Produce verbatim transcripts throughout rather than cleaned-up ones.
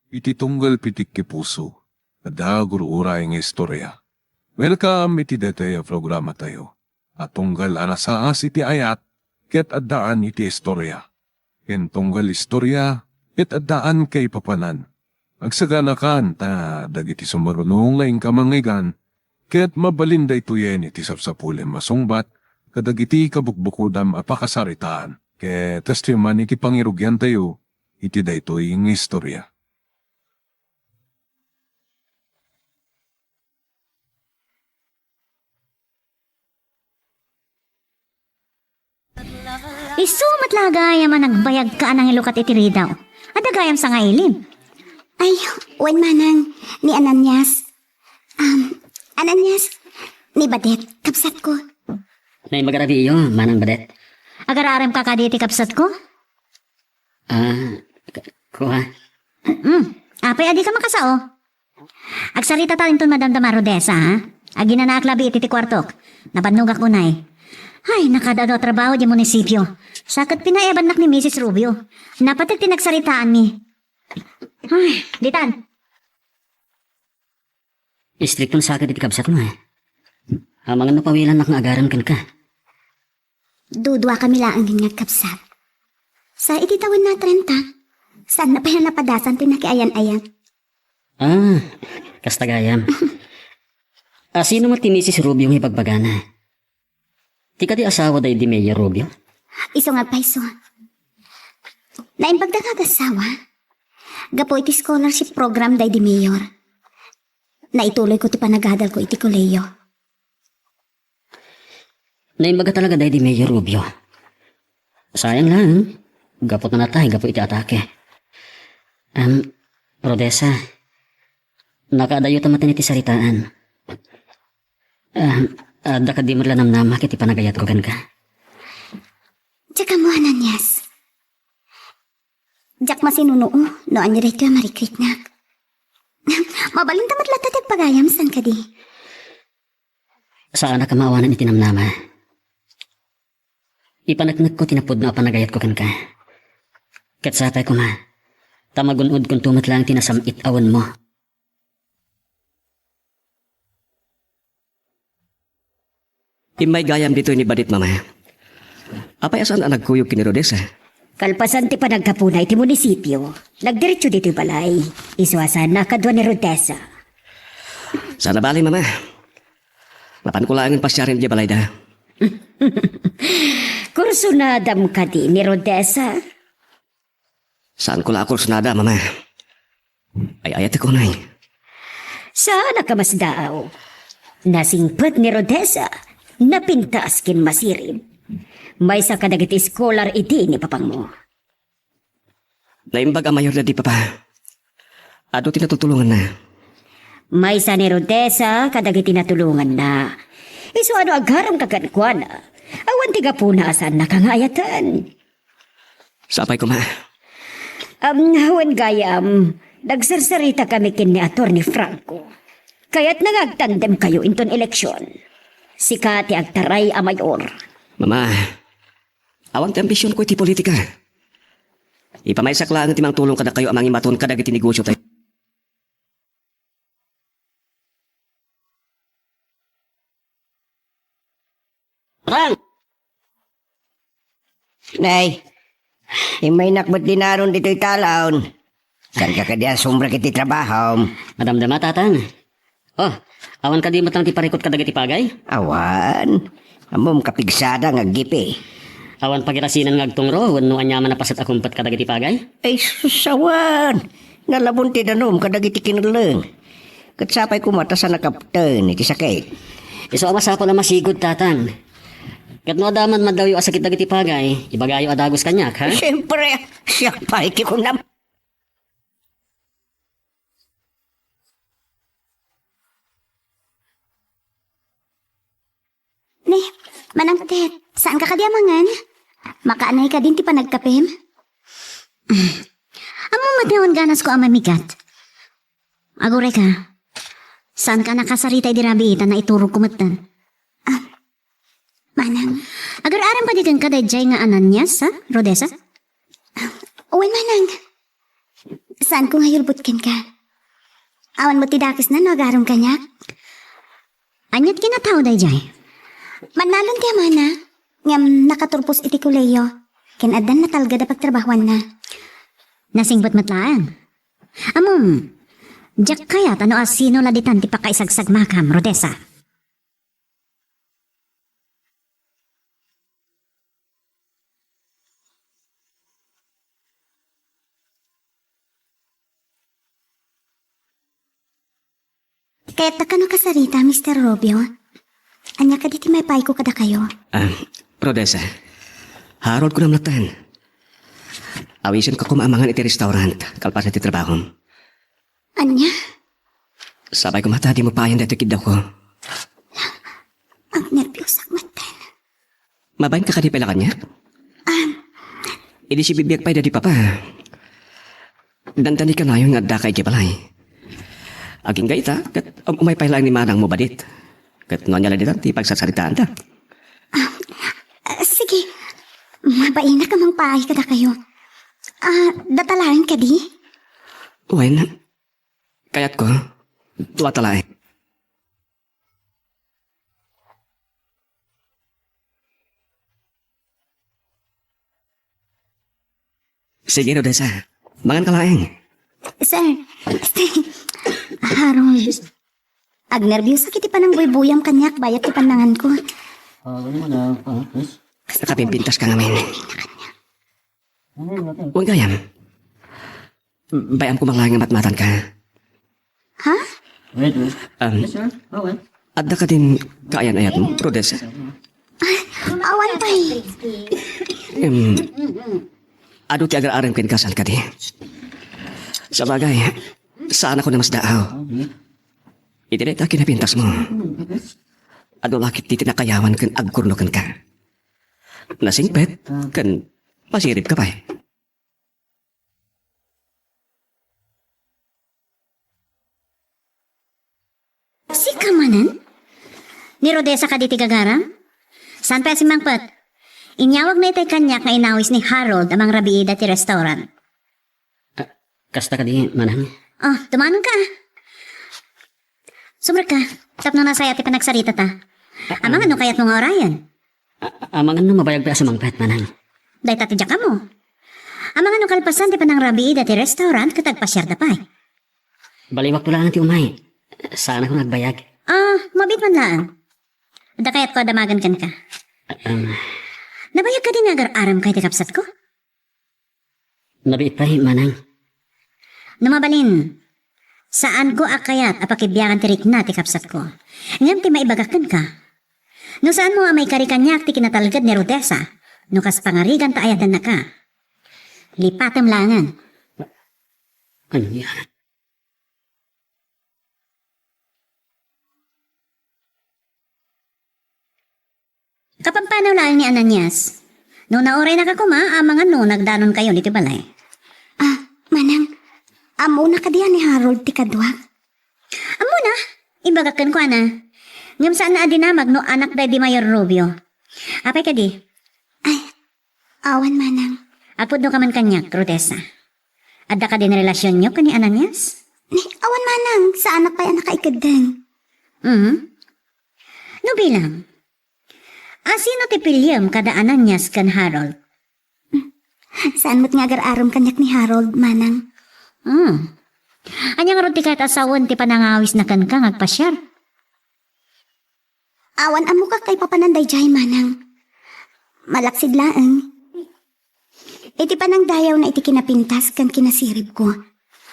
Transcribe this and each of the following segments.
iti tunggal pitik ti puso, adda gur-uray nga istorya. Welcome iti daytoy a programatayo a tunggal a nasaas iti ayat ket addaan iti istorya. Ken tunggal istorya ket addaan kaipapanan. Agsaganakan ta dagiti sumaruno nga inka mangngegana ket mabalin daytoyen iti sapsapulem a sungbat kadagiti kabukbukodam a pakasaritaan ket testimony iti pangirugiantayo iti daytoy nga istorya. Isu met la gayam a nagbayagka a nangilukat iti ridaw. Adda gayam sangailib. Ay, wen manang, ni Ananias. Um, Ananias, ni Badet, kabsatko. Naimbag a rabiiyo, Manang Badet. Agar-aremka kadi iti kabsatko? Ah, k-, kua. Mm, apay a dika makasao? Agsaritata inton madamdama, Rodessa, ha? Aginanaak labi iti ti kuartok. Nabannogak unay. Ay, nakaad-adu a trabaho di munisipio. Sa ket pinayabannak ni Misis Rubio. Napateg ti nagsaritaanmi. Ay, ditan. Istrikton sa ket iti kabsatmo, eh. Amangan no pawilannak nga agarem kenka. Duduakami laeng nga agkabsat. Sa iti tawenna a trenta, saanna pay a napadasan ti nakiayan-ayan. Ah, kasta gayam. A, sino met ti Misis Rubio nga ibagbagana? Ti kadi asawa daydi Mayor Rubio? Isu nga payso. Naimbagda nga agasawa. Gapu iti scholarship program daydi Mayor, naituloyko ti panagadalko iti kolehiyo. Naimbaga talaga daydi Mayor Rubio. Sayang lang, gapu ta natay gapu iti atake. Em, Rodessa, nakaadayo ta maten iti saritaan. Em, adda kadi met la namnama iti panagayatko kenka? Diak ammo, Ananias. Diak masinuno no ania daytoy a marikritnak. Mabalin ta met latta ti agpagayam, saan kadi? Saanak a maawanan iti namnama. Ipaneknekko ti napudno a panagayatko kenka. Ket sapay koma, ta magun-odkonto met laeng ti nasam-it a wenmo. Immay gayam ditoy ni Badet, Mama. Apay a saan a nagkuyog ken ni Rodessa? Kalpasan ti panagkapuna iti munisipio, nagdiretso ditoy balay. Isu a saan a kadua ni Rodessa. Saan a bale, Mama. Mapanko laengen pasiaren idiay balayda. Kursunadam kadi ni Rodessa? Saanko la a kursunada, Mama. Ay-ayatek unay. Saanak a masdaaw. Nasingpet ni Rodessa, napintas ken masirib. Maysa kadagiti scholar idi ni papangmo. Naimbag a mayor daydi papa. Adu ti natutulonganna. Maysa ni Rodessa kadagiti natulonganna. Isu a no agaramka kenkuana, awan ti gapuna a saannaka nga ayaten. Sapay koma. Am, wen gayam, nagsarsaritakami ken ni Attorney Franco. Kayatna nga agtandemkayo inton eleksion. Sika ti agtaray a mayor. Mama, awan ti ambisionko iti politika. Ipamaysak laeng ti mangtulong kadakayo a mangimaton kadagiti negosiotayo. Rang! Nay, immaynak met dinaron ditoy talaon. Saanka kadi a sumrek iti trabahom? Madamdama, Tatang. Oh, awan kadi met lang ti parikut kadagiti pagay? Awan. Ammom, kapigsada nga aggipi. Awan pagirasinen nga agtungro wenno aniaman a paset a kumpet kadagiti pagay? Ay, sus, awan. Nalabon ti danum kadagiti kinelleng. Ket sapay koma ta saan a kapten iti sakit. Isu a masapul a masigud, Tatang. Ket no adda man madawyo a sakit dagiti pagay, ibagayo a dagus kaniak, ha? Siempre, siak pay ti kunam. Ne, Manang Tet, saanka kadi a mangan? Makaanay kadin ti panagkapem? Ammom met nga awan ganasko a mamigat. Aguray ka. Saanka a nakasarita idi rabii ta naiturogko metten. Ah, Manang. Agar-arem kadi kenka daydiay nga Ananias, ha, Rodessa? Wen, Manang. Saanko nga yulbod kenka. Awan met ti dakesna no agaram kaniak. Ania ti kinatao daydiay? Mannalon ti amana, ngem nakaturpos iti kolehiyo, ken addan natalged a pagtrabahuanna. Nasingpet met laeng. Ammom, diak kayat a no asino la ditan ti pakaisagsamakam, Rodessa. Kayatta kano kasarita, Mister Rubio? Ania kadi ti maipaayko kadakayo? Ah, Rodessa, Harold, kunam latten. Awisenka koma amangan iti restaurant, kalpasan ti trabahom. Ania? Sapay koma ta dimo paayan daytoy kiddawko. Agnerbiusak metten. Mabain ka kadi pay la kaniak? Ah. Idi sibibiag pay daydi papa, dandani kanayon nga addaka idiay balay. Agingga ita, ket um-, umay pay laeng ni manangmo badit. Ket no ania la ditan ti pagsarsaritaanda. Ah, ah, sige. Mabainak a mangpaay kadakayo. Ah, data laeng kadi? Wen, kayatko, duata laeng. Sige, Rodessa. Mangan ka laeng. Sir, Harold, agnerbiusak iti panangbuybuyam kaniak bayat ti pannanganko. Ah, ano mo na? Ah, yes? Nakapimpintas ka ngamin. Ano yun natin? Wen gayam. Bay-am koma laeng nga matmatanka. Ha? Wait, wait. Um, Yes, sir. Okay. Adda kadin kaayan-ayatmo, Rodessa? Ah, awan pay. Em, adu ti agar-arem kenka saan kadi. Sabagay, saan ako namasdaaw. Okay. Iti dayta kinapintasmo. Adu la ketdi ti nakayawan ken agkurno kenka. Nasingpet ken masirib ka pay. Sika manen? Ni Rodessa kadi ti gagaram? Saan pay a simmangpet? Inyawagna itay kaniak nga inawis ni Harold a mangrabiida ti restaurant. Ah, kasta kadi, manang? Oh, tumanonka. Sumrekka, tapno nasayaat ti panagsaritata. Ah, amangan no kayatmo nga urayen. A-, amangan no mabayag pay a sumangpet, manang. Dayta ti diak ammo. Amangan no kalpasan ti panangrabiida ti restaurant ket agpasiarda pay. Baliwakto laeng ti umay. Saanakon agbayag. Ah, mabiit man laeng. Adda kayatko a damagen kenka. Ah, um. Nabayag kadi nga agar-arem kay ti kabsatko? Nabiit pay, manang. No mabalin, saanko a kayat a pakibiangan ti rikna ti kabsatko. Ngem ti maibagak kenka, no saanmo a maikari kaniak ti kinatalged ni Rodessa, no kas pangariganta ayatennaka, lipatem laengen. Ania? Kapampanaw laeng ni Ananias. No nauraynaka koma, amangan no nagdanonkayon iti balay. Ah, manang, ammona kadi a ni Harold ti kaduak? Ammona, imbagak kenkuana. Ngem saanna a dinamag no anak daydi Mayor Rubio. Apay kadi? Ay, awan manang. Agpudno ka man kaniak, Rodessa. Adda kadin relasionyo ken ni Ananias? Ni, awan manang, saanak pay a nakaikeddeng. Mhm. No bilang, asino ti piliem kada Ananias ken Harold? Saan met nga agar-arem kaniak ni Harold, manang. Hmm. Ania ngarud ti kayat a sawen ti panangawisna kenka nga agpasiar? Awan ammok a kaipapanan daydiay, manang. Malaksid laeng iti panangdayawna iti kinapintas ken kinasiribko.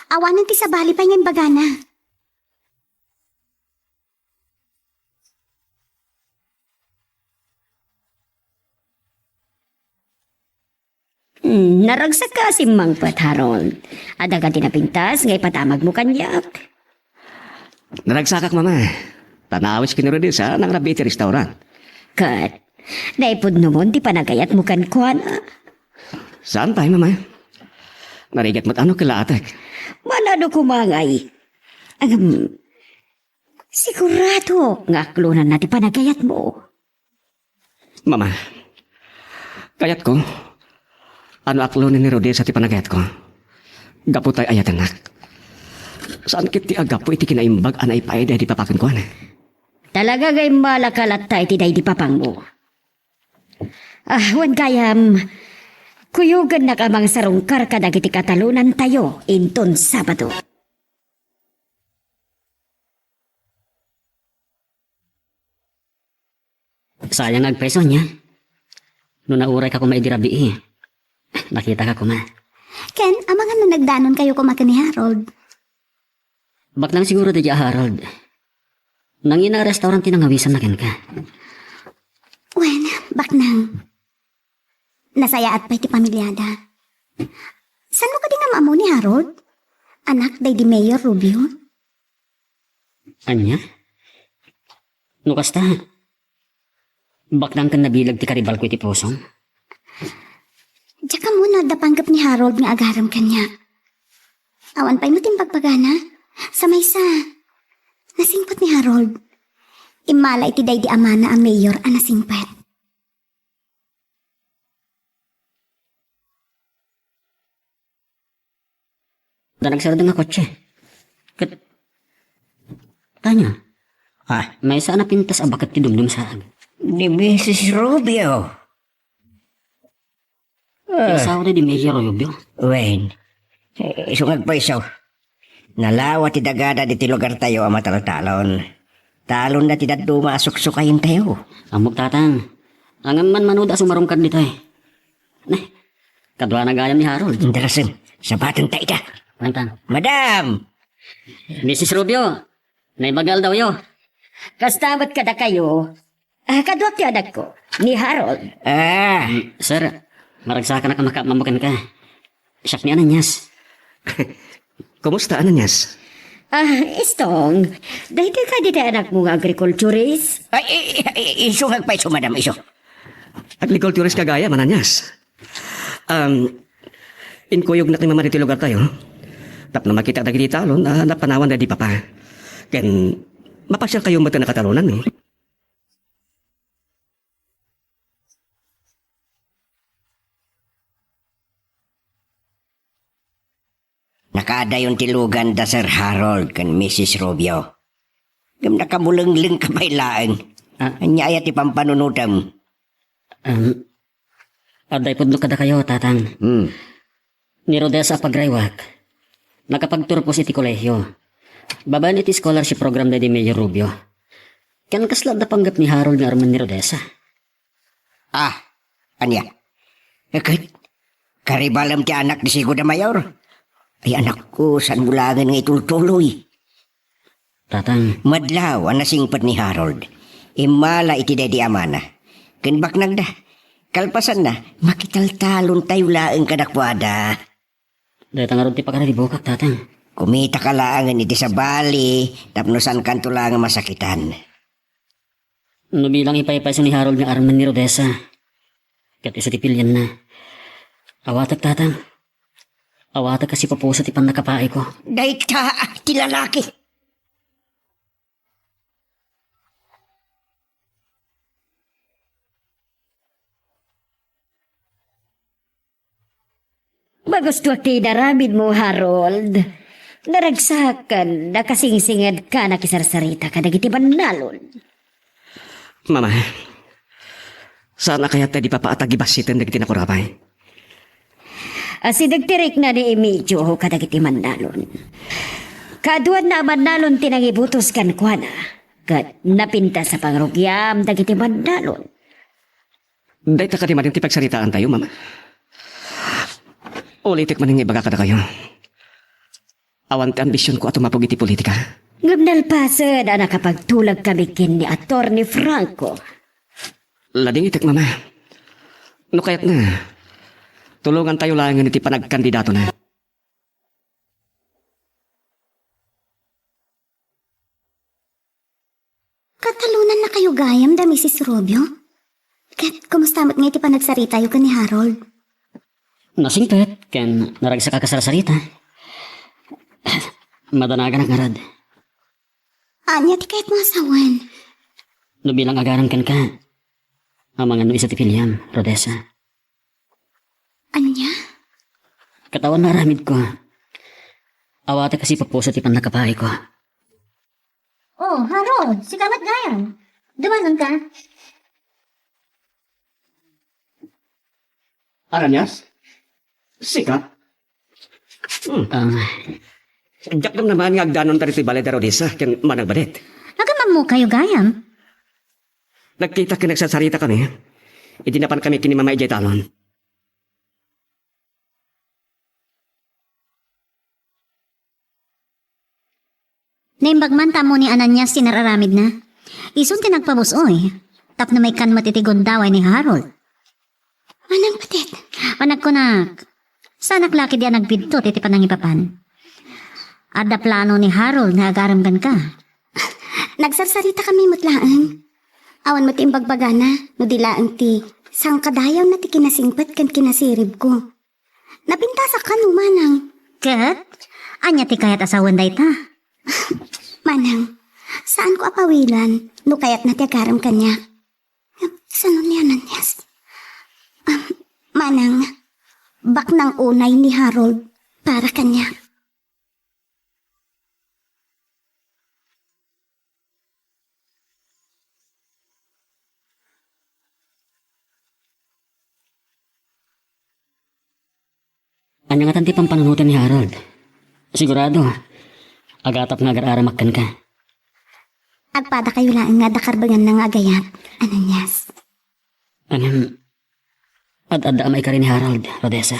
Awanen ti sabali pay nga imbagana. Hmm, naragsak ka a simmangpet, Harold. Adda kadi napintas nga ipadamagmo kaniak? Naragsakak, Mama. Ta naawis ken ni Rodessa a nangrabii iti restaurant. Ket, naipudnomon ti panagayatmo kenkuana? Saan pay, Mama. Narigat met a no kelaatek. Manano koma ngay? Ngem, siguradok nga aklonanna ti panagayatmo. Mama, kayatko a no aklonen ni Rodessa ti panagayatko. Gapu ta ay-ayatennak. Saan ket ti a gapu iti kinaimbag a naipaay daydi papa kenkuana. Talaga nga immalaka latta iti daydi papangmo. Ah, wen gayam, kuyogennak a mangsarungkar kadagiti katalonantayo inton Sabado. Sayang nga agpayso ania. No naurayka koma idi rabii, nakitaka koma. Ken, amangan no nagdanonkayo koma ken ni Harold. Baknang siguro daydi a Harold. Nangina a restaurant ti nangawisanna kenka. Wen, baknang. Nasayaat pay ti pamiliada. Saanmo kadi nga maammo ni Harold? Anak daydi Mayor Rubio? Ania? No kasta, baknang ken nabileg ti karibalko iti pusom. Diak ammo no adda panggep ni Harold nga agarem kaniak. Awan pay met imbagbaga. Sa maysa, nasingpet ni Harold. Immala iti daydi amana a mayor a nasingpet. Da nagsardo nga kotse. Ket, ania? Ah, maysa a napintas a baket ti dumdumsaag. Ni Misis Rubio. Ti asawa daydi Mayor Rubio. Wen, eh, isu nga agpayso. Nalawa ti dagada ditoy lugartayo a mataltalon. Talonna ti dadduma a suksukayentayo. Ammok, Tatang. Ngem manmanuda a sumarungkar ditoy. Ne, kaduana gayam ni Harold. Inda, Rasen, sabatenta ida. Tatang. Madam! Misis Rubio, naimbag nga aldawyo. Kasta met kadakayo, Ah, kaduak ti anakko, ni Harold. Ah. Mm, sir, maragsakanak a makaammo kenka. Siak ni Ananias. Kumusta, Ananias? Ah, Istong, daydi kadi ti anakmo nga agriculturist? Ay, i-, i-, i-, isu nga agpayso, madam, isu. Agriculturist ka gayam, Ananias. Um, inkuyognak ni Mama ditoy lugartayo. Tapno makitak dagiti talon a napanawan daydi Papa. Ken mapasiankayo met a nakatalonanmi. Nakaadayon ti lugan da Sir Harold ken Misis Rubio. Ngem nakabulenglengka pay laeng. Ah. Ania aya ti pampanunotem? Um, adda ipudno kadakayo, Tatang. Hmm. Ni Rodessa a pagraywak, nakapagturpos iti kolehio. Babaen iti scholarship program daydi Mayor Rubio. Ken kasla adda panggep ni Harold nga armen ni Rodessa. Ah, ania? Ket, karibalem ti anak ni Sigo da Mayor? Ay, anakko, saanmo laengen nga itultuloy? Tatang. Madlaw a nasingpet ni Harold. Immala iti daydi amana. Ken baknangda. Kalpasanna, makitaltalontayo laeng kadakuada. Dayta ngarud ti pakararibukak, Tatang. Kumitaka laengen iti sabali, tapno saankanto laeng a masakitan. No bilang ipaypayso ni Harold nga armen ni Rodessa, ket isu ti pilianna. Awatek, Tatang. Awatek a sipupuso ti pannakapaayko. Dayta ti lalaki. Magustuak ti inaramidmo, Harold. Naragsak ken nakasingsinged ka nakisarsarita kadagiti bannalon. Mama, saan a kayat daydi Papa a tagibassiten dagiti nakurapay? Asideg ti rikna ni Emilio kadagiti bannalon. Kaduanna a bannalon ti nangibutos kenkuana, ket napintas a pangrugiam dagiti bannalon. Dayta kadi manen ti pagsaritaantayo, Mama? Ulitek manen nga ibaga kadakayo. Awan ti ambisionko a tumapog iti politika. Ngem nalpasen a nakapagtulagkami ken ni Attorney Franco. Ladingitek, Mama. No kayatna, tulongantayo laengen iti panagkandidatona. Katalonannakayo gayam da Misis Rubio? Ket kumusta met ngay ti panagsaritayo ken ni Harold? Nasingpet ken naragsak a kasarsarita. Madanaganak ngarud. Ania ti kayatmo a sawen? No bilang agarem kenka, amangan no isu ti piliam, Rodessa. Ania? Ket awan nga aramidko. Awatek a sipuppuso ti pannakabaayko. Oh, Harold, sika met gayam. Dumanon ka? Ananias? Sika? Hmm. Ah. Diak namnamaen nga agdanonta ditoy balay da Rodessa ken Manang Badet. Agam-ammokayo gayam. Nagkita ken nagsarsarita kami. Idi napan kami ken ni Mama idiay talon. Naimbag man ta ammo ni Ananias ti nararamidna. Isun ti nagpabus-oy tapno maikkan met iti gundaway ni Harold. Manang Badet. Panagkunak, saanak la ketdi a nagbidto iti panangipapan. Adda plano ni Harold nga agarem kenka. Nagsarsarita kami met laeng. Awan met ti imbagbagana, no di laeng ti sangkadayawna ti kinasingpet ken kinasiribko. Napintasak kano, manang. Ket? Ania ti kayat a sawen dayta? Manang, saanko a pawilan no kayatna ti agarem kaniak. Sano ni Ananias? Ah, manang, baknang unay ni Harold para kaniak. Ania ngatan ti pampanunoten ni Harold? Sigurado, agatap nga agar-aramak kenka. Agpadakayo laeng nga adda karbenganna nga agayat, Ananias. Ngem, ad-adda a maikari ni Harold, Rodessa.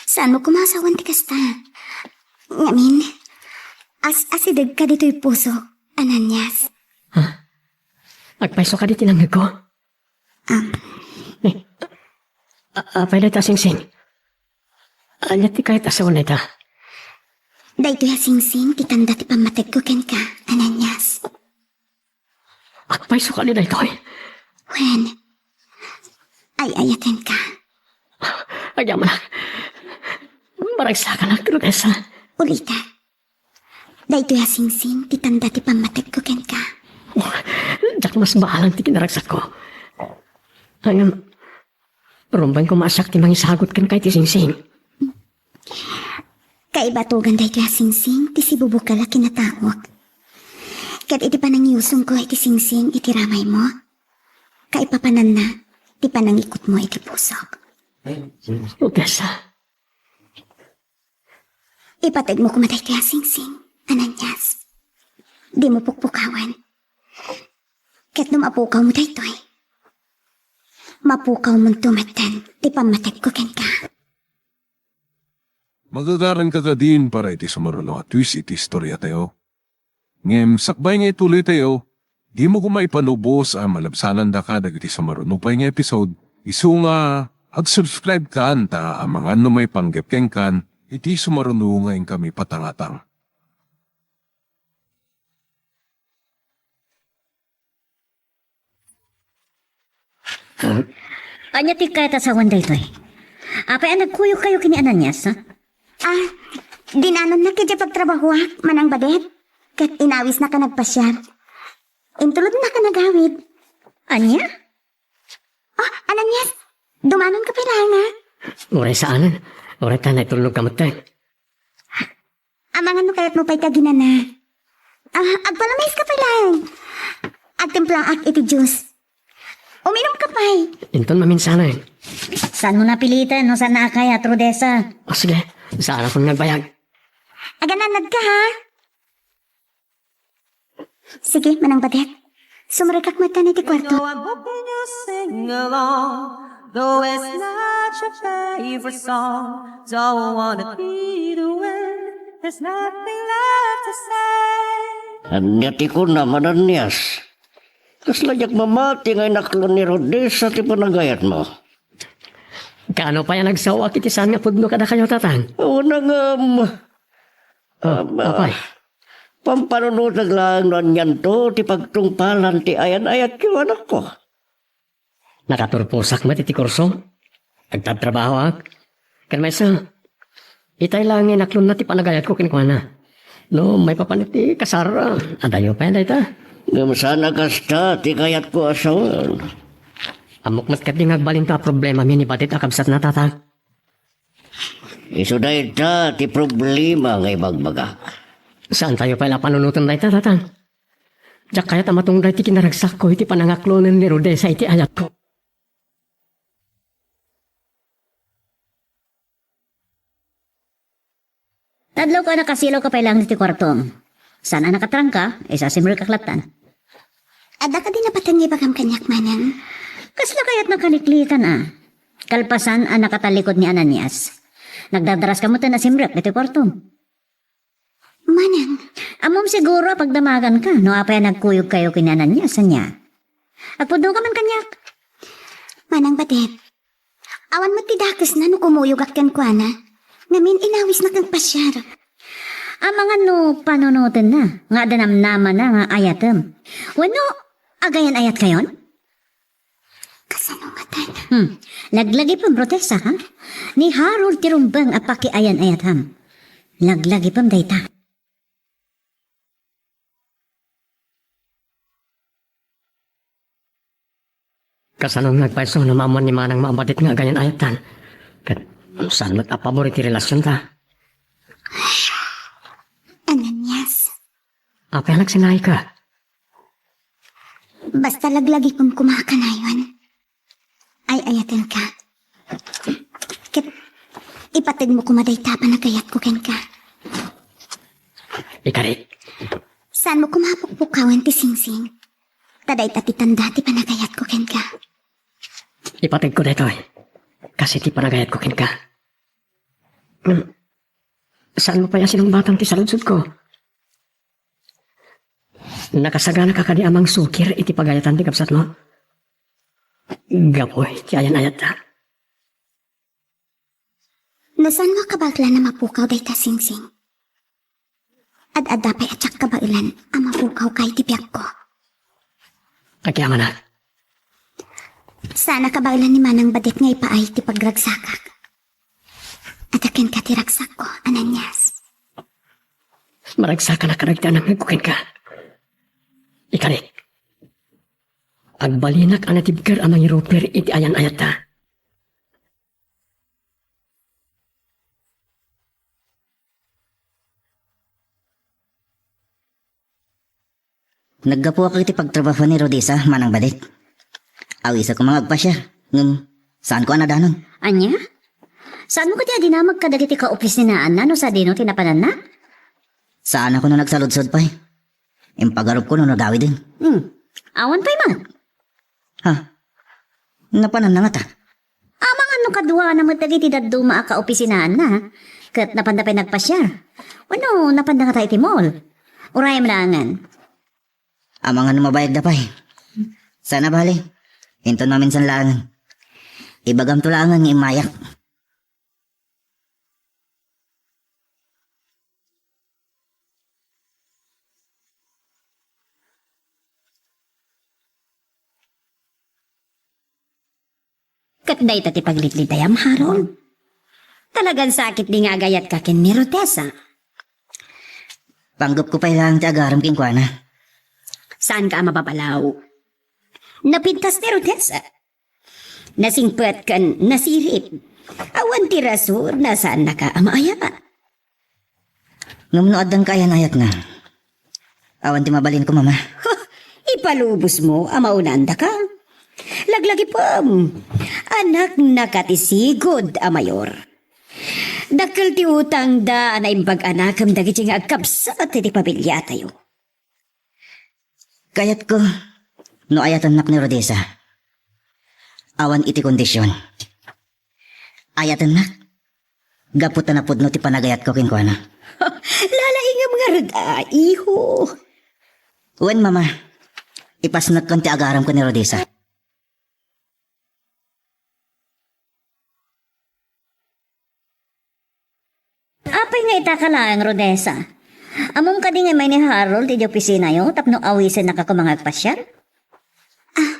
Saanmo koma a sawen ti kasta? Ngamin, as-asidegka ditoy puso, Ananias. Ha? Agpayso kadi ti nangngegko? Am. Eh, a-, apay dayta, Singsing? Ania ti kayat a sawen dayta? Daytoy a singsing ti tanda ti pammategko kenka, Ananias. Agpayso kadi daytoy? Wen, ay-ayatenka. Agyamanak. Maragsakanak, Rodessa. Ulita. Daytoy a singsing ti tanda ti pammategko kenka. Oh, diak masbaalan ti kinaragsakko. Ngem, rumbeng koma a siak ti mangisagut kenka iti singsing. Kaibatogan daytoy a singsing ti sibubukel a kinataok. Ket iti panangiusongko iti singsing iti ramaymo, kaipapananna ti panangikutmo iti pusok. Rodessa. Ipategmo koma daytoy a singsing, Ananias. Dimo pukpukawen. Ket no mapukawmo daytoy, mapukawmonto metten ti pammategko kenka. Magagaranka kadin para iti sumaruno a twist iti istoriatayo. Ngem sakbay nga ituloytayo, dimo koma ipanubos a malabsanandaka dagiti sumaruno pay nga episode, isu nga ag-subscribe kan ta amangan no maipanggep kenkan iti sumaruno nga inkami patangatang. Ania ti kayat a sawen daytoy? Apay a nagkuyogkayo ken ni Ananias, ha? Ah, dinanonnak idiay pagtrabahoak, Manang Badet. Ket inawisnak a nagpasiar. Intulodnak a nagawid. Ania? Oh, Ananias, dumanonka pay laeng, ha? Uray saanen. Uray ta naitulnogka metten. Amangan no kayatmo pay ti aginana. Ah, agpalamayska pay laeng. Agtimplaak iti juice. Uminumka pay. Inton maminsanen. Saanmo napiliten no saanna a kayat, Rodessa? O, sige. Saanakon nga agbayag. Agananadka, ha? Sige, Manang Badet. Sumrekak metten iti kuarto. Though I'm hoping you'll sing along, though it's not your favorite song. Don't wanna be the way, there's nothing left to say. Ania ti kunam, Ananias? Kasla diak mamati nga inaklon ni Rodessa ti panagayatmo. Kaano pay a nagsaoak iti saan nga pudno kadakayo, Tatang? Awan a ngem. Ah, apay? Pampanunotek laeng no anianto ti pagtungpalan ti ayan-ayatyo, anakko. Nakaturposak met iti kurso. Agtatrabahoak. Ken maysa, itay laeng nga inaklonna ti panagayatko kenkuana. No maipapan iti kasar, adayo pay dayta. Ngem saan a kasta ti kayatko a sawen. Ammok met ketdi nga agbalinto a problemami ni Badet a kabsatna, Tatang. Isu dayta ti problema nga ibagbagak. Saantayo pay la panunoten dayta, Tatang. Diak kayat a matungday ti kinaragsakko iti panangaklonen ni Rodessa iti ayatko. Nadlawko a nakasilaw ka pay laeng iti kuartom. Saan a nakatrangka, isasimrekak lattan. Adda kadi napateg nga ibagam kaniak, Manang? Kasla kayat nakaliklitan a. Kalpasan a nakatallikod ni Ananias, nagdardaras ka metten a simrek iti kuartom. Manang. Ammom siguro a pagdamaganka no apay a nagkuyogkayo ken ni Ananias, ania? Agpudno ka man kaniak. Manang Badet, awan met ti dakesna no kumuyogak kenkuana. Ngamin, inawisnak agpasiar. Amangan no panunotenna nga adda namnamana nga ayatem. Wenno, agayan-ayatkayon? Kasano ngatan? Hmm. Laglagipem, Rodessa, ha? Ni Harold ti rumbeng a pakiayan-ayatam. Laglagipem dayta. Kasano nga agpayso no maammuan ni Manang Badet nga agayan-ayattan? Ket saan met a pabor iti relasionta? Ananias. Apay a nagsinnaika? Basta laglagipem koma kanayon. Ay-ayatenka. Ket ipategmo koma dayta a panagayatko kenka. Ikari. Saanmo koma a pukpukawen ti singsing. Ta dayta ti tanda ti panagayatko kenka. Ipategko daytoy. Kas iti panagayatko kenka. Ngem, saanmo pay a sinungbatan ti saludsodko? Nakasaganaka kadi a mangsukir iti pagayatan ti kabsatmo? Gapu iti ayan-ayatta. No saanmo a kabaelan a mapukaw dayta singsing? Ad-adda pay a diak kabaelan a mapukawka iti biagko. Agyamanak. Saan a kabaelan ni Manang Badet nga ipaay ti pagragsakak. Adda kenka ti ragsakko, Ananias. Maragsakanak kadagiti anakko kenka. Ikari, agbalinak a natibker a mangiruper iti ayan-ayatta. Naggapuak iti pagtrabaho ni Rodessa, Manang Badet. Awisak koma nga agpasiar, ngem saanko a nadanon. Ania? Saanmo kadi a dinamag kadagiti kaopisinaanna no sadino ti napananna? Saanak no nagsaludsod pay. Impagarupko no nadawiden. Hmm. Awan pay met. Ha? Napananna ngata? Amangan no kaduana met dagiti dadduma a kaopisinaanna, ket napanda pay nagpasiar. Wenno, napanda ngata iti mall. Urayem laengen. Amangan no mabayagda pay. Saan a bale. Inton maminsan laengen. Ibagamto laengen nga immayak. Ket dayta ti pagliddayam, Harold. Talagan sakit di nga agayatka ken ni Rodessa. Panggepko pay laeng ti agarem kenkuana. Saanka a mababalaw. Napintas ni Rodessa. Nasingpet ken nasirib. Awan ti rason a saannaka a maayat. Ngem no addan kaayan-ayatna, awan ti mabalinko, Mama. Huh, ipalubosmo a maunandaka. Laglagipem, anaknaka ti sigud a mayor. Dakkel ti utangda a naimbag-anakem dagiti nga agkabsat iti pamiliatayo. Kayatko no ayatennak ni Rodessa. Awan iti kondision. Ayatennak gapu ta napudno ti panagayatko kenkuana. Lalaingem ngarud a, iho. Wen, Mama, ipasnekkan ti agarem ken ni Rodessa. Apay nga itaka laeng, Rodessa? Ammom kadi nga immay ni Harold iti opisinayo tapno awisennaka koma nga agpasiar? Ah,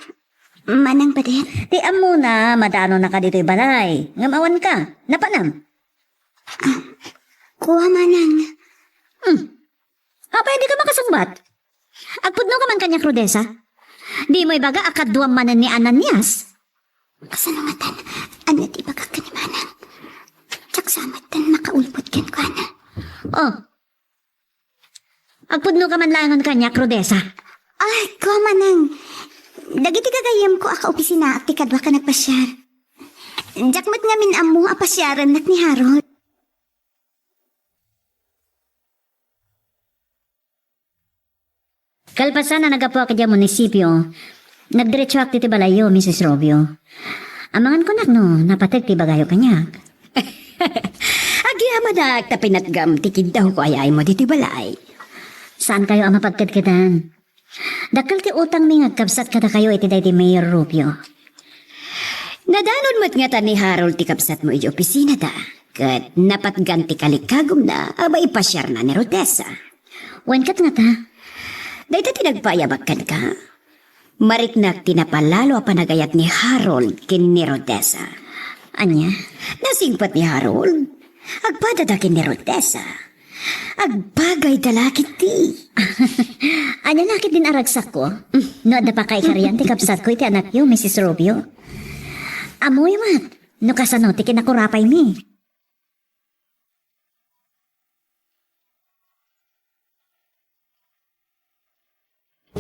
Manang Badet? Ti ammona, madanonnaka ditoy balay. Ngem awanka. Napanam? Ah, kua, Manang. Hmm. Apay a dika makasungbat? Agpudnoka man kaniak, Rodessa? Dimo ibaga a kaduam manen ni Ananias? Kasano ngatan? Ania ti ibagak ken ni Manang? Diak Sa met ten makaulpot kenkuana. Oh. Agpudno ka man laengen kaniak, Rodessa. Ay, ko, manang. Dagiti gagayyemko a kaopisinaak ti kaduak a nagpasiar. Diak met ngamin ammo a pasiarennak ni Harold. Kalpasan a naggapuak idiay munisipio, nagdiretsoak ditoy balayyo, Misis Rubio. Amangan kunak no napateg ti ibagayo kaniak. Agyamanak ta pinatgam ti kiddawko a yaaymo ditoy balay. Saankayo a mapagkedkedan. Dakkel ti utangmi nga agkabsat kadakayo iti daydi Mayor Rubio. Nadanon met ngata ni Harold ti kabsatmo iti opisinada, ket napatgan ti kalikagumna a maipasiarna ni Rodessa. Wen ket ngata? Dayta ti nagpaayabak kenka. Mariknak ti napalalo a panagayat ni Harold ken ni Rodessa. Ania? Nasingpet ni Harold. Agpadada ken ni Rodessa. Agbagayda la ketdi. Ania la ketdin a ragsakko? No adda pakaikarian ti kabsatko iti anakyo, Misis Rubio? Ammoyo met no kasano ti kinakurapaymi.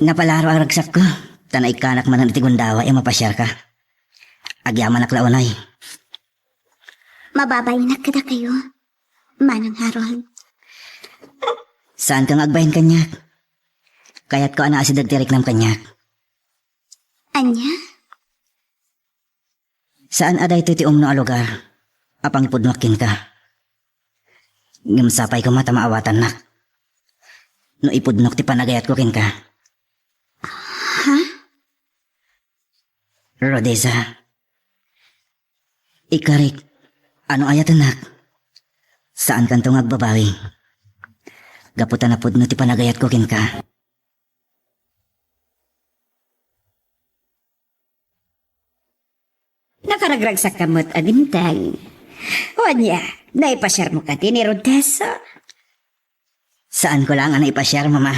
Napalalo a ragsakko, ta naikkanak manen iti gundaway a mapasiarka. Agyamanak la unay. Mababainak kadakayo, Manang Harold. Saanka nga agbain kaniak. Kayatko a naasideg ti riknam kaniak. Ania? Saan a daytoy ti umno a lugar a pangipudnoak kenka. Ngem sapay koma ta maawatannak no ipudnok ti panagayatko kenka. Ha? Rodessa, ikarik a no ayatennak, saankanto nga agbabawi. Gapu ta napudno ti panagayatko kenka. Nakaragragsakka met a dimteng. Ania, naipasiarmo kadi ni Rodessa? Saanko laeng a naipasiar, Mama.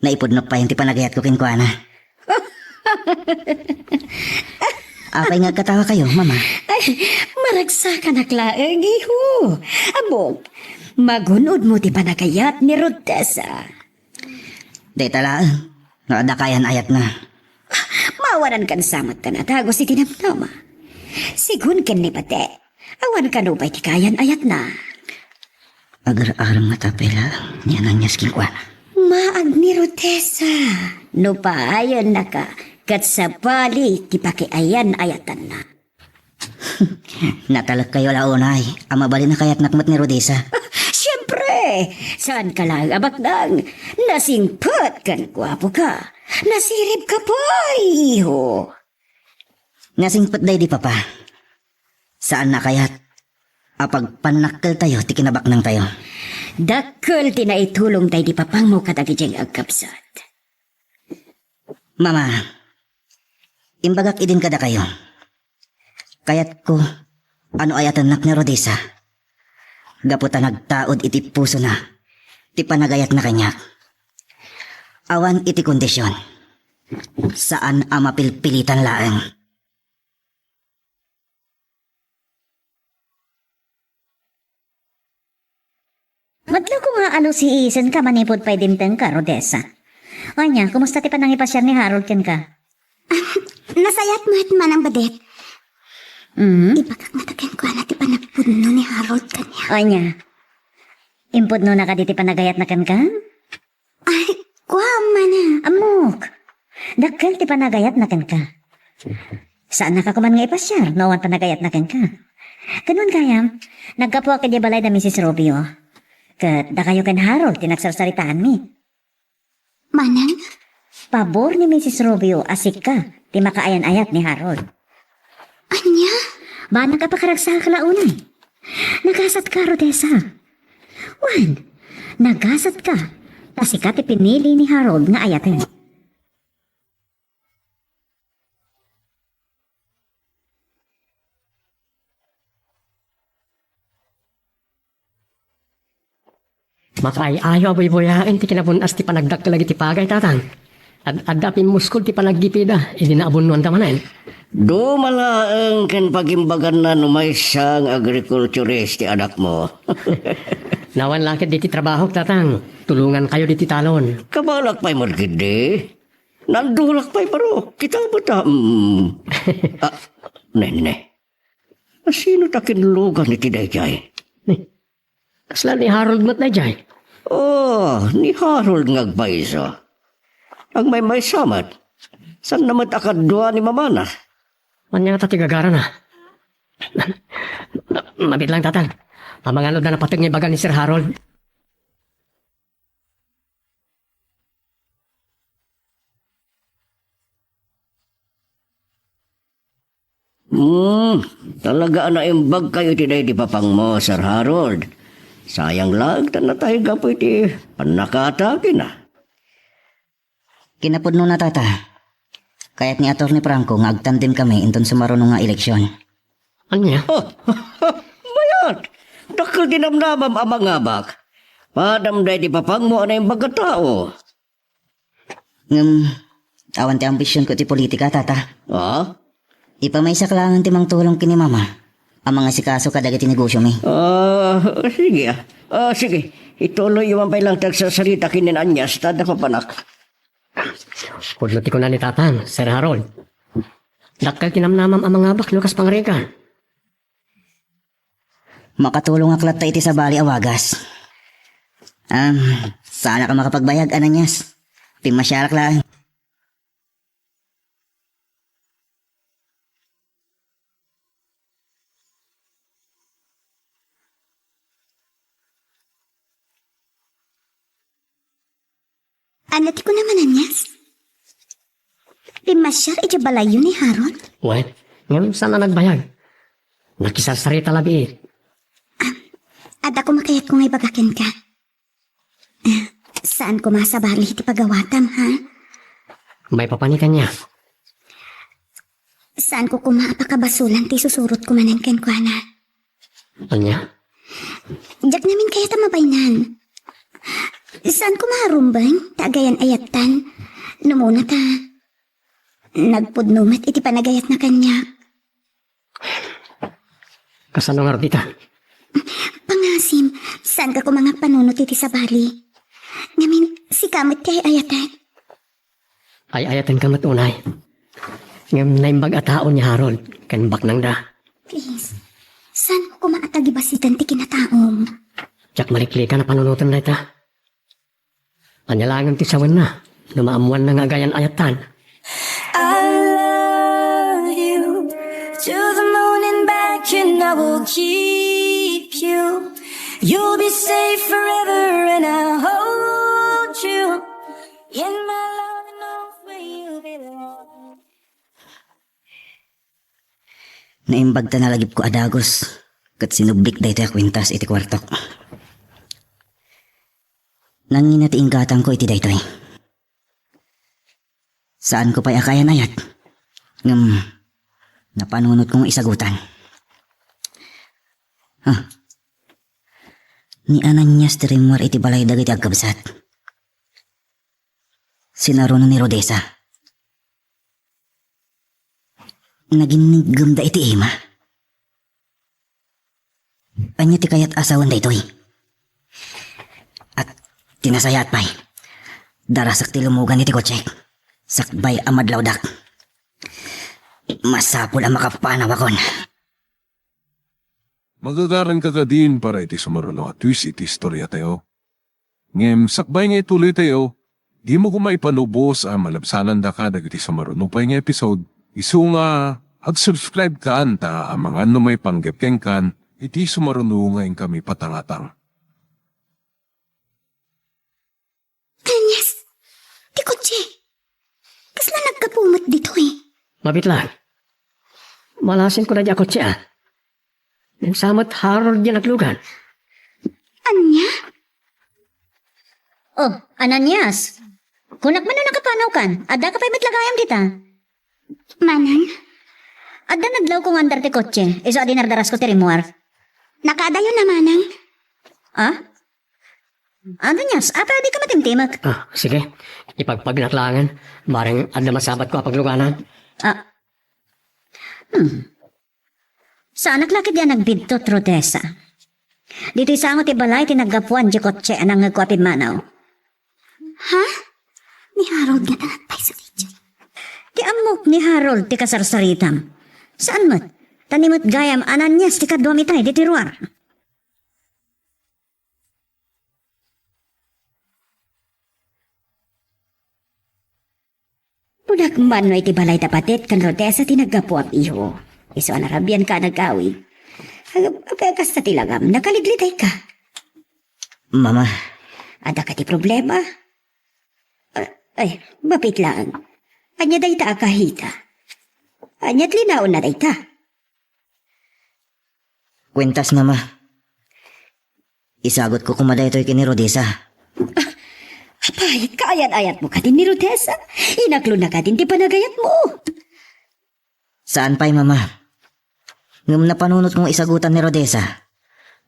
Naipudnok payen ti panagayatko kenkuana. Apay nga agkatawakayo, Mama? Ay, maragsakanak laeng, iho. Ammok, magun-odmo ti panagayat ni Rodessa. Dayta laeng, no adda kayan-ayatna. Mawanankan sa met a natagus iti namnama. Sigun ken ni Pate, awan kano pay ti kayan-ayatna. Agar-arem nga tapay laeng ni Ananias kenkuana. Maag ni Rodessa, no paayennaka, ket sabali ti pakiayan-ayatanna. Natalekkayo la unay a mabalin a kayatnak met ni Rodessa. Siempre, saanka laeng a baknang. Nasingpet ken guapoka. Nasiribka pay, iho. Nasingpet daydi papa. Saan a kayat a pagpannakkeltayo ti kinabaknangtayo. Dakkel ti naitulong daydi papangmo kadagiti agkabsat. Mama, imbagak idin kadakayo. Kayatko a no ayatennak ni Rodessa. Gapu ta nagtaud iti pusona ti panagayatna kaniak. Awan iti kondision. Saan a mapilpilitan laeng. Madlawko nga alusiisenka manipud paydimtengka, Rodessa. Ania, kumusta ti panangipasiar ni Harold kenka? Ah, nasayat met, Manang Badet. Mm? Ibagak ngata kenkuana ti panagpudno ni Harold kaniak. Ania, impudnona kadi ti panagayatna kenka? Ay, kua, Manang. Ammok, dakkel ti panagayatna kenka. Saannaka koman nga ipasiar no awan panagayatna kenka. Ken wen gayam, naggapuak idiay balay da Misis Rubio. Ket dakayo ken Harold ti nagsarsaritaanmi. Manang? Pabor ni Misis Rubio a sika ti makaayan-ayat ni Harold. Ania? Banag a pakaragsaka la unay. Nagasatka, Rodessa. Wen, nagasatka ta sika ti pinili ni Harold nga ayaten. Makaay-ayo a buybuyaen ti kinabun-as ti panagdakkel dagiti pagay, Tatang. Ad-, adda pimmuskol ti panaggipida, idi naabunnoanta manen. Duma laeng ken pagimbaganna no maysa nga agriculturist ti anakmo. Nawan la ket diti trabahok, Tatang. Tulongankayo diti talon. Kabalak pay met ketdi. Nandulak pay baro. Kita met, ah, mm. Ah, nenne. Asino ta kinlugan iti daydiay? Kasla ni Harold met daydiay? Oh, ni Harold nga agpayso. Agmaymaysa met. Saan na met a kadua ni mamana? Ania ngata ti gagarana? Mabit lang, Tatang. Amangan no adda napateg nga ibaga ni Sir Harold. Hmm, talaga a naimbag kayo iti daydi papangmo, Sir Harold. Sayang lang, ta natay gapu iti pannakatagina. Kinapudnona, Tata. Kayat ni Attorney Franco nga agtandem kami inton sumaruno nga eleksyon. Ania? Oh, mayat! Dakkel ti namnamam a mangabak. Padam daydi papangmo a naimbag a tao. Ngem, awan ti ambisionko iti politika, Tata. Ah? Ipamaysak laengen ti mangtulong ken ni Mama a mangasikaso kadagiti negosiomi. Ah, sige, ah. Ah, sige. Ituloyyo man pay lang ti agsasarita ken ni Anyas, ta adda papanak. Pudno ti kuna ni Tatang, Sir Harold. Dakkel ti namnamam a mangabak no kas pangarigan. Makatulongak latta iti sabali a wagas. Am, saanak a makapagbayag, Ananias. Pimmasiarak laeng. Ania ti kunam, Ananias? Pimmasiar idiay balayyo ni Harold? Wen, ngem saan a nagbayag. Nakisarsarita labiit. Adda koma kayatko nga ibaga kenka. Ah, saan koma a sabali ti pagawatam, ha? Maipapan ni kaniak. Saanko koma a pakabasolan ti isusurotko manen kenkuana. Ania? Diak ngamin kayat a mabaenan. Saan koma a rumbeng ta agayan-ayattan. No umuna ta, nagpudno met iti panagayatna kaniak. Kasano ngarud ita? Pangasim, saanka koma nga agpanunot iti sabali. Ngamin, sika met ti ay-ayaten. Ay-ayatenka met unay. Ngem naimbag a tao ni Harold ken baknangda. Please, saanmo koma a tagibasiten ti kinataom? Diak maliklikan a panunoten dayta. Ania laengen ti sawenna no maammoanna nga agayan-ayattan? I love you to the moon and back, and I will keep you. You'll be safe forever, and I'll hold you in my love and know where you belong. Naimbag ta nalagipko a dagus ket sinublik daytoy a kuintas iti kuartok. Nangina ti inggatangko iti daytoy. Saanko pay a kaayan-ayat, ngem napanunotko nga isagutan. Ah. Ni Ananias ti rimmuar iti balay dagiti agkabsat. Sinaruno ni Rodessa. Naginniggemda iti ima. Ania ti kayat a sawen daytoy? At ti nasayaat pay, darasak ti lumugan iti kotsek sakbay a madlawdak. Masapul a makapanawakon. Magagaranka kadin para iti sumaruno a twist iti istoriatayo. Ngem sakbay nga ituloytayo, dimo koma ipanubos a malabsanandaka dagiti sumaruno pay nga episode. Isu nga ag-subscribekan ta amangan no maipanggep kenkan iti sumaruno nga inkami patangatang. Anyas, ti kotse. Kasla naggapu met ditoy? Mabitlan. Malasin ko na di a kotse, ah. Ngem sa met Harold diay naglugan. Ania? Oh, Ananias. Kunak man no nakapanawkan. Addaka pay met la gayam dita. Manang? Adda nadlawko nga under ti kotse. Isu a dinardarasko ti rimmuar. Nakaadayo na, Manang. Ah? Ananias, apay a dika matimtimek? Ah, sige. Ipagpagnak laengen. Bareng adda masabatko a pagluganan. Ah. Hmm. Saanak la ketdi a nagbidtot, Rodessa. Ditoy sango ti balay ti naggapuan diay kotse a nangngegko a pimmanaw. Ha? Ni Harold nga tanat pay sa diay. Ti ammok ni Harold ti kasarsaritam. Saan met? Ta ni met gayam Ananias ti kaduam itay ditoy ruar. Kunak man no iti balay da Padet ken Rodessa ti naggapuam, iho. Isu a narabianka a nag-awid. Apay a kasta ti langam, nakalidlidayka. Mama. Adda kadi problema? Ah, ay, mabiit laeng. Ania dayta a kahita? Ania ti linaonna dayta? Kuentas, Mama. Isagutko koma daytoy ken ni Rodessa. Ah, apay, kaayan-ayatmo kadin ni Rodessa? Inaklona kadin ti panagayatmo? Saan pay, Mama. Ngem napanunotko nga isagutan ni Rodessa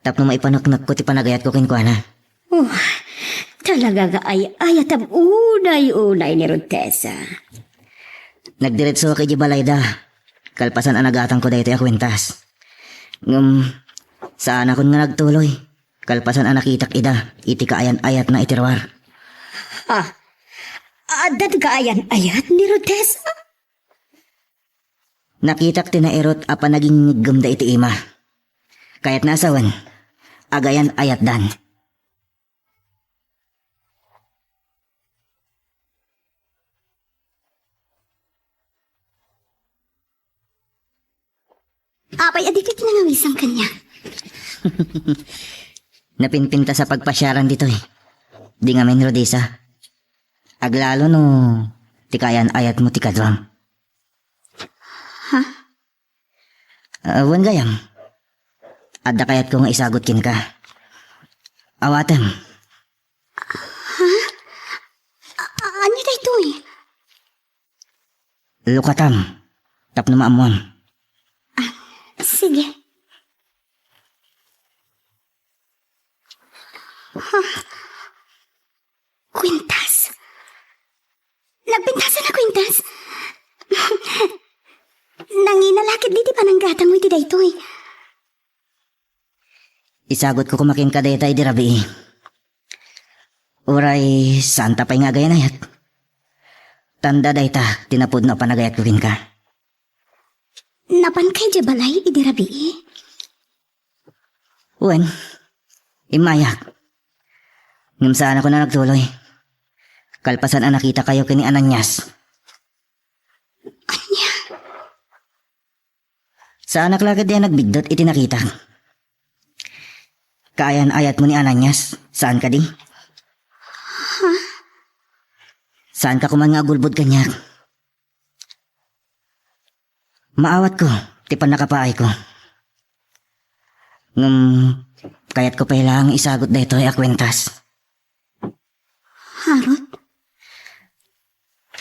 tapno maipaneknekko ti panagayatko kenkuana. Oh, talaga nga ay-ayatam unay-unay ni Rodessa. Nagdiretsoak idiay balayda, kalpasan a nagatangko daytoy a kuentas. Ngem, saanakon nga nagtuloy, kalpasan a nakitak ida iti kaayan-ayatna iti ruar. Ha? Adda ti kaayan-ayat ni Rodessa? Nakitak ti nairut a panagingniggemda iti ima. Kayatna a sawen, agayan-ayatdan. Apay a dika kinangawisan kaniak? Napinpintas a pagpasiaran ditoy. Di ngamin, Rodessa. Aglalo no ti kaayan-ayatmo ti kaduam. Ha? Ah, wen gayam. Adda kayatko nga isagut kenka. Awatem. Ha? A-, a-, ania daytoy? Lukatam. Tapno maammuam. Ah, sige. Ha? Kuentas? Nagpintasan a kuentas? Nangina la ketdi ti pananggatangmo iti daytoy. Isagutko koma kenka dayta idi rabii. Uray saanta pay nga agayan-ayat. Tanda dayta ti napudno a panagayatko kenka. Napanka idiay balay idi rabii? Wen, immayak. Ngem saanakon a nagtuloy. Kalpasan a nakitakayo ken ni Ananias. Ania? Saanak la ketdi a nagbiddut iti nakitak. Kaayan-ayatmo ni Ananias, saan kadi? Ha? Saanka koma nga agulbod kaniak? Maawatko ti pannakapaayko. Ngem kayatko pay laeng isagut daytoy a kuentas. Harold?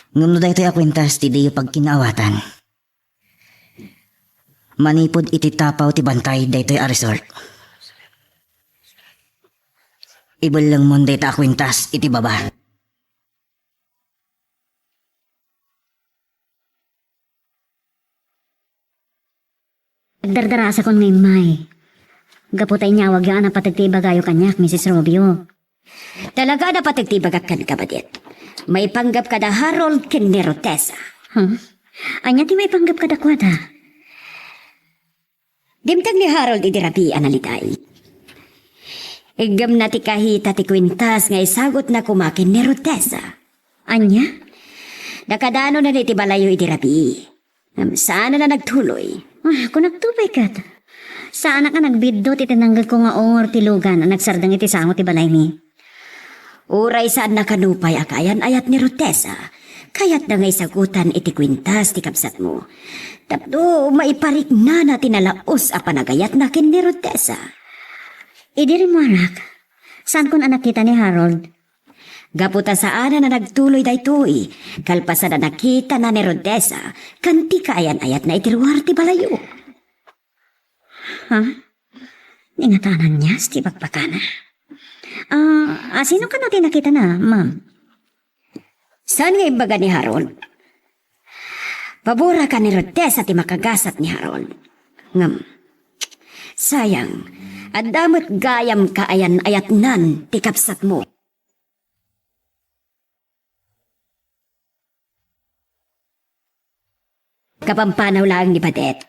Ngem no daytoy a kuentas ti diyo pagkinaawatan, manipud iti tapaw ti bantay daytoy a resort, ibellengmon dayta a kuentas iti baba. Agdardarasakon nga immay. Gapu ta inyawagyo a napateg ti ibagayo kaniak, Misis Rubio. Talaga a napateg ti ibagak kenka, Padet. Maipanggep kada Harold ken ni Rodessa. Huh? Ania ti maipanggep kadakuada? Dimteng ni Harold idi rabii a naliday. Iggemna ti kahita ti kuentas nga isagutna koma ken ni Rodessa. Ania? Nakadanonen iti balayyo idi rabii. Ngem saan a nagtuloy. Ah, kunakto pay ket. Saanak a nagbiddut iti nanggegko nga ungor ti lugan a nagsardeng iti sango ti balaymi. Uray saanna kano pay a kaayan-ayat ni Rodessa, kayatna nga isagutan iti kuentas ti kabsatmo. Tapno maipariknana ti nalaus a panagayatna ken ni Rodessa. Idi rimmuarak, saankon a nakita ni Harold. Gapu ta saanen a nagtuloy daytoy, kalpasan a nakitana ni Rodessa, ken ti kaayan-ayatna iti ruar ti balayyo. Ha? Ni nga Ananias ti bakbakana? Ah, ah, sino kano ti nakitana, ma'am? Saan nga imbaga ni Harold? Pabora ka ni Rodessa ti makagasat ni Harold. Ngem, sayang, adda met gayam kaayan-ayatnan ti kabsatmo. Kapampanaw laeng ni Badet.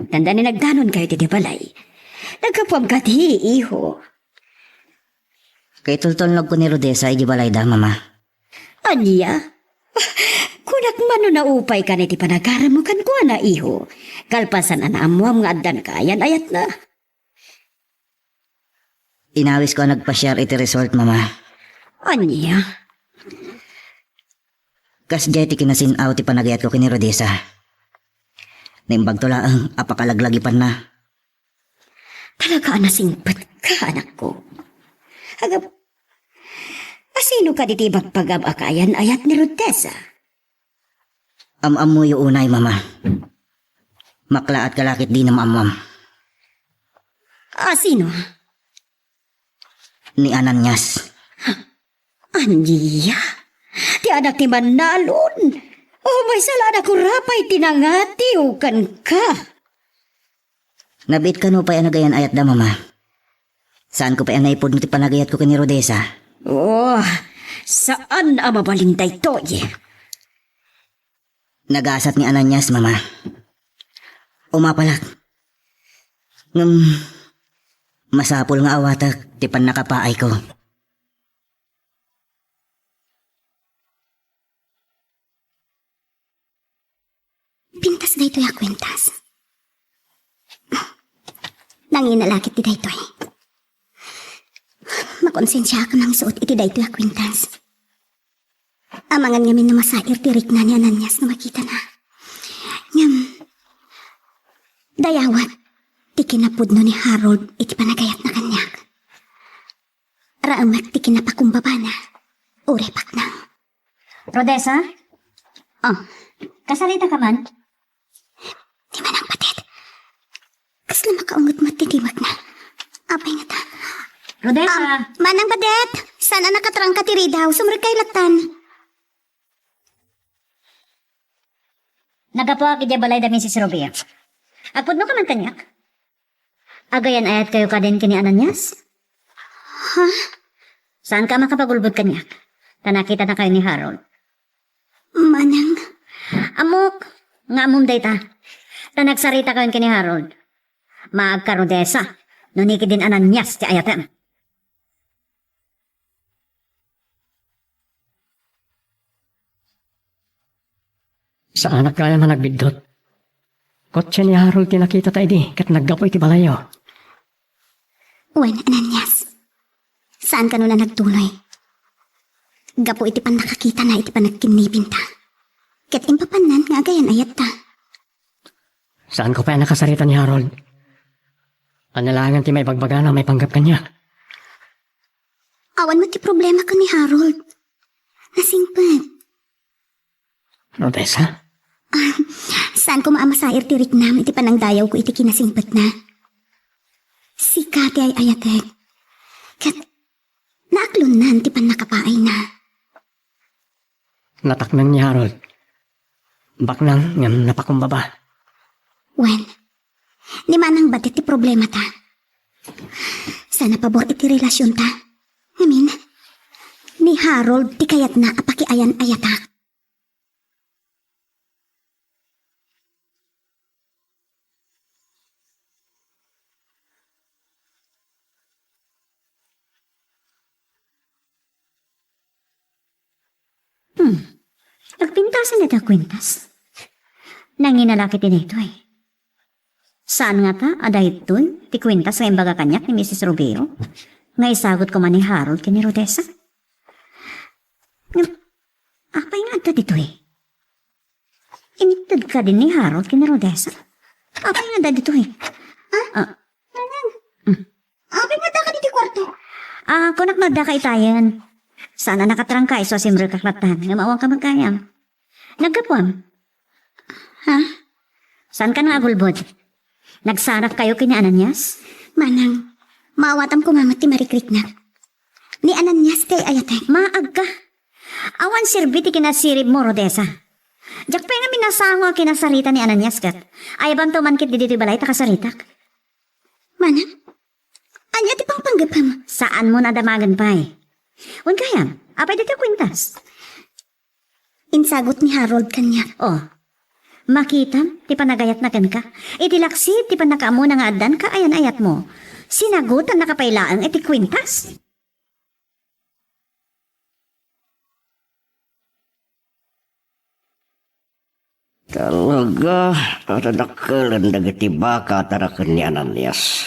Tanda ni nagdanon kayo ti balay. Naggapuam kadi, iho. Kaitultulnog ko ni Rodessa iti balayda, Mama. Ania? Kunak man no naupay ka iti panagarammo kenkuana, iho. Kalpasan a naammuam nga addan kaayan-ayatna. Inawisko a nagpasiar iti resort, Mama. Ania? Kasdiay ti kinasin-aw ti panagayatko ken ni Rodessa. Naimbagto laeng a pakalaglagipanna. Talaga a nasingpetka, anakko. Agap, asino kadi ti ibagbaga a kaayan-ayat ni Rodessa? Am-ammoyo unay, Mama. Maklaat ka la ketdi no maammoam. Asino? Ni Ananias. Ania? Ti anak ti mannalon? O, maysa la a nakurapay ti nangatiw kenka. Nabiit kano pay a nagayan-ayatda, Mama. Saanko pay a naipudno ti panagayatko ken ni Rodessa. Oh, saan a mabalin daytoy. Nagasat ni Ananias, Mama. Umapalak. Ngem, masapul nga awatek ti pannakapaayko. Pintas daytoy a kuentas. Nangina la ket ti daytoy. Makonsensiaak a mangisuot iti daytoy a kuentas. Amangan ngamin no masair ti rikna ni Ananias no makitana. Ngem, dayawek ti kinapudno ni Harold iti panagayatna kaniak. Raemek ti kinapakumbabana. Uray baknang. Rodessa? Oh, kasarita ka man? Ni Manang Badet. Kasla makaunget met ti timakna. Apay ngata? Rodessa! Ah, Manang Badet! Saan a nakatrangka ti ridaw? Sumrekay lattan. Naggapuak idiay balay da Misis Rubio. Agpudno ka man kaniak? Agayan-ayat kayo kadin ken ni Ananias? Ha? Saan ka makapagulbod kaniak? Ta nakita na kayo ni Harold. Manang. Ammok, nga ammom dayta. Ta nagsarita kayon ken ni Harold. Maagka Rodessa, no ni kadin Ananias ti ayatem. Saanak gayam a nagbiddut. Kotse ni Harold ti nakitata idi ket naggapu iti balayyo. Wen, Ananias. Saan kano a nagtuloy? Gapu iti pannakakitana iti panagkinnibinta. Ket impapannan nga agayan-ayatta. Saanko pay a nakasarita ni Harold. Ania laengen ti maibagbagana a maipanggep kaniak? Awan met ti problema ken ni Harold. Nasingpet. Rodessa? Ah, saan koma a masair ti riknam iti panangdayawko iti kinasingpetna. Sika ti ay-ayatek. Ket naaklonnan ti pannakapaayna. Natakneng ni Harold. Baknang ngem napakumbaba. Wen, ni Manang Badet ti problemata. Saan a pabor iti relasionta. Ngamin, ni Harold ti kayatna a pakiayan-ayatak. Hmm. Agpintasan iti kuentas. Nangina la ket daytoy. Saan ngata a daytoy ti kuentas nga imbaga kaniak ni Misis Rubio nga isagut koma ni Harold ken ni Rodessa? Ngem, apay nga adda ditoy? Inted kadi ni Harold ken ni Rodessa? Apay nga adda ditoy? Ha? Ah. Nanang. Hmm. Apay nga adda kadi ti kuarto? Ah, kunak no adda ka itayen. Saan a nakatrangka isu a simrekak lattan, ngem awan ka met gayam. Naggapuam? Ha? Saan ka nga agulbod? Nagsarak kayo ken ni Ananias? Manang, maawatam koma met ti marikriknak. Ni Ananias ti ay-ayatek. Maagka. Awan serbi ti kinasiribmo, Rodessa. Diak pay ngamin nasango a kinasarita ni Ananias ket. Ayabanto man ketdi ditoy balay ta kasaritak. Manang, ania ti pangpanggepem? Saanmo a damagen pay. Wen gayam, apay ditoy kuentas? Insagut ni Harold kaniak. Oh. Makitam ti panagayatna kenka. Iti laksid ti pannakaamona nga addan kaayan-ayatmo. Sinagutannaka pay laeng iti kuentas. Talaga, a dadakkelen dagiti baka a taraken ni Ananias.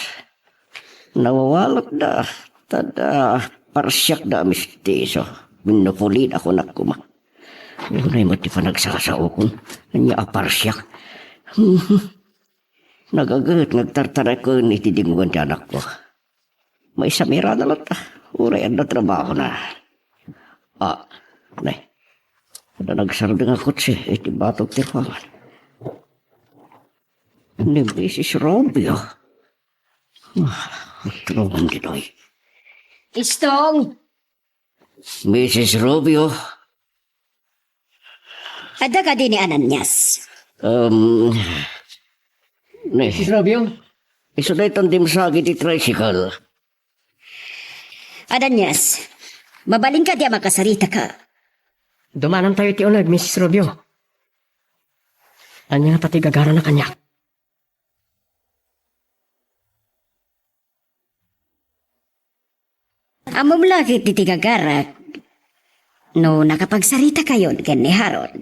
Nawawalatda, ta adda parsiakda a mestizo. Wenno pulida, kunak koma. Unay met ti panagsasaokon. Ania a parsiak? Nagaget nga agtartaraken iti dingogan ti anakko. Maisamirana latta, uray adda trabahona. Ah, ne. Adda nagsardeng a kotse iti batog ti ruangan. Ni Misis Rubio. Ah, tulungan ditoy. Istong! Misis Rubio. Adda kadi ni Ananias? Um, ne. Misis Rubio? Isu daytan dimsagi ti tricycle. Ananias, mabalin kadi a makasaritaka? Dumanantayo iti uneg, Misis Rubio. Ania ngata ti gagarana kaniak? Ammom la ketdi ti gagarak no nakapagsaritakayon ken ni Harold.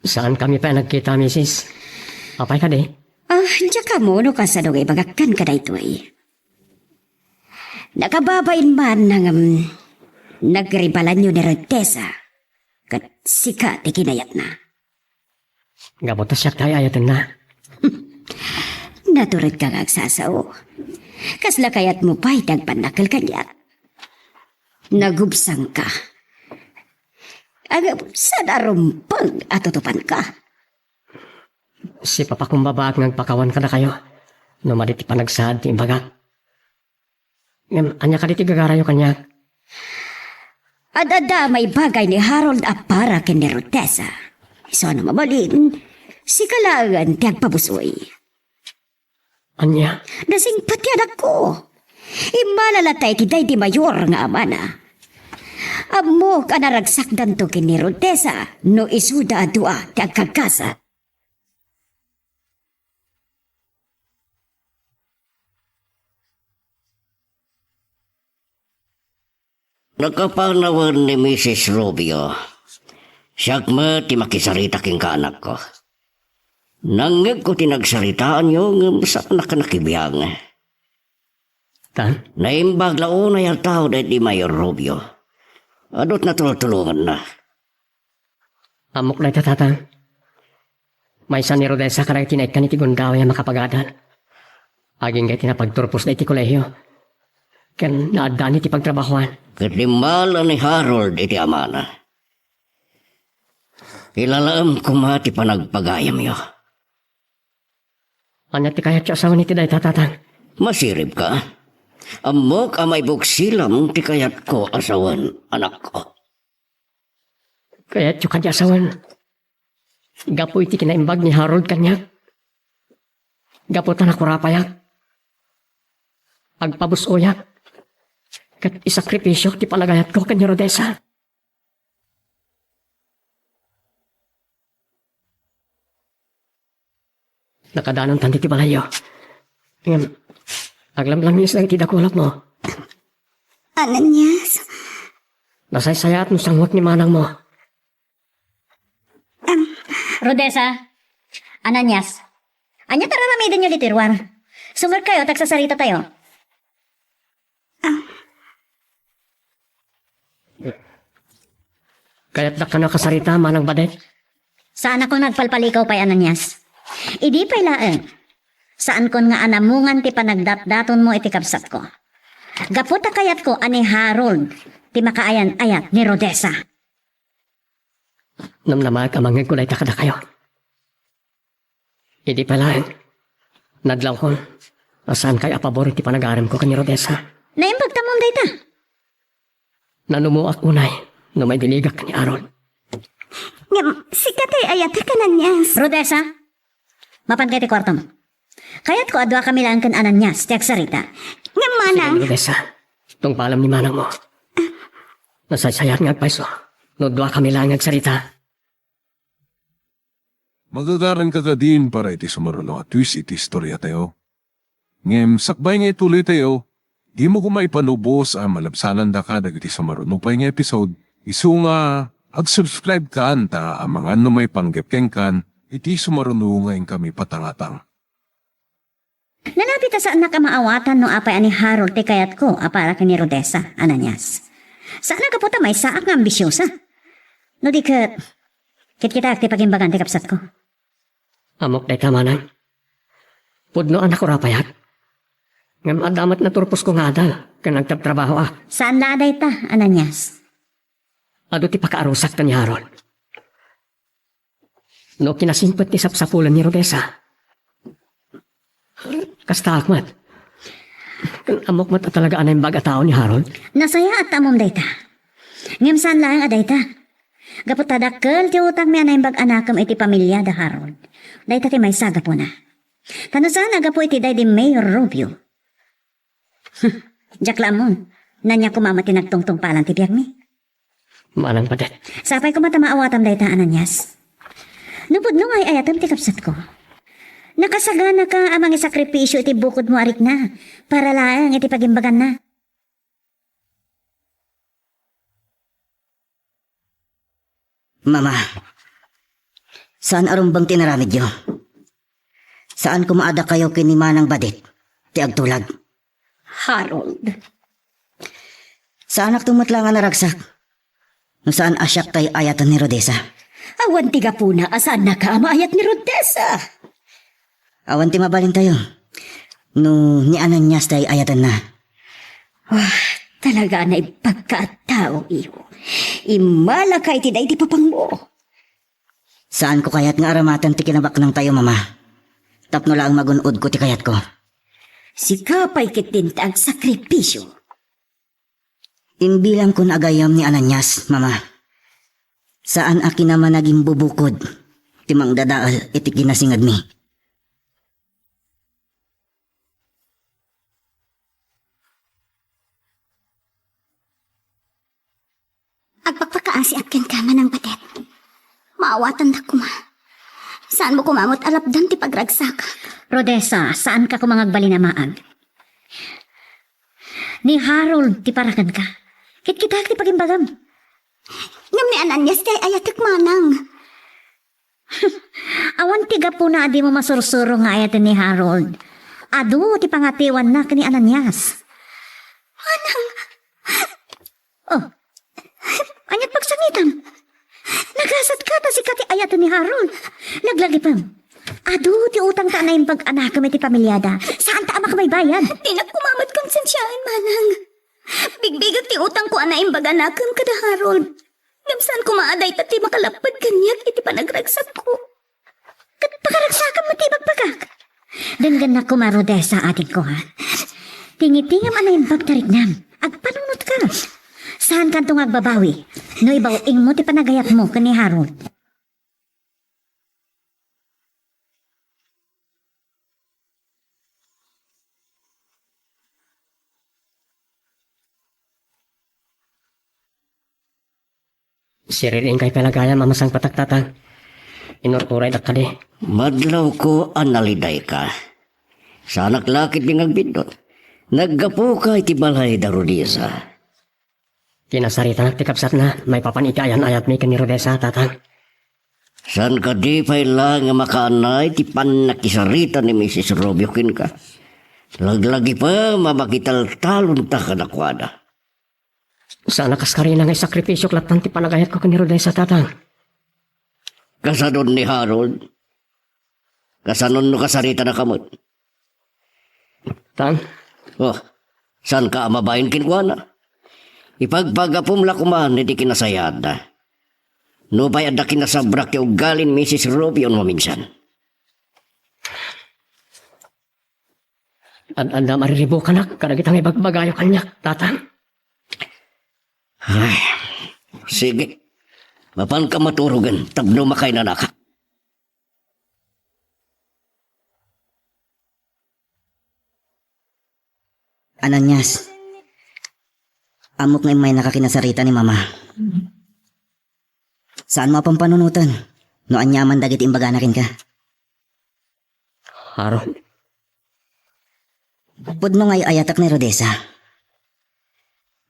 Saankami pay a nagkita, misis. Apay kadi? Ah, diak ammo no kasano nga ibagak kenka daytoy. Nakababain man nga, um, nagribalanyo ni Rodessa, ket sika ti kinayatna. Gapu ta siak ti ay-ayatenna. Naturedka nga agsasao. Kasla kayatmo pay ti agpannakkel kaniak? Nagubsangka. Ngem saan a rumbeng a tutupanka. Sipapakumbabaak nga agpakawan kadakayo no madi ti panagsaad ti imbagak. Ngem ania kadi ti gagarayo kaniak? Ad-adda a maibagay ni Harold a para ken ni Rodessa. Isu a no mabalin, sika laengen ti agpabus-oy. Ania? Nasingpet ti anakko. Immala latta iti daydi mayor nga amana. Ammok a naragsakdanto ken ni Rodessa no isuda a dua ti agkagkasa. Nakapanawen ni Misis Rubio. Siak met ti makisarita kenka, anakko. Nangngegko ti nagsaritaanyo, ngem saanak a nakibiang. Ta? Naimbag la unay a tao daydi Mayor Rubio. Adu ti natultulonganna. Ammok dayta, Tatang. Maysa ni Rodessa kadagiti naikkan iti gundaway a makapagadan. Agingga iti napagturposda iti kolehio. Ken naaddaan iti pagtrabahoan. Ket immala ni Harold iti amana. Ilalaem koma ti panagpagayamyo. Ania ti kayatyo a sawen iti dayta, Tatang? Masiribka? Ammok a maibuksilam ti kayatko a sawen, anakko. Kayatyo kadi a sawen, gapu iti kinaimbag ni Harold kaniak, gapu ta nakurapayak, agpabus-oyak, ket isakripisiok ti panagayatko ken ni Rodessa. Nakadanontan ti balayyo. Ngem, aglamlamiis dagiti dakulapmo. Ananias? Nasaysayaat no sanguek ni manangmo. Am. Rodessa, Ananias, ania ti ar-aramidenyo ditoy ruar? Sumrekkayo ta agsasaritatayo. Ah. Kayatdak kano a kasarita, manang badek? Saanakon nga agpalpalikaw pay, Ananias. Idi pay laeng, saankon nga anamungan ti panagdatdatonmo iti kabsatko. Gapu ta kayatko a ni Harold ti makaayan-ayat ni Rodessa. Namnamaek a mangngegko dayta kadakayo. Idi pay laeng, nadlawkon a saankayo a pabor iti panagaramko ken ni Rodessa. Naimbag tamom dayta. Nanumoak unay no maibiligak ni Harold. Ngem, sika ti ay-ayatek, Ananias. Rodessa, mapanka iti kuartom. Kayatko a duakami laeng ken Ananias ti agsarita. Ngem, manang. Sige, Rodessa. Tungpalam ni manangmo. Nasaysayat nga agpayso no duakami laeng nga agsarita. Magagaranka kadin para iti sumaruno a twist iti istoriatayo. Ngem sakbay nga ituloytayo, dimo koma ipanubos a malabsanandaka dagiti sumaruno pay nga episode, isu nga ag-subscribe kan ta amangan no maipanggep kenkan iti sumaruno nga inkami patangatang. Nalapit a saannak a maawatan no apay a ni Harold ti kayatko a para ken ni Rodessa, Ananias. Saan a gapu ta maysaak nga ambisiosa. No di ket, kitkitaak ti pagimbagan ti kabsatko. Ammok dayta, manang. Pudno a nakurapayak. Ngem adda met naturposko nga adal ken agtrabtrabahoak. Saan la a dayta, Ananias. Adu ti pakaarusak ken ni Harold. No kinasingpet ti sapsapulen ni Rodessa, kastaak met. Ken ammok met a talaga a naimbag a tao ni Harold. Nasayaat ta ammom dayta. Ngem saan laeng a dayta. Gapu ta dakkel ti utangmi a naimbag a nakem iti pamiliada Harold. Dayta ti maysa a gapuna. Ta no saan a gapu iti daydi Mayor Rubio. Diak la ammon. Ania koma met ti nagtungtungpalan ti biagmi. Manang padet. Sapay koma ta maawatam dayta, Ananias. No pudno nga ay-ayatem ti kabsatko, nakasaganaka a mangisakripisio iti bukodmo a rikna para laeng iti pagimbaganna. Mama, saan a rumbeng ti inaramidyo. Saan koma a dakayo ken ni Manang Badit ti agtulag. Harold. Saanakto met laeng a naragsak no saan a siak ti ay-ayaten ni Rodessa. Awan ti gapuna a saannaka a maayat ni Rodessa. Awan ti mabalintayo no ni Ananias ti ay-ayatenna. Wah, talaga a naimbagka a tao, iho. Immalaka iti daydi papangmo. Saanko kayat nga aramaten ti kinabaknangtayo, Mama. Tapno laeng magun-odko ti kayatko. Sika pay ketdin ti agsakripisio. Imbilangkon a gayyem ni Ananias, Mama. Saan a kinamanagimbubukod ti mangdadael iti kinasingedmi. Agpakpakaasiak kenka, Manang Badet. Maawatandak koma. Saanmo koma met a lapdan ti pagragsakak. Rodessa, saanka koma nga agbalin a maag. Ni Harold ti para kenka. Kitkitaak ti pagimbagam. Ngem ni Ananias ti ay-ayatek, Manang. Awan ti gapuna a dimo masursuro nga ayaten ni Harold. Adu ti pangatiwanna ken ni Ananias. Manang! Oh, aniat pagsangitam? Nagasatka ta sika ti ayaten ni Harold. Laglagipem. Adu ti utangta a naimbag a nakem iti pamiliada. Saanta a makabaybayad. Dinak koma met konsensiaen, Manang. Bigbigek ti utangko a naimbag a nakem kada Harold. Ngem saan koma a dayta ti makalapped kaniak iti panagragsakko. Ket pakaragsakam met ti ibagbagak. Denggennak koma, Rodessa, adingko, ha? Tingitingam a naimbag ti riknam. Agpanunotka. Saankanto nga agbabawi no ibaw-ingmo ti panagayatmo ken ni Harold. Siririingkay pay la gayam a masangpetak, Tatang. Inururaydak kadi. Madlawko a nalidayka. Saanak la ketdi nga agbiddut. Naggapuka iti balay da Rodessa. Kinasaritanak ti kabsatna maipapan iti ayan-ayatmi ken ni Rodessa, Tatang. Saan kadi pay la nga makaanay ti pannakisarita ni Misis Rubio kenka? Laglagipem a makitaltalonta kadakuada. Saan a kaskarina nga isakripisiok latta ti panagayatko ken ni Rodessa, Tatang. Kasanon ni Harold? Kasanon no kasaritanaka met? Tang? Oh, saanka a mabain kenkuana? Ipagpagapom la koman iti kinasayaatna. Nupay adda kinasabrak ti ugalin Misis Rubio no maminsan. Ad-adda mariribukanak kadagita nga ibagbagayo kaniak, Tatang. Ay, sige. Mapanka maturogen tapno makainanaka. Ananias, ammok nga immaynaka kinasarita ni Mama. Saanmo a pampanunoten no aniaman dagiti imbagana kenka. Harold. Pudno nga ay-ayatek ni Rodessa.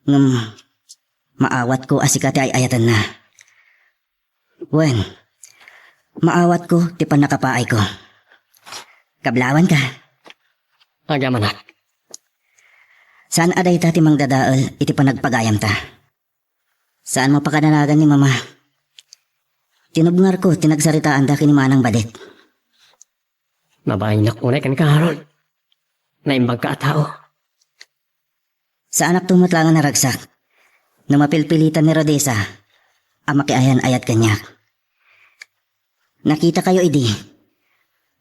Ngem, maawatko a sika ti ay-ayatenna. Wen, maawatko ti pannakapaayko. Kablawanka. Agyamanak. Saan a dayta ti mangdadael iti panagpagayamta. Saanmo a pakadanagan ni Mama. Tinubngarko ti nagsaritaanda ken ni Manang Badet. Mabainak unay kenka, Harold. Naimbagka a tao. Saanakto met la nga naragsak no mapilpilitan ni Rodessa a makiayan-ayat kaniak. Nakitakayo idi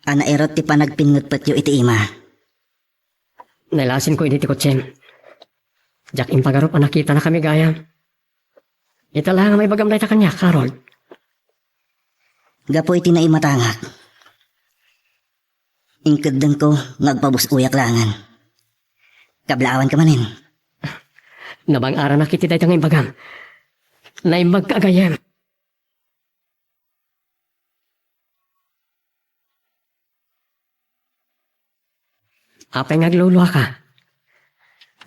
a nairut ti panagpinngetpetyo iti ima. Nailasinko idi ti kotsem. Diak impagarup a nakitanakami gayam. Ita la nga maibagam dayta kaniak, Harold. Gapu iti naimatangak, inkeddengko nga agpabus-oyak laengen. Kablawanka manen. Nabang-aranak iti dayta nga imbagam. Naimbagka a gayyem. Apay nga agluluaka?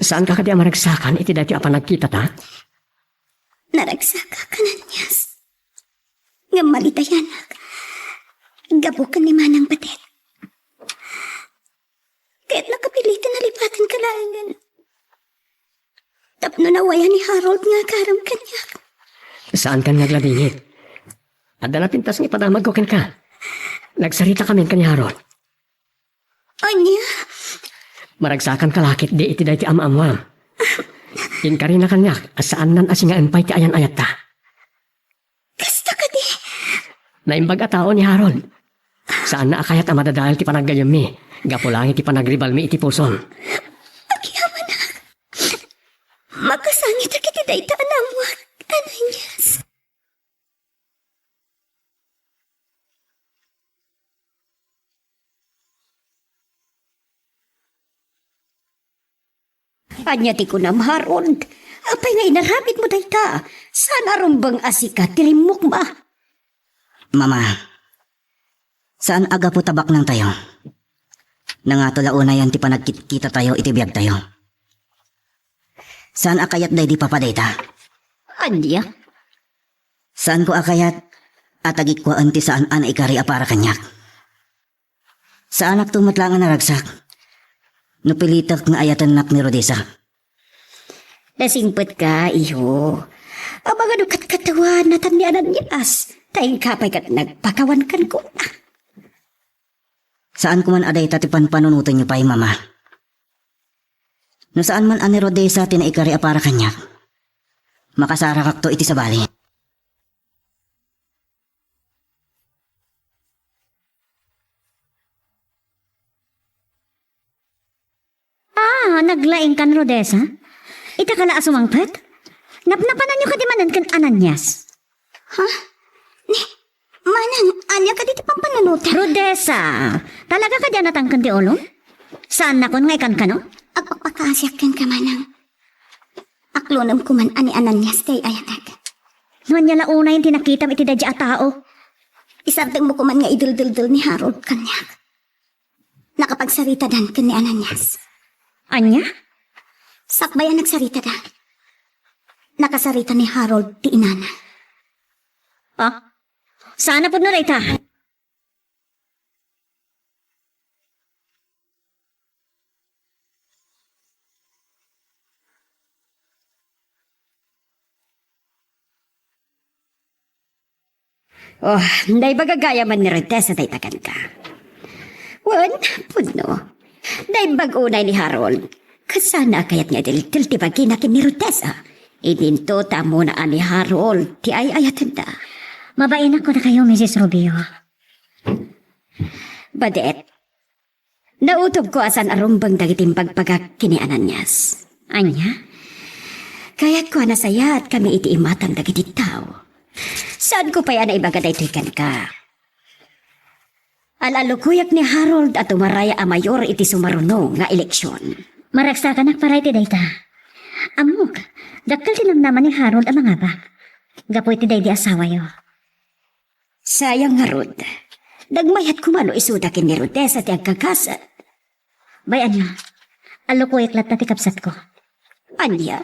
Saanka kadi a maragsakan iti daytoy a panagkitata? Naragsakak, Ananias. Ngem malitayanak gapu ken ni Manang Badet. Ket nakapiliten a lipatenka laengen tapno nawayan ni Harold nga agaram kaniak. Saankan nga agladingit. Adda napintas nga ipadamagko kenka. Nagsaritakamin ken ni Harold. Ania? Maragsakanka la ketdi iti daytoy a maammoam. Inkarina kaniak a saannan a singaen pay ti ayan-ayatta. Kasta kadi? Naimbag a tao ni Harold. Saanna a kayat a madadael ti panaggayyemmi gapu laeng iti panagribalmi iti pusom. Agyamanak. Makasangitak iti dayta a naammoak, Ananias. Ania ti kunam, Harold? Apay nga inaramidmo dayta? Saan a rumbeng a sika ti limmukma? Mama, saan a gapu ta baknangtayo. Nangato la unayen ti panagkitkitatayo iti biagtayo. Saan a kayat daydi papa dayta? Ania? Saanko a kayat a tagikkuaen ti saan a naikari a para kaniak. Saanakto met la nga naragsak no pilitek nga ayatennak ni Rodessa. Nasingpetka, iho. Amangan no katkatawaannatan ni Ananias, ta inka pay ket nagpakawan kenkuana. Saanko man a dayta ti panpanunotenyo pay, Mama. No saan man a ni Rodessa ti naikari a para kaniak, makasarakakto iti sabali. Ah, naglaingkan, Rodessa? Ita ka la a sumangpet? Napnapananyo kadi manen ken Ananias? Ha? Ni, Manang, ania kadi ti pampanunotem? Rodessa, talaga kadi a natangken ti ulom? Saannakon nga ikankano? Agpakpakaasiak kenka, Manang. Aklonem koma a ni Ananias ti ay-ayatek. No ania la unayen ti nakitam iti daydi a tao? Isardengmo koma nga ideldeldel ni Harold kaniak. Nakapagsaritadan ken ni Ananias. Ania? Sakbay a nagsaritada, nakasarita ni Harold ti inana. Ah? Saan a pudno dayta? Oh, naimbag a gayamen ni Rodessa dayta kenka. Wen, pudno. Naimbag unay ni Harold. Ket saan a kayat nga idiltel ti bagina ken ni Rodessa. Idinto ta ammona a ni Harold ti ay-ayatenna. Mabainak kadakayo, Misis Rubio. Badet, nautogko a saan a rumbeng dagiti imbagbagak ken ni Ananias. Ania? Kayatko a nasayaat kami iti imatang dagiti tao. Saanko pay a naibaga daytoy kenka. Al-alukoyak ni Harold a tumaray a mayor iti sumaruno nga eleksion. Maragsakanak para iti dayta. Ammok, dakkel ti namnama ni Harold a mangabak gapu iti daydi asawayo. Sayang ngarud, nagmayat koma no isuda ken ni Rodessa ti agkakasat. Bay, ania? Alukoyak latta ti kabsatko. Ania?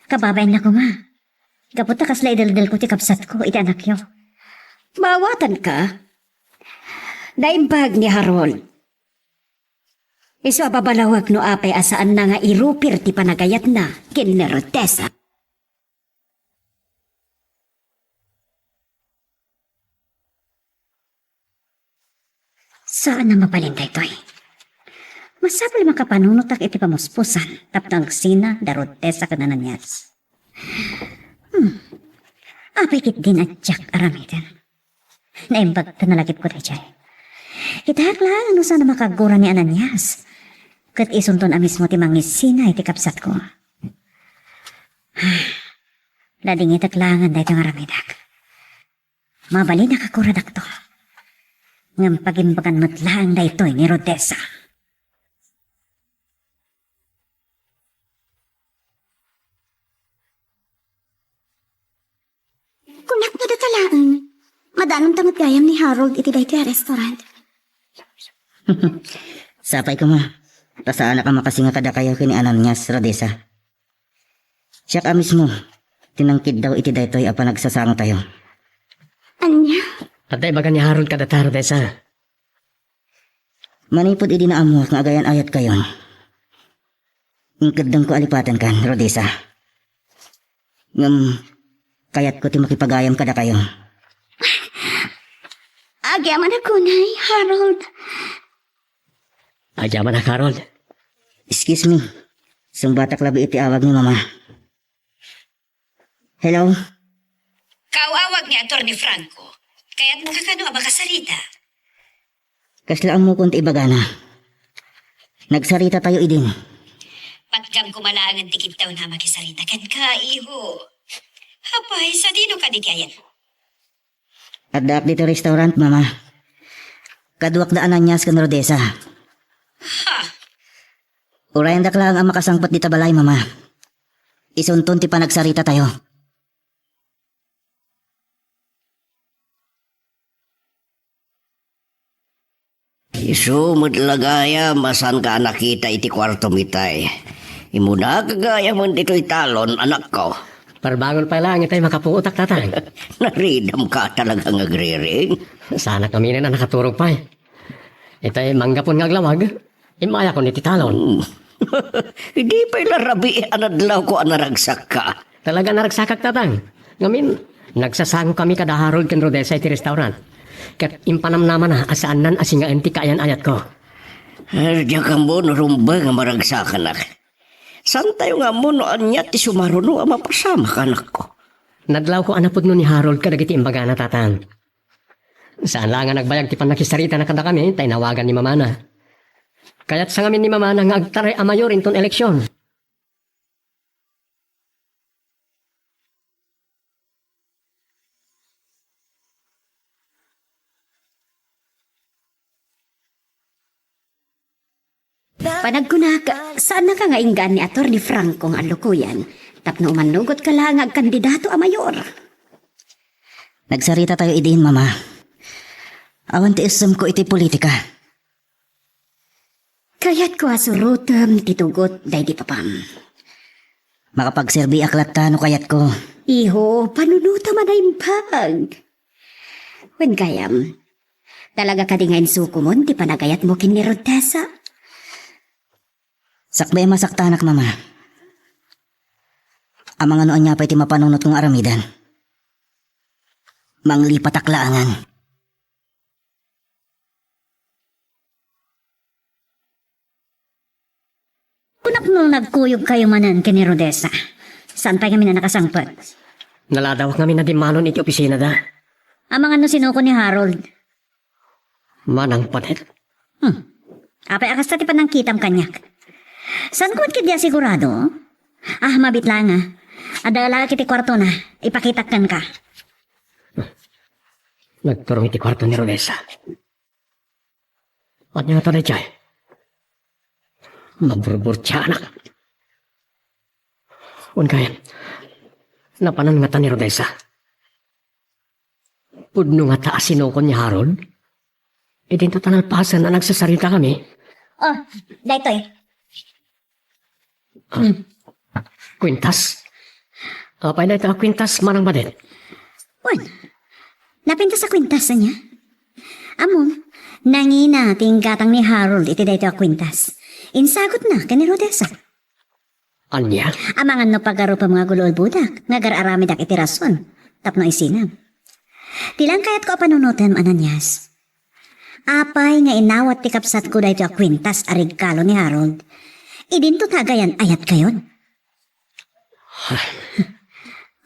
Kababainna koma. Gapu ta kasla ideldelko ti kabsatko iti anakyo. Maawatanka? Naimbag ni Harold. Isu a babalawek no apay a saanna nga irupir ti panagayatna ken ni Rodessa. Saan a mabalin daytoy. Masapul a makapanunotak iti pamuspusan tapno agsina da Rodessa ken Ananias. Hmm. Apay ketdin a diak aramiden. Naimbag ta nalagipko daydiay. Itayak laeng no saan a makagura ni Ananias. Ket isunton a mismo ti mangisina iti kabsatko. Ladingitek laengen daytoy nga aramidek. Mabalin a kakuradakto. Ngem pagimbagan met laeng daytoy ni Rodessa. Kunak nga data laeng. Madanonta met gayam ni Harold iti daytoy a restaurant. Sapay koma, ta saanak a makasinga kadakayo ken ni Ananias, Rodessa. Siak a mismo ti nangkiddaw iti daytoy a panagsasangotayo. Ania? Adda ibaga ni Harold kadata, Rodessa. Manipud idi naammoak nga agayan-ayatkayo, inkeddengko a lipatenkan, Rodessa. Ngem kayatko ti makipagayam kadakayo. Agyamanak unay, Harold. Agyamanak, Harold. Excuse me. Sungbatak labi iti awag ni Mama. Hello? Kaawawag ni Attorney Franco. Kayatmo kakano a makasarita? Kasla ammokon ti ibagana. Nagsaritatayo idin. Patgam koma laengen ti kiddawna a makisarita kenka, iho. Apay, sadino kadi ti ayanmo? Addaak ditoy restaurant, Mama. Kaduak da Ananias ken Rodessa. Ha? Urayendak laeng a makasangpet dita balay, Mama. Isunton ti panagsaritatayo. Isu met la gayam a saanka a nakita iti kuartom itay. Immunak gayamen ditoy talon, anakko. Parbangon pay laeng itay makapuotak, Tatang. Naridamka talaga nga agriring. Saanak aminen a nakaturog pay. Itay manggapon nga aglawag, immayakon iti talon. Hmm. Idi pay la rabii a nadlawko a naragsakka. Talaga a naragsakak, Tatang. Ngamin, nagsasangokami kada Harold ken Rodessa iti restaurant. Ket impanamnamana a saannan a singaen ti kaayan-ayatko. Eh, diak ammo no rumbeng a maragsakanak. Saantayo nga ammo no ania ti sumaruno a mapasamak, anakko. Nadlawko a napudno ni Harold kadagiti imbagana, Tatang. Saan la nga nagbayag ti pannakisaritana kadakami, ta inawagan ni Mamana. Kayatsa ngamin ni Mamana nga agtaray a mayor inton eleksion. Panagkunak, saannaka nga inggaan ni Attorney Franco nga allukoyan tapno umannugotka la nga agkandidato a mayor. Nagsaritatayo idin, Mama. Awan ti isemko iti politika. Kayatko a surotem ti tugot daydi papam. Makapagserbiak latta no kayatko. Iho, panunotam a naimbag. Wen gayam, talaga kadi nga insukomon ti panagayatmo ken ni Rodessa? Sakbay a masaktanak, Mama. Amangan no ania pay ti mapanunotko nga aramiden. Manglipatak laengen. Kunak no nagkuyogkayo manen ken ni Rodessa. Saan pay ngamin a nakasangpet? Naladawak ngamin a dimmanon iti opisinada. Amangan no sinuko ni Harold. Manang panet. Hmm. Apay a kasta ti panangkitam kaniak? Saan ko met ketdi a sigurado? Ah, mabiit laeng a. Adda laeng iti kuartona. Ipakitak kenka. Nagturong iti kuarto ni Rodessa. Ania ta daytoy? Maburburtianak. Wen kay, napanan ngata ni Rodessa? Pudno ngata a sinukon ni Harold? Idinto ta nalpasen a nagsasarita kami. Oh, daytoy. Ah, hmm. Kwintas? Apay daytoy a kwintas, Manang Badet? Wen, napintas a kwintas ania? Ammom, nangina ti inggatang ni Harold iti daytoy a kwintas. Insagutna ken ni Rodessa. Ania? Amangan no pagarupem nga agululbodak, nga agar-aramidak iti rason tapno isinam. Ti laeng kayatko a panunotem, Ananias. Apay nga inawat ti kabsatko daytoy a kwintas a regalo ni Harold? Idinto ta agayan-ayatkayon.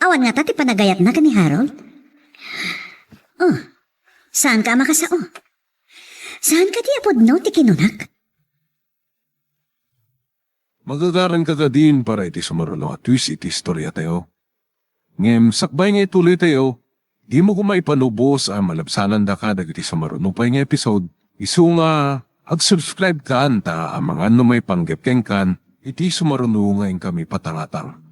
Awan ngata ti panagayatna ken ni Harold? Oh, saanka a makasao? Saan kadi a pudno ti kinunak? Magagaranka kadin para iti sumaruno a twist iti istoriatayo. Ngem sakbay nga ituloytayo, dimo koma ipalubos a malabsanandaka dagiti sumaruno pay nga episode, isu nga ag-subscribe kan ta amangan no maipanggep kenkan iti sumaruno nga inkami patangatang.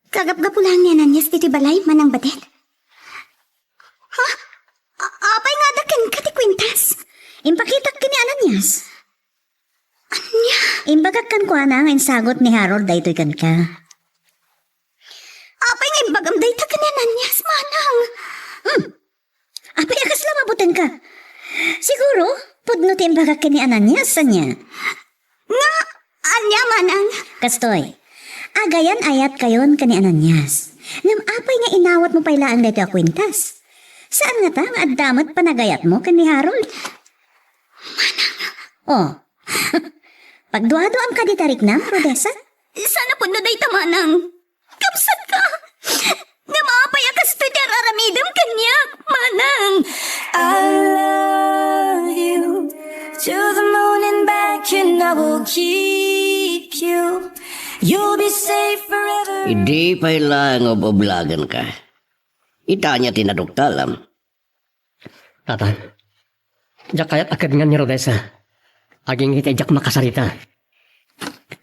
Kagapgapu laeng ni Ananias ditoy balay, Manang Badet. Ha? A-, apay nga adda kenka ti kwintas? Impakitak ken ni Ananias. Ania? Imbagak kenkuana nga insagut ni Harold daytoy kenka. Apay nga imbagam dayta ken ni Ananias, Manang? Hmm. Apay a kasla mabutenka? Siguro, pudno ti imbagak ken ni Ananias, ania? Nga, ania, Manang? Kastoy, agayan-ayatkayon ken ni Ananias. Ngem apay nga inawatmo pay laeng daytoy a kwintas? Saan ngata nga adda met panagayatmo ken ni Harold? Manang. Oh. Pagduaduam kadi ta riknam, Rodessa? Saan a pudno dayta, Manang. Kabsatka. Ngem apay a kastoy ti ar-aramidem kaniak, Manang? I love you to the moon and back, and I will keep you. You'll be safe forever. Idi pay laeng ub-ublagenka. Ita ania ti naduktalam? Tatang, diak kayat a kedngan ni Rodessa. Agingga iti diak makasarita.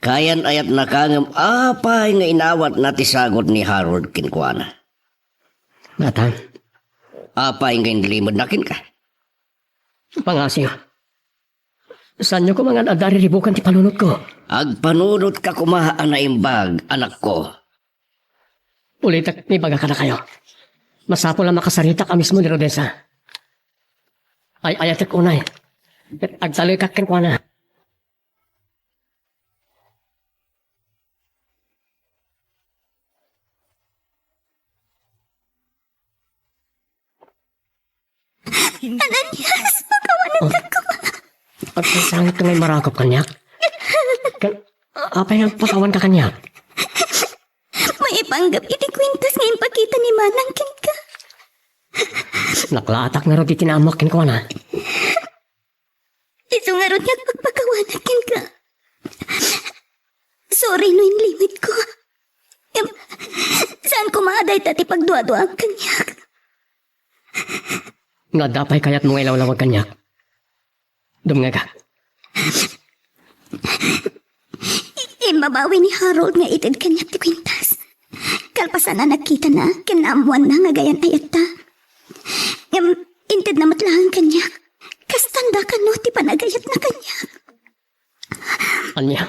Kayan-ayatnaka ngem apay nga inawatna ti sagut ni Harold kenkuana? Tatang, apay nga inlimedna kenka? Pangngaasim. Saanyo koma nga adda riribukan ti panunotko? Agpanunotka koma a naimbag, anakko. Ulitek nga ibaga kadakayo. Masapul a makasaritak a mismo ni Rodessa. Ay-ayatek unay. Agtalekak kenkuana. Ananias, pakawanenka koma. Agsangsangit ngay marakop kaniak? Kan, apay nga pakawanka kaniak? Maipanggep iti kwintas nga impakita ni Manang kenka. Naklaatak ngarud iti naammoak kenkuana. Isu ngarud nga agpakpakawanak kenka. Sorry no inlimedko. Em, saan koma a dayta ti pagduaduam kaniak? No adda pay kayatmo nga ilawlawag kaniak, dumngegak. Immabawi ni Harold nga ited kaniak ti kwintas. Kalpasan a nakitana ken naammoanna nga agayan-ayatta. Ngem intedna met laeng kaniak. Kastanda kano ti panagayatna kaniak. Ania?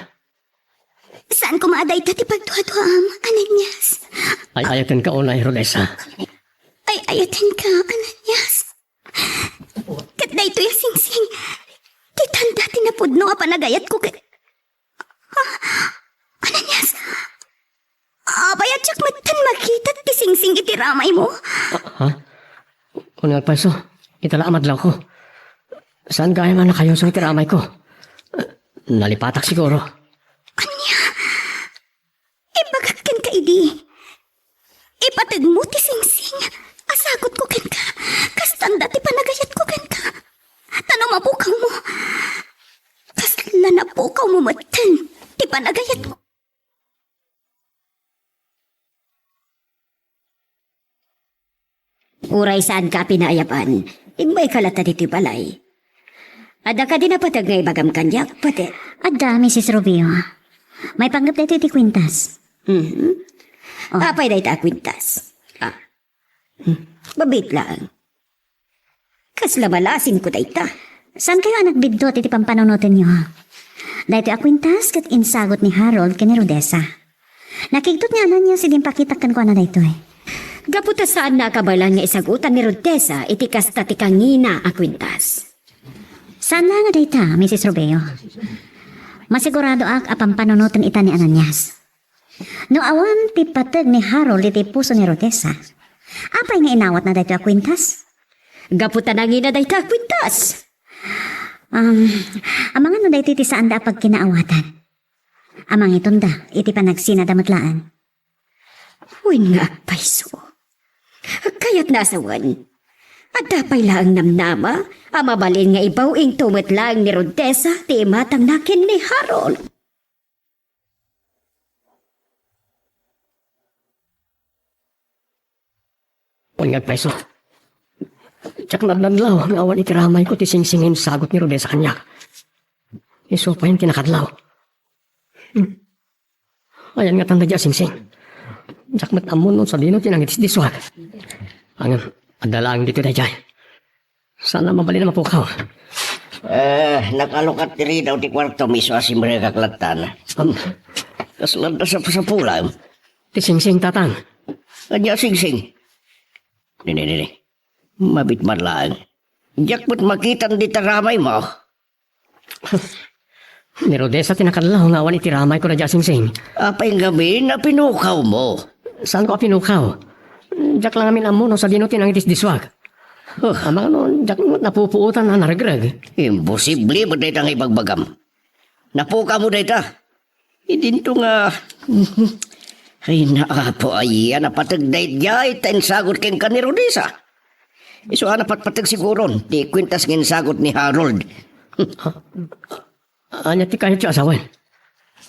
Saan koma a dayta ti pagduaduam, Ananias? Ay-ayatenka unay, Rodessa. Ay-ayatenka, Ananias. Ket daytoy a singsing, ti tanda ti napudno a panagayatko ket, ah, Ananias, apay a diak metten makita ti singsing iti ramaymo? Ah, ha? Uneg payso, ita la a madlawko. Saan gayam a nakayusong iti ramayko? Nalipatak siguro. Ania? Ibagak kenka idi. Ipateg mo ti singsing a sagutko kenka. Kastanda ti panagayatko kenka. Ta no mapukawmo, kasla napukawmo metten ti panagayatko. Uray saanka a pinaayaban, immayka latta ditoy balay. Adda kadi napateg nga ibagam kaniak, pati? Adda, Misis Rubio. Maipanggep daytoy ti kwintas. Mhm. Oh. Apay dayta a kwintas? Ah. Hmm. Mabiit laeng. Kasla malasinko dayta. Saankayo a nagbiddut iti pampanunotenyo? Daytoy a kwintas ket insagut ni Harold ken ni Rodessa. Nakigtot ni Ananias idi impakitak kenkuana daytoy. Gapu ta saanna a kabaelan nga isagutan ni Rodessa iti kasta ti kangina a kwintas. Saan laeng a dayta, Misis Rubio. Masiguradoak a pampanunoten ita ni Ananias. No awan ti pateg ni Harold iti puso ni Rodessa, apay nga inawatna daytoy a kwintas? Gapu ta nangina dayta a kwintas. Um, amangan no daytoy ti saanda a pagkinaawatan. Amangitonda iti panagsinada met laeng. Wen nga agpayso. Kayatna a sawen. Adda pay laeng namnama a mabalin nga ibaw-ingto met laeng ni Rodessa ti imatangna ken ni Harold. Wen nga agpayso. Diak nadnadlaw nga awan iti ramayko ti singsing nga insagut ni Rodessa kaniak. Isu pay ti nakadlaw. Hmm. Ayan nga tanda di a singsing. Diak met ammo no sadino ti nangidisdiswag. Ngem, adda laeng ditoy daydiay. Saan a mabalin a mapukaw. Eh, nakalukat ti ridaw ti kuartom isu a simrekak lattan. Am. Kasla adda sapusapulam. Ti singsing, tatang. Ania a singsing? Dini, dini. Mabiit man laeng. Diak met makitan dita ramaymo. Ni Rodessa ti nakadlaw nga awan iti ramayko daydiay a singsing. Apay ngamin a pinukawmo? Saanko a pinukaw? Diak la ngamin ammo no sadino ti nangidisdiswag. Huh. Amangan no diak met napupuotan a naregreg. Imposible met dayta nga ibagbagam. Napukawmo dayta. Idinto nga, ay, naapo, aya, napateg daydiay ta insagut kenka ni Rodessa. Isu a napatpateg siguron ti kwintas nga insagut ni Harold. Ania ti kayatyo a sawen?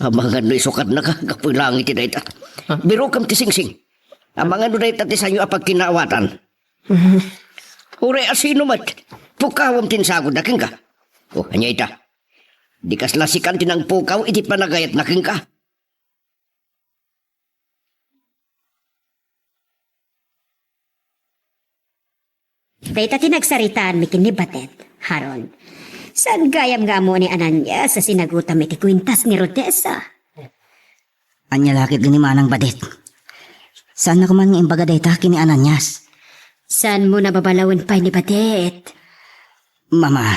Amangan no isu kadnaka gapu langit ti dayta. Ha? Birokam ti singsing. Amangan no dayta ti saanyo a pagkinaawatan. Mhm. Uray a sino met, pukawam ti insagutna kenka. O, ania ita? Di kasla sikan ti nangpukaw iti panagayatna kenka. Dayta ti nagsaritaanmi ken ni Batet, Harold. Saan gayam nga ammo ni Ananias a sinagutam iti kwintas ni Rodessa? Ania la ket ni Manang Badet? Saanna koma nga imbaga dayta ken ni Ananias? Saanmo nababalawen pay ni Badet? Mama,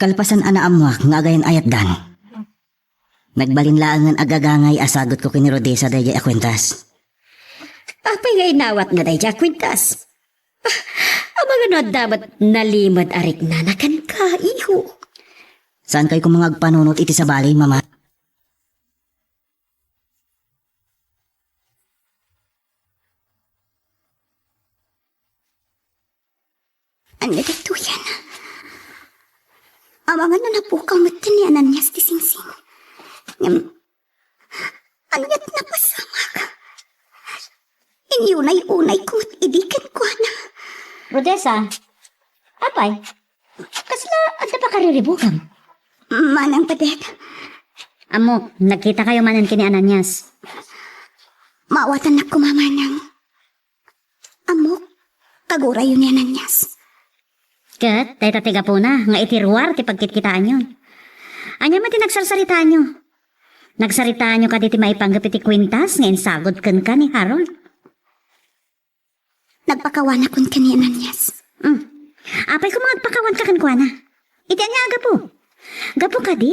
kalpasan a naammuak nga agayan-ayatdan, nagbalin laengen agagangay a sagutko ken ni Rodessa daydiay a kwintas. Apay nga inawatna daydiay a kwintas? Ah, amangan no adda met nalimed a riknana kenka, iho. Saankayo koma nga agpanunot iti sabali, Mama? Ania daytoyen? Amangan no napukaw met ni Ananias ti singsing. Ngem, aniat napasamak? Inyunay-unayko met idi kenkuana. Rodessa, apay, kasla adda pakariribukam? Manang Badet. Ammok, nagkitakayo manen ken ni Ananias. Maawatannak koma, Manang. Ammok, kagurayyo ni Ananias. Ket dayta ti gapuna nga iti ruar ti pagkitkitaanyo. Ania met ti nagsarsaritaanyo? Nagsaritaanyo kadi ti maipanggep iti kwintas nga insagut kenka ni Harold? Nagpakawanakon ken ni Ananias. Hmm. Apay koma nga agpakawanka kenkuana? Iti ania a gapu? Gapu kadi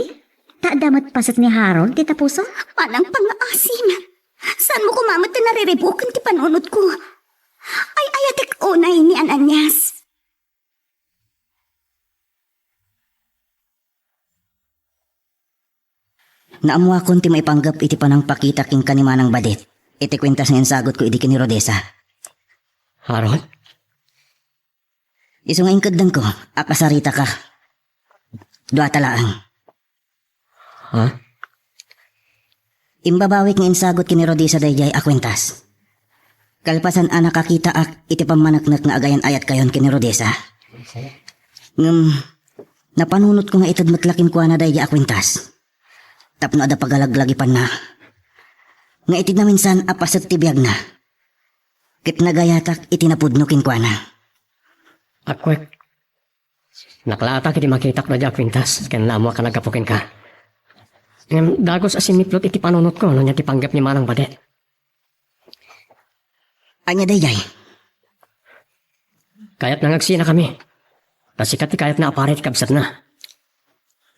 ta adda met paset ni Harold ti tapuso? Manang pangaasiman. Saanmo koma met ti nariribuken ti panunotko? Ay-ayatek unay ni Ananias. Naammuakon ti maipanggep iti panangpakita kenka ni Manang Badet iti kwintas nga insagutko idi ken ni Rodessa. Harold? Isu nga inkeddengko a kasaritaka. Duata laeng. Ha? Imbabawik nga insagut ken ni Rodessa daydiay a kwintas. Kalpasan a nakakitaak iti pammaneknek nga agayan-ayatkayon ken ni Rodessa. Ngem, napanunotko nga ited met la kenkuana daydi a kuintas. Tapno adda pagalaglagipanna. Nga iti naminsan a paset ti biagna. Ket nagayatak iti napudno kenkuana. Akwek, naklaatak iti makitak daydi a kuintas ken naammoak a naggapu kenka. Ngem dagus a sinniplot iti panunotko no ania ti panggep ni Manang Bade. Ania daydiay? Kayatna nga agsinakami. Ta sika ti kayatna a pari ti kabsatna.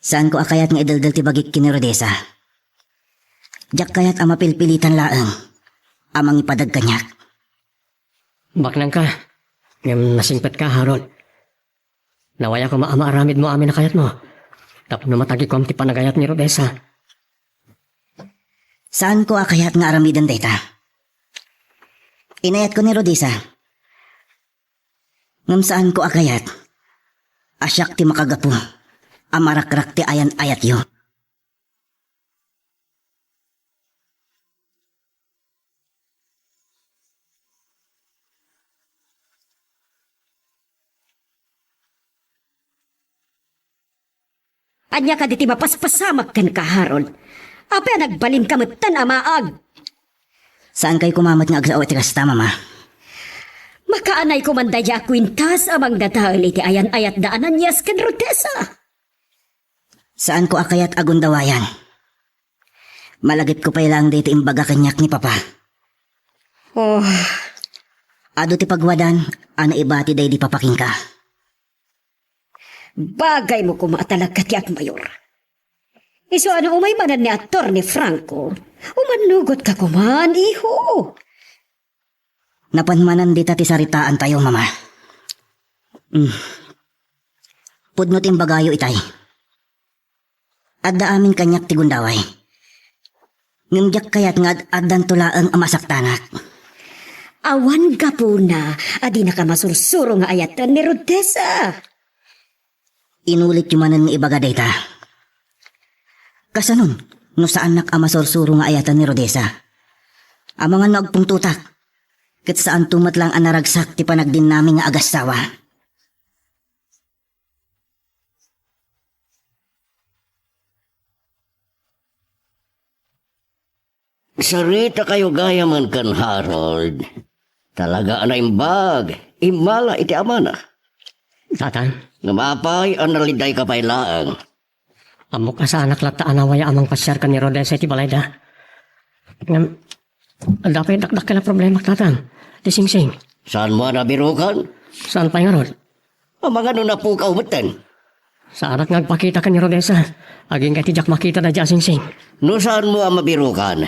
Saanko a kayat nga ideldel ti bagik ken ni Rodessa. Diak kayat a mapilpilitan laeng a mangipadag kaniak. Baknangka, ngem nasingpetka, Harold. Nawaya koma a maaramidmo amin a kayatmo. Tapno matagikuam ti panagayat ni Rodessa. Saanko a kayat nga aramiden dayta. Inayatko ni Rodessa. Ngem saanko a kayat a siak ti makagapu a marakrak ti ayan-ayatyo. Ania kadi ti mapaspasamak kenka, Harold? Apay a nagbalinka metten a maag? Saankayo koma met nga agsao iti kasta, Mama. Makaanay koman daydi a kuintas a mangdadael iti ayan-ayat da Ananias ken Rodessa. Saanko a kayat a gundawayan. Malagipko pay laeng daytoy imbaga kaniak ni Papa. Oh. Adu ti pagwadan a naibati daydi Papa kenka. Bagaymo koma a talaga ti agmayor. Isu a no umay manen ni Attorney Franco, umannugotka koman, iho. Napan manen dita ti saritaantayo, Mama. Mm. Pudno ti imbagayo itay. Adda amin kaniak ti gundaway. Ngem diak kayat nga ad-addanto laeng a masaktanak. Awan gapuna a dinaka masursuro nga ayaten ni Rodessa. Inulityo manen nga ibaga dayta. Kasanon no saannak a masursuro nga ayaten ni Rodessa? Amangan no agpungtotak, ket saanto met laeng a naragsak ti panagdinnamin nga agassawa. Saritakayo gayamen ken Harold. Talaga a naimbag, immala iti amana. Tatang. Ngem apay a nalidayka pay laeng? Ammok a saanak latta a nawaya a mangpasiar ken ni Rodessa iti balayda. Ngem, adda pay dakdakkel a problema, Tatang. Ti singsing. Saanmo a nabirukan? Saan pay ngarud? Amangan no napukaw metten. Saanak nga agpakita ken ni Rodessa. Agingga ti diak makita daydi a singsing. No saanmo a mabirukan,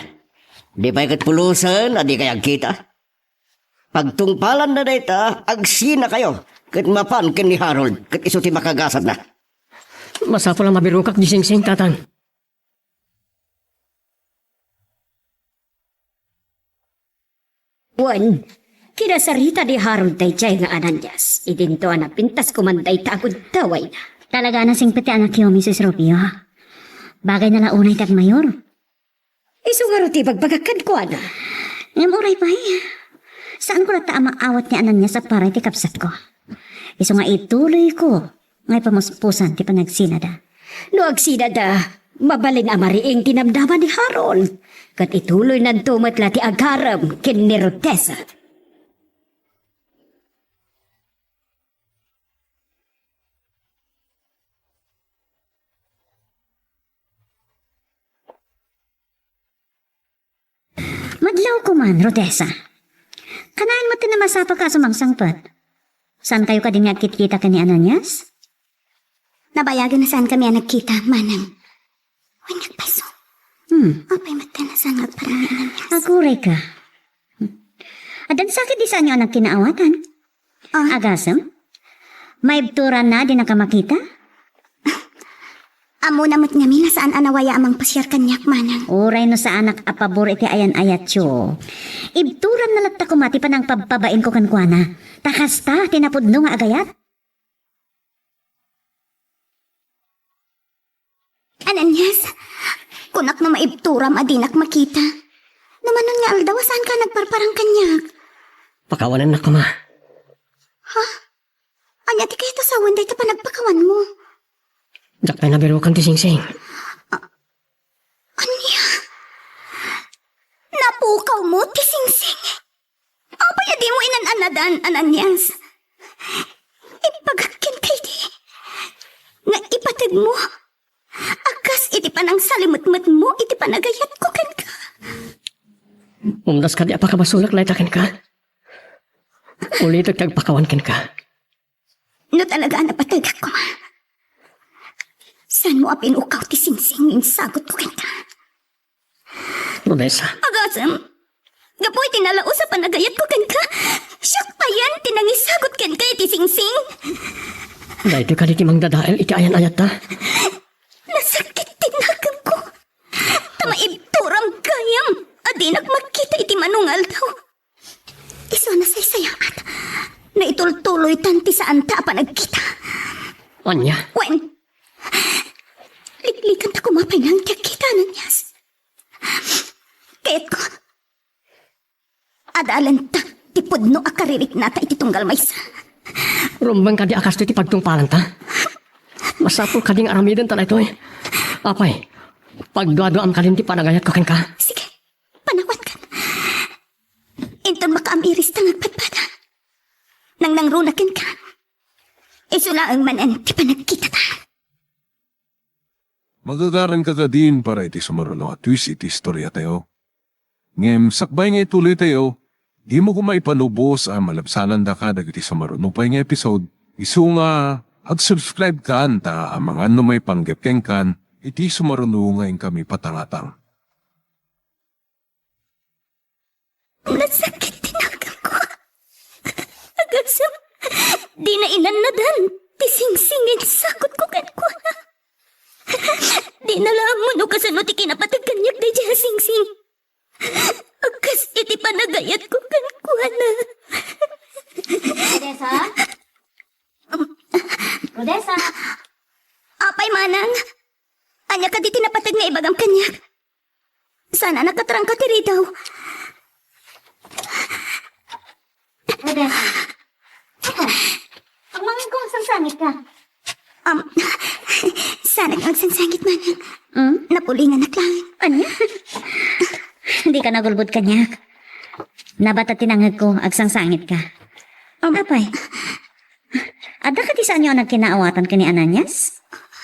di pay ket pulosen a dikay agkita. Pagtungpalanna dayta, agsinakayo, ket mapan ken ni Harold, ket isu ti makagasatna. Masapul a mabirukak di singsing, Tatang. Wen, kinasarita ni Harold daydiay nga Ananias, idinto a napintas koman dayta a gundawayna. Talaga a nasingpet ti anakyo, Misis Rubio. Bagayna la unay ti agmayor. Isu ngarud ti ibagbagak kenkuana. Ngem uray pay, saanko latta a maawat ni Ananias a para iti kabsatko. Isu nga ituloyko nga ipamuspusan ti panagsinada. No agsinada, mabalin a mariing ti namnama ni Harold. Ket ituloynanto met la ti agarem ken ni Rodessa. Madlaw koman, Rodessa. Kanayon met ti namasapulka a sumangsangpet. Saankayo kadi nga agkitkita ken ni Ananias? Nabayagen a saankami a nagkita, Manang. Wen, nagpayso. Hmm. Apay met ti saan nga agparang ni Ananias? Agurayka. Addan sakit di saanyo a nagkinaawatan? Ah. Agasem? Maibturanna a dinaka makita? Ammona met ngamin a saan a nawaya a mangpasiar kaniak, Manang. Uray no saanak a pabor iti ayan-ayatyo, ibturanna latta koma ti panangpabpabainko kenkuana. Ta kasta ti napudno nga agayat. Ananias, kunak no maibturam a dinak makita. No manon nga aldaw a saanka nagparparang kaniak. Pakawanennak koma. Ha? Ania ti kayat a sawen dayta panagpakawanmo? Diak pay nabirukan ti singsing. Ania? Napukawmo ti singsing? Apay a dimo inan-annadan, Ananias? Imbagak kenka idi nga ipategmo a kas iti panangsalimetmetmo iti panagayatko kenka. Umdas kadi a pakabasolak dayta kenka? Ulitek ti agpakawan kenka. No talaga a napategak koma, saanmo a pinukaw ti singsing nga insagutko kenka? Rodessa. Agasem, gapu iti nalaus a panagayatko kenka, siak payen ti nangisagut kenka iti singsing. Daytoy kadi ti mangdadael iti ayan-ayatta? Nasakit ti nakemko. Ta maibturam gayam a dinak makita iti manungaldaw. Isu a nasaysayaat, naitultuloytan ti saanta a panagkita. Ania? Wen, liklikanta koma pay nang ti agkita, Ananias. Kayatko, adalenta ti pudno a kaririknata iti tunggal maysa. Rumbeng kadi a kastoy ti pagtungpalanta? Masapul kadi nga aramidenta daytoy? Apay, pagduaduaam kadin ti panagayatko kenka? Sige, panawankan. Inton makaam-iris ta nga agpadpada, nangnangruna kenka. Isu laeng manen ti panagkitata. Magagaranka kadin para iti sumaruno a twist iti istoriatayo. Ngem sakbay nga ituloytayo, dimo koma ipanubos a malabsanandaka dagiti sumaruno pay nga episode, isu nga ag-subscribe kan ta amangan no maipanggep kenkan iti sumaruno nga inkami patangatang. Nasakit ti nakemko. Agasem, dina inannadan ti singsing nga insagutko kenkuana. Dina la ammo no kasano ti kinapateg kaniak daydiay a singsing. Kas iti panagayatko kenkuana. Rodessa? Rodessa? Apay, manang? Ania kadi ti napateg nga ibagam kaniak? Saan a nakatrangka ti ridaw? Rodessa. Ako, agmangngegko, agsangsangitka. Um, saan a agsangsangit, manang. Hmm? Napulinganak laeng. Ania? Dika nagulbod kaniak. Nabatat ti nangngegko, agsangsangitka. Um, apay, adda kadi saanyo a nagkinaawatan ken ni Ananias?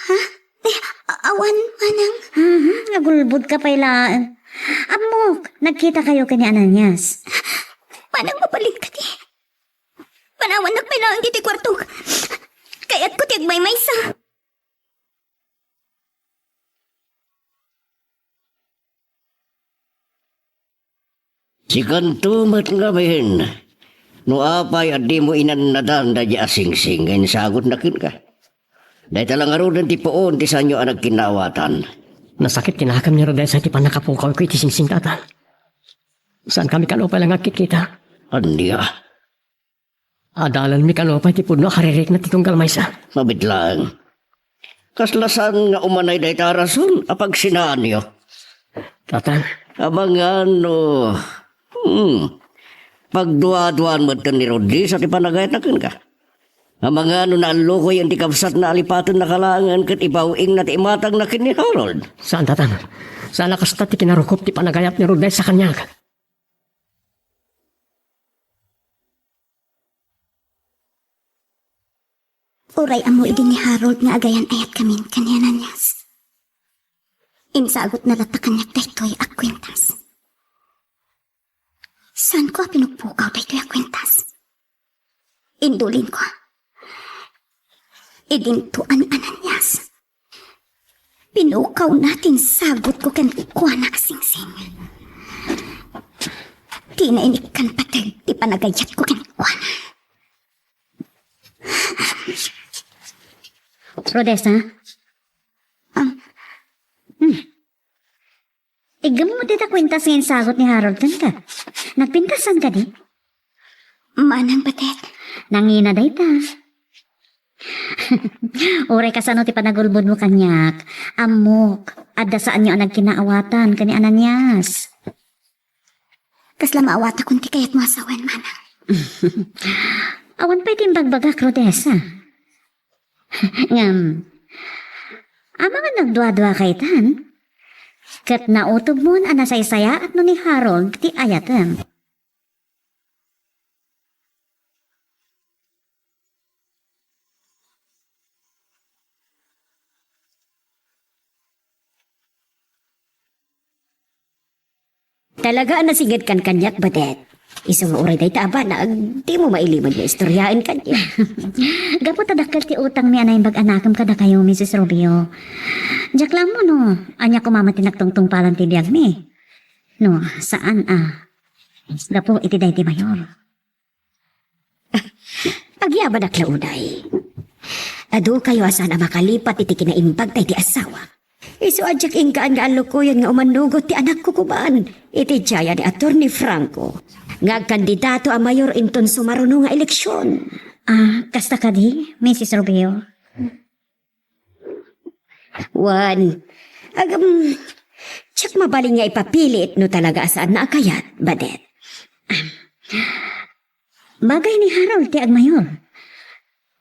Ha? Eh, a-, awan, manang. Mhm, nagulbodka pay laeng. Ammok, nagkitakayo ken ni Ananias. Manang, mabalin kadi? Panawannak pay laeng ditoy kuartok. Kayatko ti agmaymaysa. Sikanto met ngamin, no apay a dimo inannadan daydiay a singsing nga insagutna kenka. Dayta la ngaruden ti puon ti saanyo a nagkinaawatan. Nasakit ti nakem ni Rodessa iti pannakapukawko iti singsing, tata. Saankami kano pay la nga agkitkita. Ania? Adalanmi kano pay ti pudno a karirikna ti tunggal maysa. Mabiit laeng. Kasla saan nga umanay dayta a rason a pagsinaanyo? Tata. Amangan no, hmm, pagduaduaan metten ni Rodessa ti panagayatna kenka. Amangan no naallukoyen ti kabsatna a lipatennaka laengen ket ibaw-ingna ti imatangna ken ni Harold. Saan, tata. Saan a kasta ti kinarukop ti panagayat ni Rodessa kaniak. Uray ammo idi ni Harold nga agayan-ayatkamin ken ni Ananias, insagutna latta kaniak daytoy a kuentas. Saanko a pinukpukaw daytoy a kuentas. Indulinko. Idinto a ni Ananias. Pinukawna ti insagutko kenkuana a singsing. Dina inikkan pateg ti panagayatko kenkuana. Rodessa? Ah. Hmm. Iggammo dita kuentas nga insagut ni Harold kenka. Nagpintasan kadi? Manang batek. Nangina dayta. Uray kasano ti panagulbodmo kaniak, ammok, adda saanyo a nagkinaawatan ken ni Ananias. Kasla maawatakon ti kayatmo a sawen, manang. Awan pay ti imbagbagak, Rodessa. Ngem, amangan nagduadua kaytan, ket nautobmon a nasaysayaat no ni Harold ti ayatem. Talaga a nasingedkan kaniak, Badet. Isu nga uray dayta a banag, dimo mailimed nga istoryaen kaniak. Gapu ta dakkel ti utangmi a naimbag a nakem kadakayo, Misis Rubio. Diak la ammo no ania koma met ti nagtungtungpalan ti biagmi. No, saan a gapu iti daydi mayor. Agyamanak la unay. Adukayo a saan a makalipat iti kinaimbag daydi asawa. Isu a diak inggaan nga allukoyen nga umanugot ti anakko koma iti diayan ni Attorney Franco nga agkandidato a mayor inton sumaruno nga eleksion. Ah, kasta kadi, Misis Rubio? Wen, agam, diak mabalin nga ipapilit no talaga a saanna a kayat, Badet. Bagay ni Harold ti agmayor.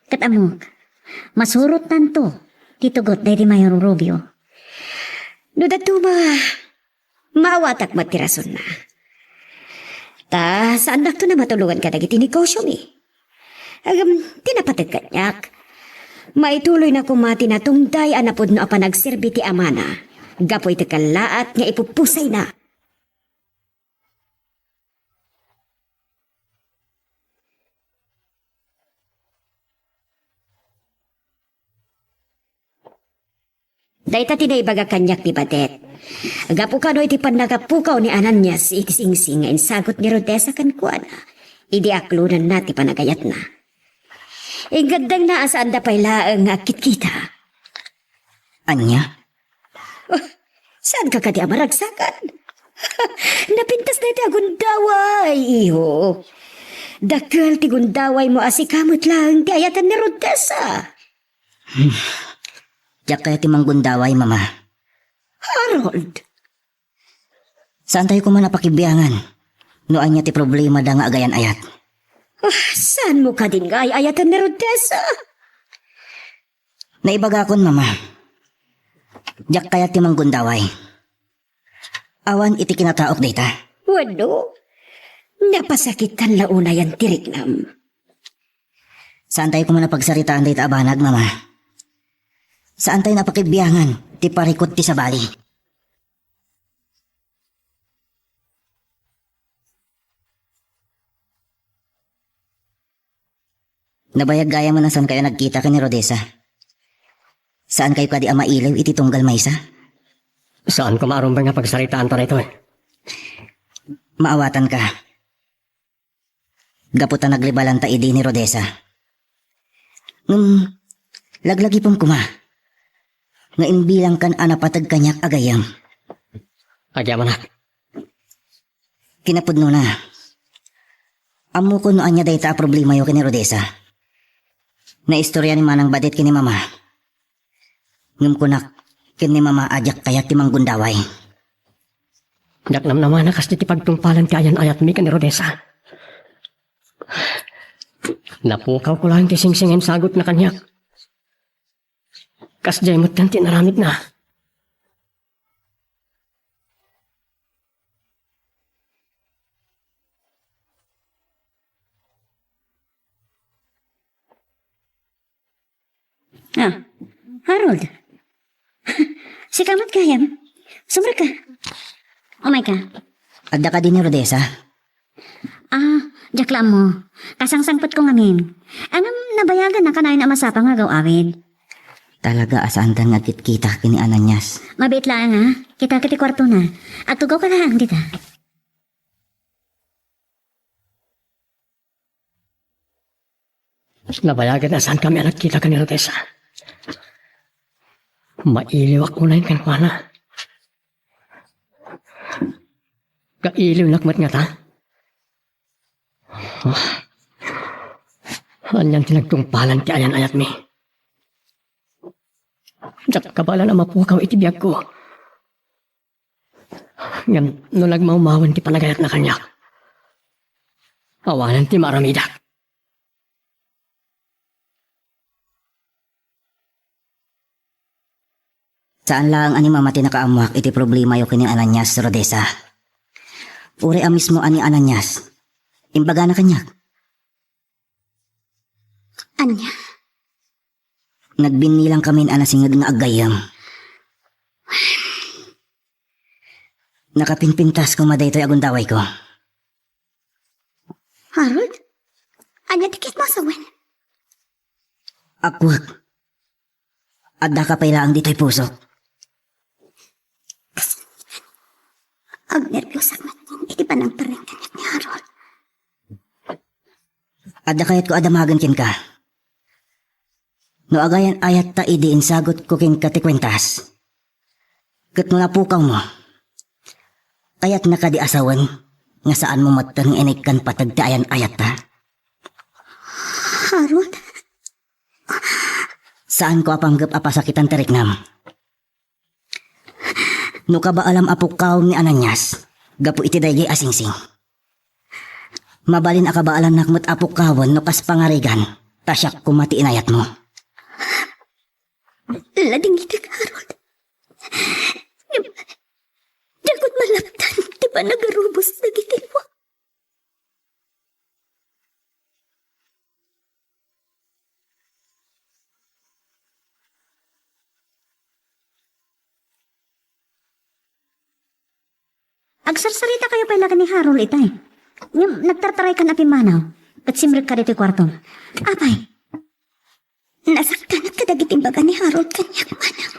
Ket ammok, masurottanto ti tugot daydi Mayor Rubio. No dadduma, maawatak met ti rasonna. Ta, saandakto a matulongan kadagiti negosyomi. Agam, ti napateg kaniak, maituloyna koma ti natungday a napudno a panagserbi ti amana gapu iti kallaat nga ipupusayna. Dayta ti naibaga kaniak ni Badet. Gapu kano iti pannakapukaw ni Ananias iti singsing nga insagut ni Rodessa kenkuana idi aklonanna ti panagayatna. Ingaddengna a saanda pay laeng nga agkitkita. Ania? Oh, saanka kadi a maragsakan? Napintas dayta a gundaway, iho. Dakkel ti gundawaymo a sika met laeng ti ayaten ni Rodessa. Hmm. Diak kayat ti manggundaway, Mama. Harold! Saantayo koma a pakibiangan no ania ti problemada nga agayan-ayat. Ah, saanmo kadin nga ay-ayaten ni Rodessa? Naibagakon, Mama. Diak kayat ti manggundaway. Awan iti kinataok dayta. Wenno, napasakitan la unayen ti riknam. Saantayo koma a pagsaritaan dayta a banag, Mama. Saantayo a pakibiangan ti parikut ti sabali. Nabayag gayam a saankayo a nagkita ken ni Rodessa. Saankayo kadi a mailiw iti tunggal maysa? Saan koma a rumbeng a pagsaritaanta daytoy. Maawatanka. Gapu ta naglibalanta idi ni Rodessa. Ngem, laglagipem koma nga imbilangkan a napateg kaniak a gayyem. Agyamanak. Kinapudnona, ammokon no ania dayta a problemayo ken ni Rodessa. Naistorya ni Manang Badet ken ni Mama. Ngem kunak ken ni Mama a diak kayat ti manggundaway. Diak namnamana kasdi ti pagtungpalan ti ayan-ayatmi ken ni Rodessa. Napukawko laeng ti singsing nga insagutna kaniak. Kasdiay metten ti inaramidna. Ah, Harold. Sika met gayam. Sumrekka. Umayka. Adda kadi ni Rodessa? Ah, diak la ammo. Kasangsangpetko ngamin. Ngem nabayagen a kanayon a masapang nga agaw-awid. Talaga a saantan nga agkitkita ken ni Ananias. Mabiit laeng a. Kita iti kuartona. Agtugawka laeng dita. Nabayagen a saankami a nagkita ken ni Rodessa. Mailiwak unayen kenkuana. Kailiwnak met ngata? Ah, anian ti nagtungpalan ti ayan-ayatmi? Diak kabaelan a mapukaw iti biagko. Ngem no nagmawmawen ti panagayatna kaniak, Awanen ti maaramidak. Saan laeng a ni Mama ti nakaammuak iti problemayo ken ni Ananias, Rodessa. Uray a mismo a ni Ananias, imbagana kaniak. Ania? Nagbinnilang kamin a nasinged nga aggayyem. Nakapinpintas koma daytoy a gundawayko. Harold? Ania ti ket masawen? Akwek. Addaka pay laeng ditoy pusok. Agnerbios ak met iti panangpareng kaniak ni Harold. Adda kayatko a damagen kenka. No agayan ayatta idi insagutko kenka ti kuentas, ket no napukawmo, kayatna kadi a sawen nga saanmo metten nga inikkan pateg ti ayan-ayatta? Harold? Saanko a panggep a pasakitan ti riknam. No kabaalam a pukkawem ni Ananias gapu iti daydiay a singsing, mabalin a kabaalannak met a pukkawen no kas pangarigan ta siak koma ti inayatmo. Ladingitek, Harold. Ngem, diak met malaptan ti panagarubos dagiti lua. Agsarsarita kayo pay laeng ni Harold itay. Ngem nagtartaraykan a pimmanaw, ket simrekka ditoy kuartom. Apay? Nasaktanak kadagiti imbaga ni Harold kaniak, manang.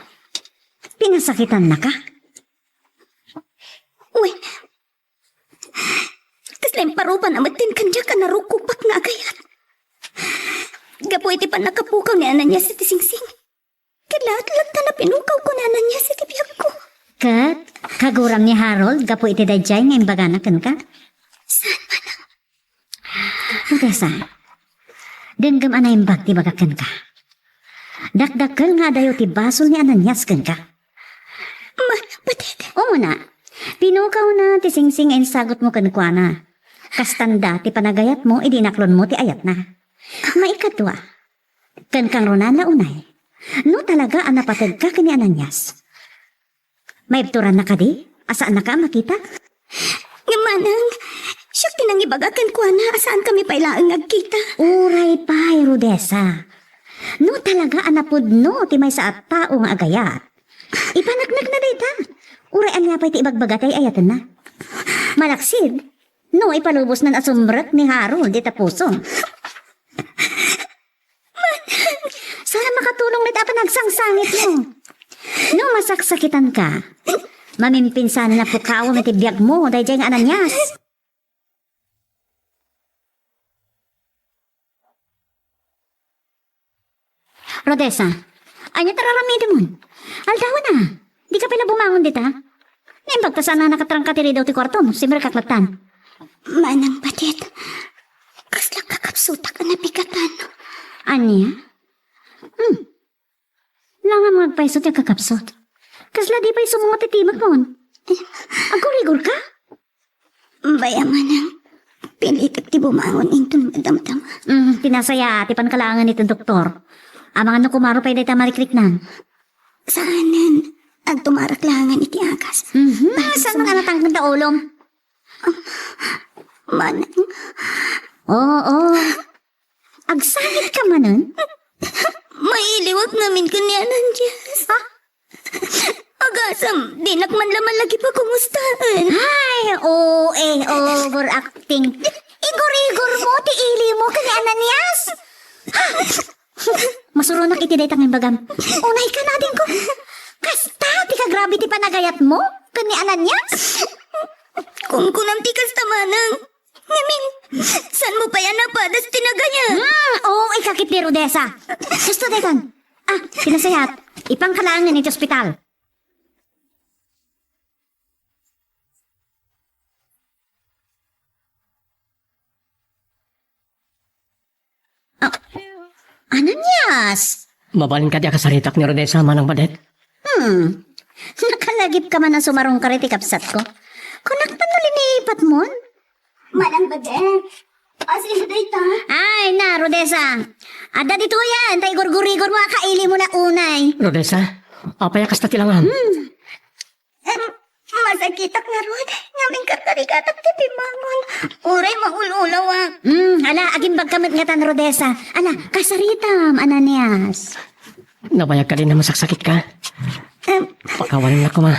Pinasakitannaka? Wen, kasla imparubanak metten kaniak a narukopak nga agayat. Gapu iti pannakapukaw ni Ananias iti singsing. Ket laeng latta a pinukawko ni Ananias iti biagko. Ket kaguram ni Harold gapu iti daydiay nga imbagana kenka? Saan, manang? Rodessa, denggem a naimbag ti ibagak kenka. Dakdakkel nga adayo ti basol ni Ananias kenka. Ma, pateg. Umuna, pinukawna ti singsing nga insagutmo kenkuana. Kastanda ti panagayatmo idi inaklonmo ti ayatna. Maikadua, ken kangrunana unay, no talaga a napategka ken ni Ananias, maibturanna kadi a saannaka a makita? Ngem manang, siak ti nangibaga kenkuana a saankami pay laeng nga agkita. Uray pay, Rodessa. No talaga a napudno ti maysa a tao nga agayat, ipaneknekna dayta. Uray ania pay ti ibagbaga ti ay-ayatenna. Malaksid, no ipalubosnan a sumrek ni Harold dita pusom. Saan a makatulong dayta a panagsangsangitmo? No masaksakitanka, mamimpinsan a pukawem iti biagmo daydiay nga Ananias. Rodessa, ania ti ar-aramidem? Aldawen a, dika pay la bumangon dita? Naimbag ta saan a nakatrangka ti ridaw ti kuartom, simrekak lattan. Manang Batet, kasla kakabsotak a nabigatan. Ania? Hmm. Langam nga agpayso ti agkakabsot. Kasla di pay sumungot ti timekmon. Agurigorka? Bay-am, manang. Pilitek ti bumangon inton madamdama. Mm, ti nasayaat, ipanka laengen iti doktor. Amangan no kumaro pay dayta a marikriknam. Saanen, agtumarak laengen iti agas. Mhm, saan nga natangken ta ulom? Manang. Oo. Agsagitka manen? Mailiwak ngamin ken ni Ananias. Ha? Agasem, dinak man la malagi pakumustaen. Ay, O A, overacting. Igurigormo ti ilimo ken ni Ananias. Ha? Masuronak iti dayta nga imbagam. Unayka nadingko. Kasta ti kagrabe ti panagayatmo ken ni Ananias? Kunkunam ti kasta, manang. Ngamin, saanmo pay a napadas ti nagayat? Hmm, O A ka ketdi, Rodessa. Husto daytan. Ah, ti nasayaat, ipanka laengen iti ospital. Ah, Ananias! Mabalin kadi a kasaritak ni Rodessa, Manang Badet? Hmm. Nakalagipka man a sumarungkar iti kabsatko. Kunak man no liniipatmon? Manang Badet, Asil dayta? Ay, na, Rodessa. Adda ditoyen, ta igurgurigor mo a kaili mo na unay. Rodessa, apay a kasta ti langam? Hmm. Em, masakitak ngarud, ngem inkarkarigatak ti timbangon. Uray maul-ulawak. Hmm, ala, agimbagka met ngatan, Rodessa. Ala, kasaritam, Ananias. Nabayag kadi a masaksakitka? Em. Pakawanennak koma.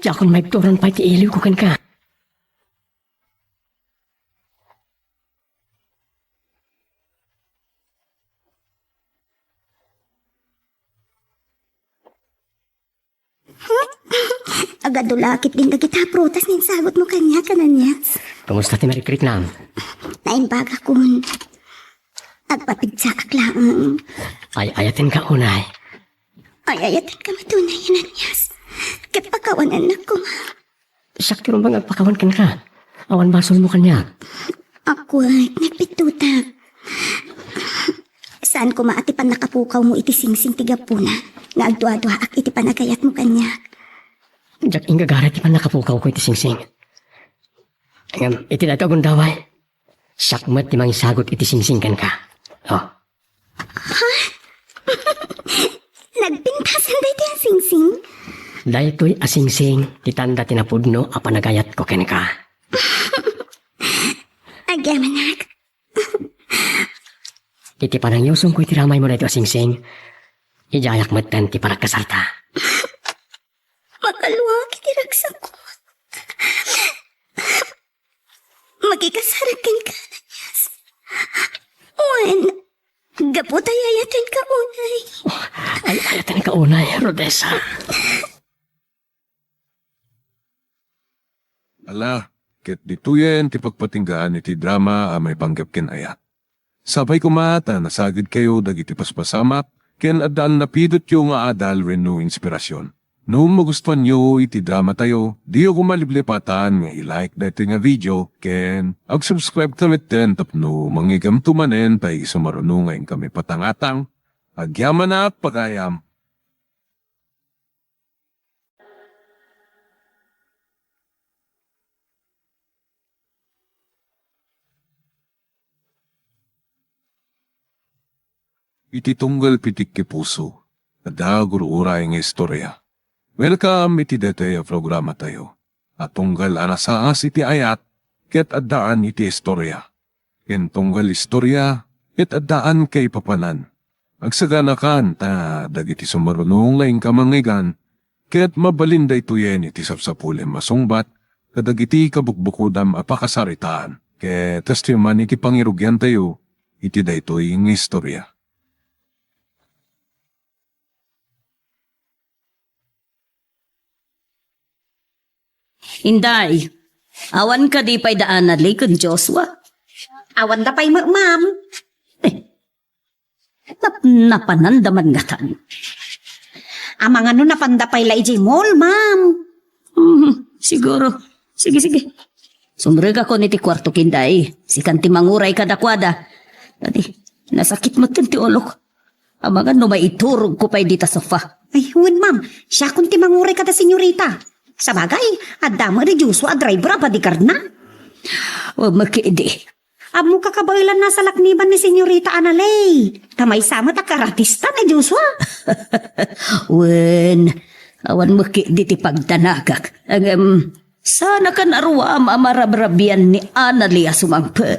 Diakon maibturan pay ti iliwko kenka. Agadu la ketdin dagita a prutas nga insagutmo kaniak, Ananias. Kumusta ti marikritnam? Naimbagakon. Agpapigsaak laeng. Ay-ayatenka unay. Ay-ayatenka met unay, Ananias. Ket pakawanennak koma. Siak ti rumbeng agpakawan kenka. Awan basolmo kaniak. Akwet, nagpittotak. Saan koma a ti pannakapukawmo iti singsing ti gapuna nga agduaduaak iti panagayatmo kaniak. Diak inggagaray ti pannakapukawko iti singsing. Ngem iti daytoy a gundaway, siak met ti mangisagut iti singsing kenka. Oh. Ha? Nagpintasen daytoy a singsing? Daytoy a singsing ti tanda ti napudno a panagayatko kenka. Agyamanak. Iti panangyusongko iti ramaymo daytoy a singsing, idiayak metten ti panagkasarta. Makaluak iti ragsakko. Makikasarak kenka, Ananias. Wen, gapu ta ay-ayatenka unay. Ay-ayatenka unay, Rodessa. Ala, ket ditoyen ti pagpatinggaan iti drama a maipanggep ken ayat. Sapay koma ta nasagidkayo dagiti paspasamak ken addaan napidotyo nga adal wenno inspirasyon. No magustuanyo iti dramatayo, diyo koma liplipatan nga i-like daytoy nga video ken ag-subscribe ta metten tapno mangigamto manen pay isu maruno nga inkami patangatang. Agyamanak pagayam. Iti tunggal pitikki puso, adda gur-uray nga istorya. Welcome iti daytoy a programatayo a tunggal a nasaas iti ayat ket addaan iti istorya. Ken tunggal istorya ket addaan kaipapanan. Agsaganakan ta dagiti sumaruno nga inka mangngeggan ket mabalin daytoyen iti sapsapulem a sungbat kadagiti kabukbukodam a pakasaritaan. Ket kastoy man iti pangirugiantayo iti daytoy nga istorya. Inday, awan kadi pay da Anali ken Joshua? Awan da pay met, ma'am. Eh, nap-, napanan da man ngatan. Amangan no napan da pay la idiay mall, ma'am. Hmm, siguro. Sige, sige. Sumrekakon iti kuartok, Inday. Sikan ti manguray kadakuada. Adi, nasakit met ti ulok. Amangan no maiturogko pay dita sofa. Ay, wen, ma'am. Siakon ti manguray kada senyorita. Sabagay, adda met ni Joshua a driver a bodyguardna. O, makidi. Ammok a kabaelan a salakniban ni Senyorita Analay. Ta maysa met a karatista ni Joshua. Wen, awan makidi ti pagdanagak. Ngem, saankan a ruam a marabrabian ni Analay a sumangpet.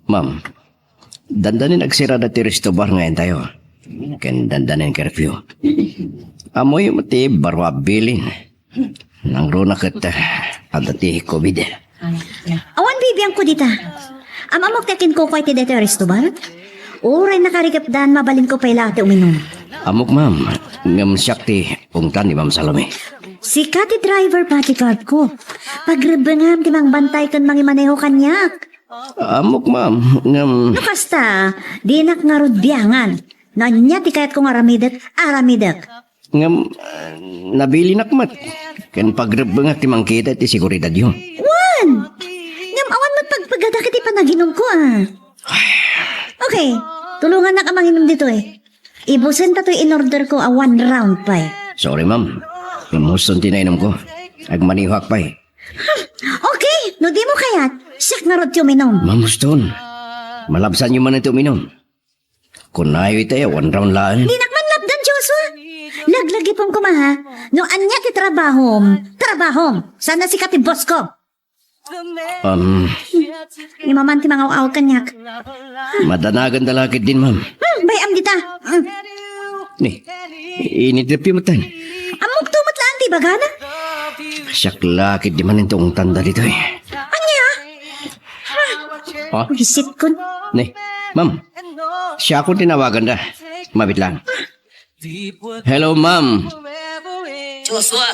Ma'am, dandanin agsirada ti resto bar nga entayo. Ken dandanin curfew. Ammoyo met ti baro a bilin. Nangruna ket, ah, adda ti covid. Awan bibiangko dita. Am-ammok ti akinkukua iti daytoy a resto bar? Uray nakarikepdan, mabalinko pay la ti uminum. Ammok, ma'am. Ngem siak ti ungtan ni Ma'am Salome. Sika ti driver bodyguard ko. Pagrebbengam ti mangbantay ken mangimaneho kaniak. Ammok, ma'am, ngem... No kasta, dinak ngarud biangan. No ania ti kayatko nga aramidek, aramidek. Ngem, ah, nabilinak met. Ken pagrebbengak ti mangkita iti seguridadyo. Wen! Ngem awan met pagpagadak iti panaginumko, ah. Okay, tulongannak a manginum ditoy. Ibusenta toy in-order ko a one round pay. Sorry, ma'am. Ngem huston ti nainumko. Agmanehoak pay. No dimo kayat, siak ngarud ti uminum. Ma'am Houston, malabsanyo man ti uminum. Kunayo itay, awan raon laeng. Dinak man lapdan, Joshua. Laglagipem koma, ha? No ania ti trabahom, trabahom. Saan a sika ti boss ko? Um, Ni maman ti mangaw-aw kaniak. Madanagan da la ketdin, ma'am. Hmm, bay-am dita. Hmm. Ni, inidep met ten. Ammok to met laeng ti ibagana. Siak la ketdi manen ti ungtanda ditoy. Ania? Ha? Wisitkon. Ni, ma'am. Siakon tinawaganda. Mabit lang. Hello, ma'am. Joshua,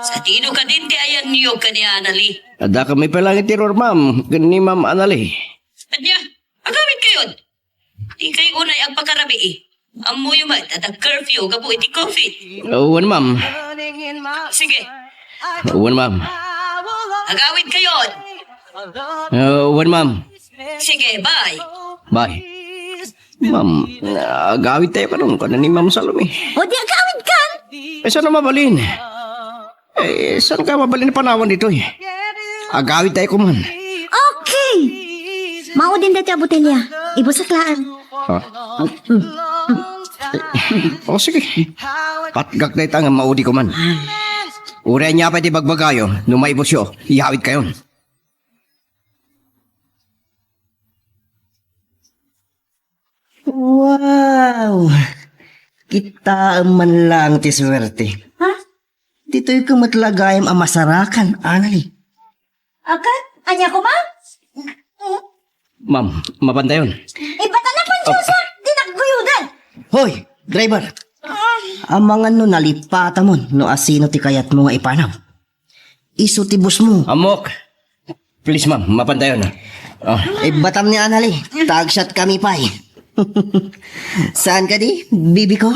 sadino kadin ti ayan niyo ken ni Anali? Adda kami pay laeng iti ruar, ma'am, ken ni Ma'am Anali. Ania? Agawid kayon? Di kayo unay agpakarabii. Ammoyo met, adda curfew gapu iti covid. Wen, ma'am. Sige. Wen, ma'am. Agawid kayon. Wen, ma'am. Sige, bye. Bye. Ma'am, agawid tayo karon, kuan ni Ma'am Salome. O di agawid kan. Eh, saan mabalin? Eh, saan ka mabalin panawan ditoy? Agawid tayo kuman. Okay. Maudin dati a botelya. Ibusaklaan. Ha? O, sige. Patgak na itang maudi kuman. Uray niya pa iti bagbagayo, no maibusyo, iyawid kayon. Wow! Kitaem man lang ti suerte. Ha? Ditoy ko met la gayam a masarakan, Anali. Akan? Ania koma? Ma'am, mapantayon. Ibatan na pan Diyos, ha? Di nagguyodan. Hoy, driver. Amangan no nalipatamon no asino ti kayatmo nga ipanaw. Isu ti boss mo. Ammok. Please, ma'am, mapantayon. Ah. Ibatam ni Anali. Tagshot kami pay. Saan ka di, bibi ko?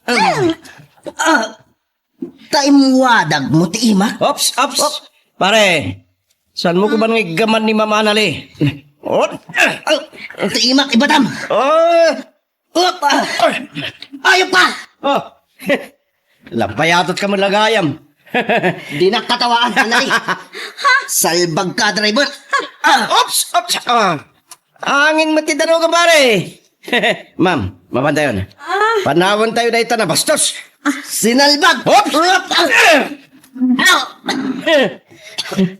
Ah, ta imwadag mo ti imak. Ops, ops. Pare, saan mo ko man nga iggaman ni Ma'am Anali? Ot! Ah, ti imak, ibatam. Ah! Op! Ah! Ayop ka! Oh! Lampayatot ka man la gayam. Di nakatawaan, Anali. Salbag ka, driver. Ah! Ops! Ops! Ah! Angin mo ti danugan, pare. Ma'am, mapantayon. Ah! Panawan tayo dahil na bastos. Sinalbag! Ops! Op! Ah!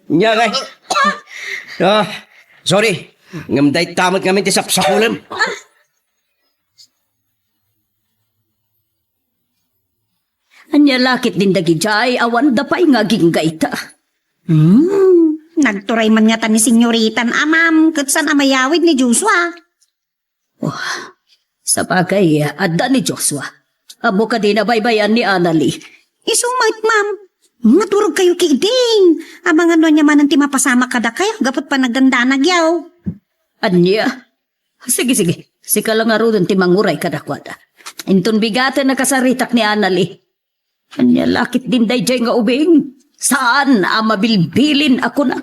Nya kay. Ah, sorry. Ngem dayta met ngamin ti sapsapulem. Ania la ketdin dagidiay, awan da pay nga aginggayta. Hmm, nagturay man ngata ni Senyoritan a ma'am, ket saan a mayawid ni Joshua. Oh, sabagay, adda ni Joshua. Ammo kadi nabaybayan ni Anali. Isu met, ma'am. Maturog kayo ketdin. Amangan no ania manen ti mapasamak kadakayo, gapu ta panagdandanag yaw. Ania? Sige, sige. Sika la ngaruden ti manguray kadakuada. Inton bigaten a kasaritak ni Anali. Ania la ketdin daydiay nga ubing? Saan a mabilbilin a kuna?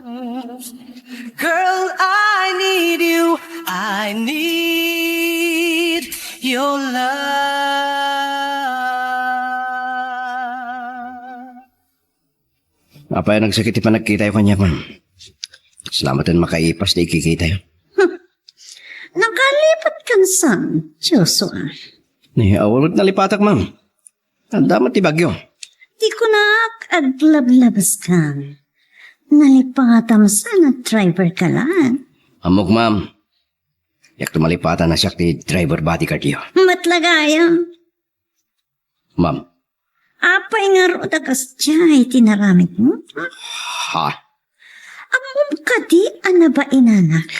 Girl, I need you. I need your love. Apay a nagsakit ti panagkitayo kaniak, ma'am? Salamaten makaipas ti ikikitayo. Nakalipat kan saan, Joshua? Ni, awan met nalipatak, ma'am. Adda met ti bagyo. Ti kunak, aglablabaskam. Nalipatam saan a driver ka laeng. Ammok, ma'am. Diak malipatan a siak ti driver bodyguard yo. Met la gayam. Ma'am. Apay ngarud a kasdiay ti naramidmo? Ha? Ammom kadi a nabainanak?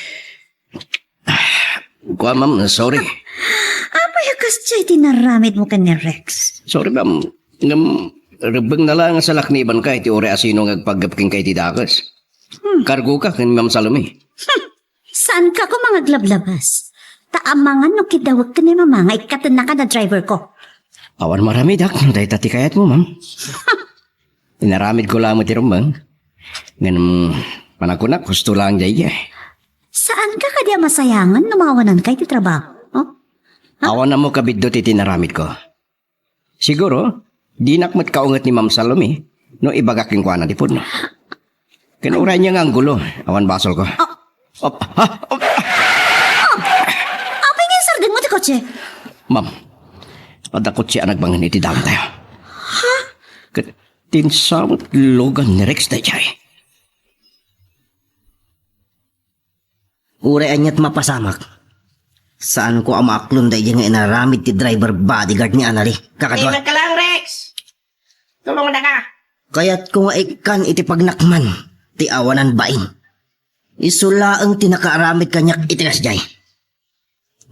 Kuan, ma'am, sorry. Apay a kasdiay ti naramidmo ken ni Rex? Sorry, ma'am. Ngem, rebbengna laeng a salaknibanka iti uray asino nga agpaggep kenka iti dakes. Hmm. Kargoka ken Ma'am Salome. Hmm. Saanka koma nga aglablabas. Ta amangan no kidawek ken ni Mama nga ikkatennaka da driver ko. Awan maramidak no dayta ti kayatmo, ma'am. Inaramidko laeng ti rumbeng. Ngem panagkunak, husto laeng daydiay. Saanka kadi a masayangen no mawananka iti trabaho? Oh? Ha? Awan ammo kabiddut iti inaramidko. Siguro, dinak met kaunget ni Ma'am Salome no ibagak kenkuana ti pudno. Ken uray ania nga anggulo, awan basolko. Ah. Op, ha? Op. Apay nga insardengmo ti kotse? Ma'am, adda kotse a nagbangen iti dangantayo. Ha? Ket ti insamot lugan ni Rex daydiay. Uray aniat mapasamak, saanko a maaklon daydiay nga inaramid ti driver bodyguard ni Annalie. Kakadua. Ay, magkalang, Rex! Tulongdaka! Kayatko nga ikkan iti pagnakman ti awanan bain. Isu laeng ti nakaaramid kaniak iti kasdiay.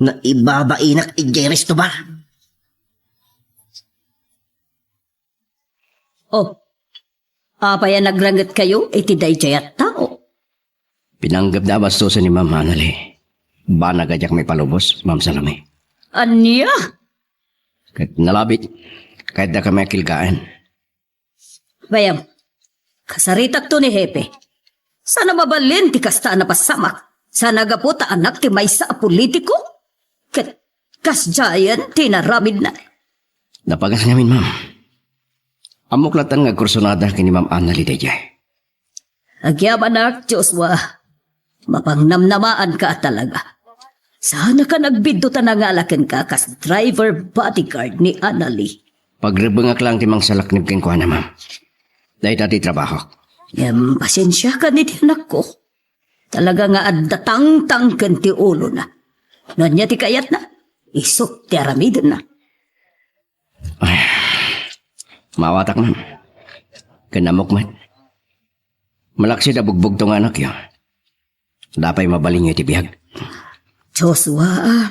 Naibabainak idiay resto bar. Oh, apay a nagrangetkayo iti daydiay a tao? Pinanggepda a bastosen ni Ma'am Annalie. Banag a diak maipalubos, Ma'am Salome. Ania? Ket nalabit, kayatdakami a kilgaen. Bayam, kasaritakto ni Hepe. Saan a mabalin ti kasta a napasamak? Saan a gapu ta anak ti maysa a politiko? Ket kasdiayen ti inaramidna. Napagas ngamin, ma'am. Ammok latta nga agkursunada ken ni Ma'am Annalie daydiay. Agyamanak, Joshua. Mapangnamnamaanka a talaga. Saanka nagbiddut a nangala kenka kas driver bodyguard ni Annalie. Pagrebbengak laeng ti mangsalaknib kenkuana, ma'am. Dayta ti trabahok. Ngem pasiensiakan iti anakko. Talaga nga adda tangtangken ti ulona. No ania ti kayatna, isu ti aramidenna. Ay, maawatak, ma'am. Ken ammok met. Malaksid a bugbugto nga anakyo. Adda pay mabalinyo iti biag. Joshua,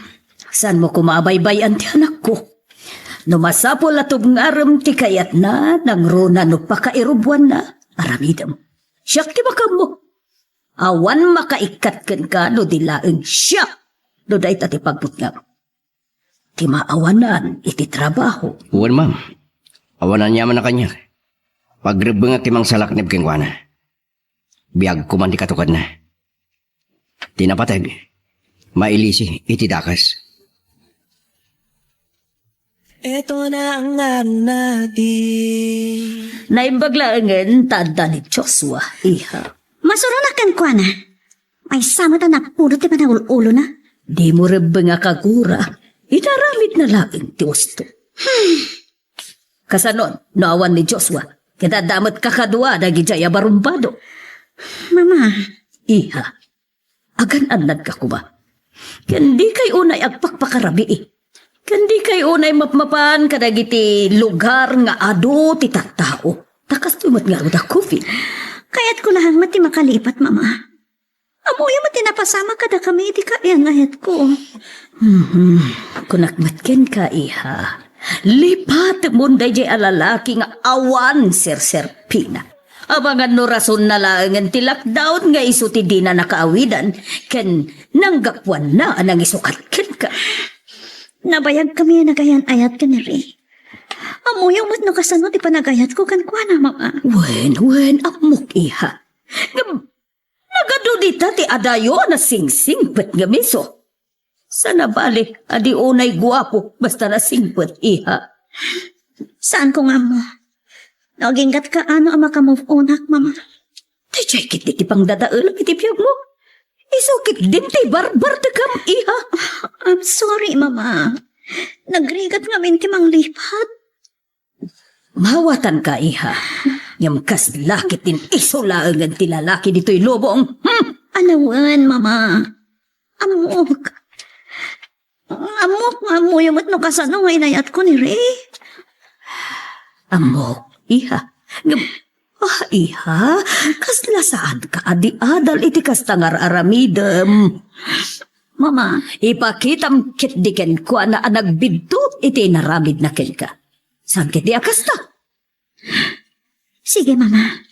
saanmo koma a baybay-an ti anakko? No masapul a tubngarem ti kayatna, nangruna no pakairuboanna, aramidem. Siak ti makaammo. Awan makaikkat kenka no di laeng siak no dayta ti pagputngam. Ti maawanan iti trabaho. Wen, ma'am. Awan aniaman a kaniak. Pagrebbengak ti mangsalaknib kenkuana. Biagko man ti katukadna. Ti napateg, mailisi iti dakes. Ito na ang aramat. Naimbag laengen ta adda ni Joshua, iha. Masuronak kenkuana. Maysa met a napudot ti panagul-ulona. Dimo rebbeng a kagura. Inaramidna laeng ti usto. Kasanon, no awan ni Joshua, ket adda met kakadua dagidiay a barumbado. Mama. Iha, agan-annadka koma. Ken dikay unay agpakpakarabii. Ken dikay unay mapmapan kadagiti lugar nga adu ti tattao. Ta kastoy met ngarud a COVID. Kayatko laeng met ti makalipat, Mama. Ammoyo met ti napasamak kadakami iti kaiyan nga ayatko. Mhm. Kunak met kenka, iha. Lipatemon daydiay a lalaki nga awan serserpina. Amangan no rasonna laengen ti lockdown nga isu ti dina nakaawidan ken nanggapuanna a nangisukat kenka. Nabayagkami a nagayan-ayat ken ni Ray. Ammoyo met no kasano ti panagayatko kenkuana, Mama. Wen, wen, ammok, iha. Ngem, nagadu dita ti adayo a nasingsingpet ngem isu. Saan a bale a di unay guapo basta nasingpet, iha. Saanko nga ammo. No aginggatka ano a maka-move onak, Mama. Daydiay ketdi ti pangdadaelam iti biagmo. Isu ketdin ti barbartekam, iha. I'm sorry, Mama. Nagrigat ngamin ti manglipat. Mawatanka, iha. Ngem kasla ketdin isu laengen ti lalaki ditoy lubong. Hmm? Anawen, Mama. Ammok. Ammok nga ammoyo met no kasano nga inayatko ni Ray. Ammok, iha. Ngem, ah, iha, kasla saanka a di adal iti kasta nga ar-aramidem. Mama. Ipakitam ketdi kenkuana a nagbiddut iti inaramidna kenka. Saan ketdi a kasta? Sige, Mama.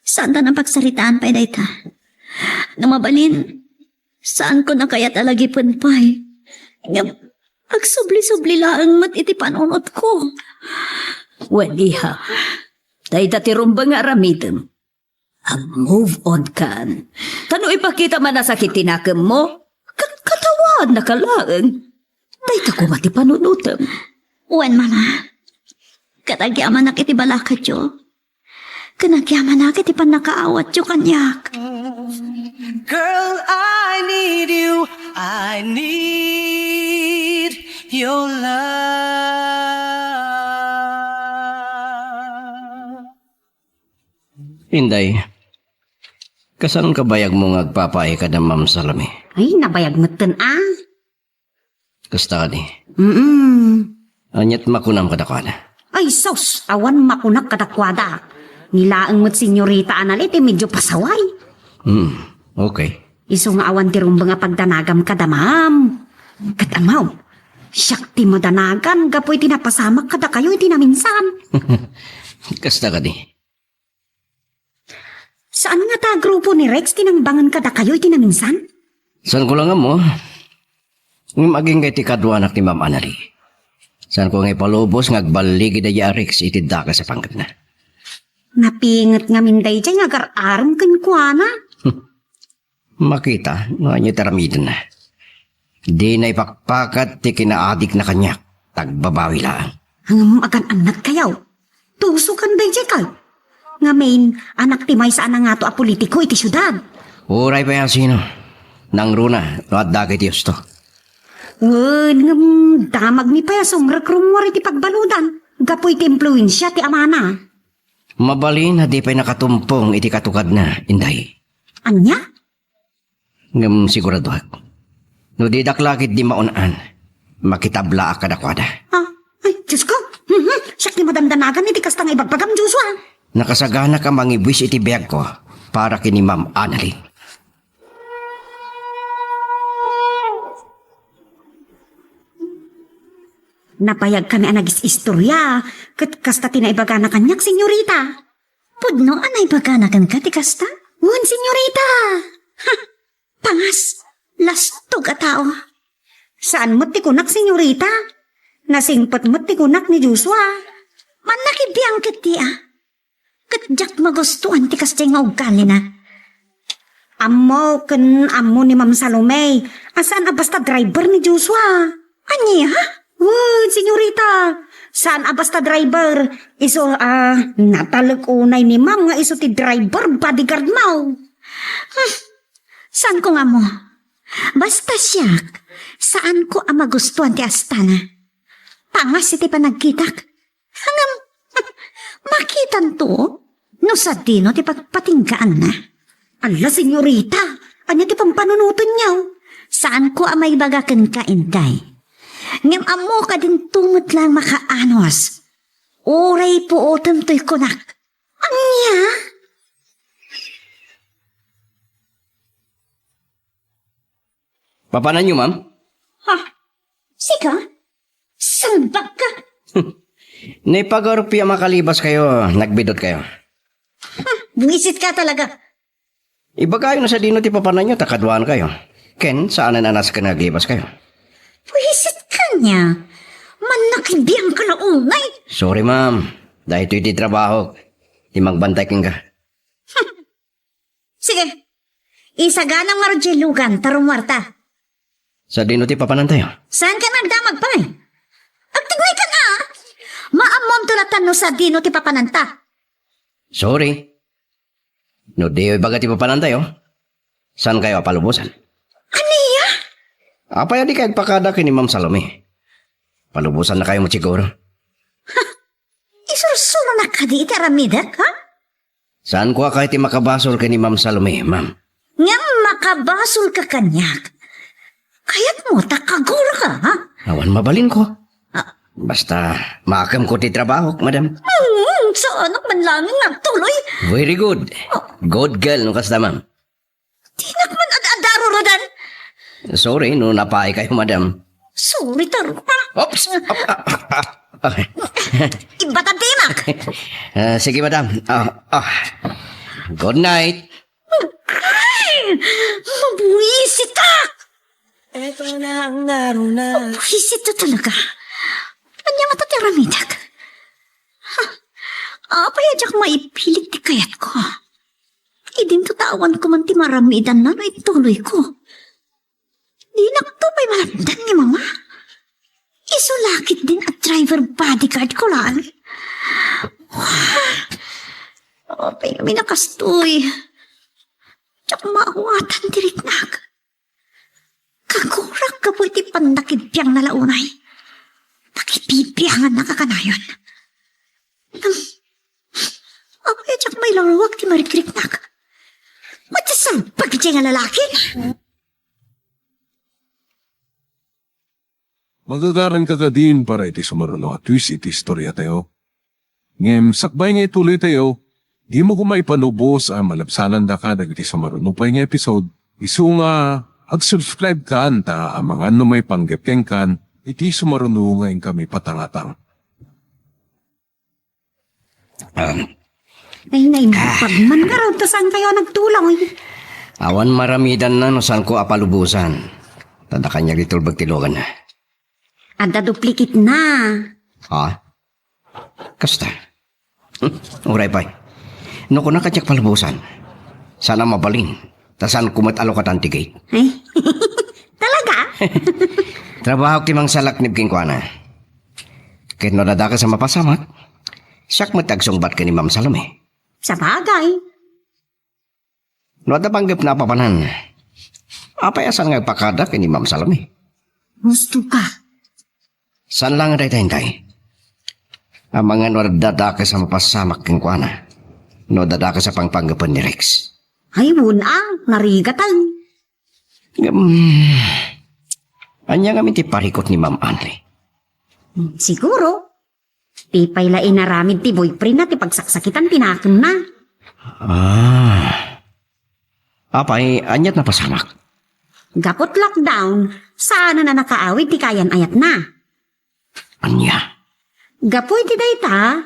Saantanan pagsaritaan pay dayta. No mabalin, saanko a kayat a lagipen pay. Ngem, agsubli-subli laeng met iti panunotko. Wen, iha. Dayta ti rumbeng nga aramidem. Ag-move on kan. Ta no ipakita man a sakit ti nakemmo, kat-, katawaannaka laeng. Dayta koma ti panunotem. Wen, Mama. Ket agyamanak iti balakadyo. Ken agyamanak iti pannakaawatyo kaniak. Girl, I need you. I need your love. Inday, kasanka bayagmo nga agpapaay kada Ma'am Salome? Ay, nabayag metten a. Kasta kadi. Mm. Aniat makunam kadakuada? Ay, sus! Awan makunak kadakuada. Ni laeng met Senyorita Anali ti medyo pasaway. Hmm, okay. Isu nga awan ti rumbeng a pagdanagam kada Ma'am. Ket ammo, siak ti madanagan gapu iti napasamak kadakayo iti naminsan. Kasta kadi. Saan nga ta grupo ni Rex ti nangbangen kadakayo iti naminsan? Saanko la nga ammo. Ngem agingga iti kaduanak ni Ma'am Anali. Saanko nga ipalubos nga agbaligi daydi a Rex iti dakes a panggepna. Napinget ngamin daydiay nga agar-arem kenkuana. Makita no ania ti aramidenna. Dina ipakpakat ti kinaadikna kaniak, ta agbabawi laeng. Ngem agan-annadkayo. Tusokan daydiay kay. Ngamin, anak ti maysa a nangato a politiko iti siudad. Uray pay a sino. Nangruna no adda ket ti husto. Wen, ngem damagmi pay a sumrek rummuar iti pagbaludan gapu iti impluensia ti amana. Mabalin a di pay nakatumpong iti katukadna, Inday. Ania? Ngem siguradoak, no didak la ketdi maun-an, makitablaak kadakuada. Ah, ay, Diyos ko! Mhm, siak ti madandanagan iti kasta nga ibagbagam, Joshua. Nakasaganak a mangibuis iti biagko para ken ni Ma'am Anali. Nabayagkami a nagis-istorya, ket kasta ti naibagana kaniak, Senyorita. Pudno a naibagana kenka ti kasta? Wen, Senyorita! Ha! Pangas! Lastog a tao! Saan met ti kunak, Senyorita. Nasingpet met ti kunak ni Joshua. Mannakibiang ketdi a. Ket diak magustuan ti kasdiay nga ugalina. Ammo ken ammo ni Ma'am Salome a saan a basta driver ni Joshua. Ania? Wen, Senyorita, saan a basta driver. Isu a natalek unay ni Ma'am nga isu ti driver bodyguard mo. Hmm, saanko nga ammo. Basta siak, saanko a magustuan ti astana. Pangas iti panagkitak. Ngem, makitanto no sadino ti pagpatinggaanna. Alla, Senyorita, ania ti pampanunotenyo? Saanko a maibaga kenka, Inday. Ngem ammoka dinto met laeng makaanus. Uray puotem toy kunak. Ania? Papananyo, ma'am? Ha? Sika? Salbag ka! Naipagarupyo a makalibas kayo, nagbidot kayo. Ha? Buwisit ka talaga. Ibagayo no sadino ti papananyo ta kaduan kayo. Ken saanen a nasken nga aglibas kayo. Buwisit ka niya. Mannakibiang ka la unay. Sorry, ma'am. Daytoy ti trabaho. Ti magbantay kenka. Sige. Isaganam ngarud diay lugan ta rummuarta. Sadino ti papanantayo? Saan ka nagdamag pay? Agtignay ka nga! Maammonto latta no sadino ti papananta. Sorry. No di ibaga ti papanantayo, saan kayo a palubosan? Ania? Apay a di kayo agpakada ken ni Ma'am Salome? Palubosan na kayo met siguro. Isursuro na kadi iti aramidek, ha? Saan ko a kay ti makabasol ken ni Ma'am Salome, ma'am? Ngem makabasol ka kaniak. Kayat mo ta kagura ka, ha? Awan mabalin ko. Ah. Basta, maakem ko ti trabahok, madam. Hmm, saanak man laeng nga agtuloy. Very good. Oh. Good girl, no kasta, ma'am. Dinak man ad-adaro, Rodan. Sorry no napaay kayo, madam. Sorry, taro. Oops! Ap-, ah, ah, ah, ah. Ibatad ti imak. Ah, sige, madam. Ah, ah. Good night. Ay! Mabuisit ka! Ito na ang naruna. Mabuisit ka talaga. Anya nga ti aramidak? Ha? Apay a diak maipilit ti kayat ko? Idinto ta awan ko man ti maramidanna no ituloy ko. Dinak to pay malapdan ni Mama. Isu la ketdin a driver bodyguard ko laeng. Apay ngamin a kastoy? Diak maawatan ti riknak. Kagurak gapu iti pannakibbiangna la unay. Pakibibiangannaka kanayon. Apay a diak mailaruag ti marikriknak? Mayat ti sambag iti nga lalaki? Magagaranka kadin para iti sumaruno a twist iti istoriatayo. Ngem sakbay nga ituloytayo, dimo koma ipalubos a malabsanandaka dagiti sumaruno pay nga episode, isu nga ag-subscribe kan ta amangan no maipanggep kenkan iti sumaruno nga inkami patangatang. Ah. Ay, naimbag man ngarud, ta saan kayo nagtuloy? Awan maramidanna no saanko a palubosan. Ta adda kaniak ti tulbek ti lugan. Adda duplicate na. Ha? Kasta. Hmm, uray pay. No kunak a diak palubosan, saan a mabalin. Ta saanko met a lukatan ti gate. Ay, talaga? Trabahok ti mangsalaknib kenkuana. Ket no adda dakes a mapasamak, siak met ti agsungbat ken ni Ma'am Salome. Sabagay. No adda panggepna a papanan, apay a saan nga agpakada ken ni Ma'am Salome? Gusto ka. Saan laeng dayta, Inday? Amangan no adda dakes a mapasamak kenkuana no adda dakes a pangpanggepen ni Rex. Ay, wen a, narigaten. Ngem, ania ngamin ti parikut ni Ma'am Anli? Hmm, siguro. Ti pay la inaramid ti boyfriend na ti pagsaksakitan ti nakemna. Ah. Apay, ania't napasamak? Gapu't lockdown, saanen a nakaawid ti kayan-ayatna. Ania? Gapu iti dayta,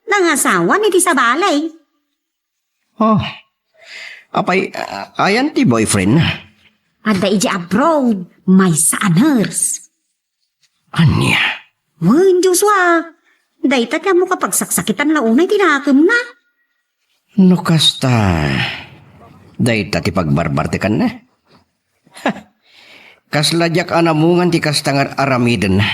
nangasawan iti sabali. Oh. Apay, ah, ayan ti boyfriend na? Adda iti abroad, maysa a nurse. Ania? Wen, Joshua. Dayta ti ammok a pagsaksakitan la unay ti nakemna. No kasta, dayta ti pagbarbartekanna. Kasla diak a namungan ti kasta nga ar-aramidenna.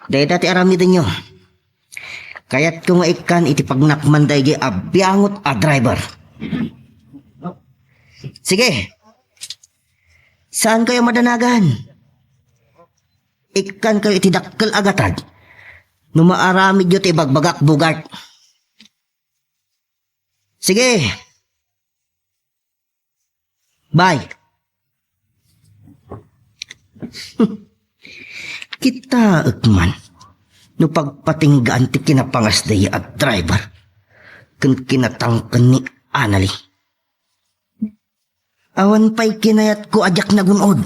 Dayta ti aramidenyo. Kayatko nga ikkan iti pagnakman daydi a biangot a driver. Sige. Saan kayo madanagan? Ikkan kayo iti dakkel a gatad. No maaramidyo ti ibagbagak, Bogart. Sige. Bye. Kitaek man no pagpatinggaan ti kinapangasda a driver ken kinatangken ni Anali. Awan pay kinayatko a diak nagun-od.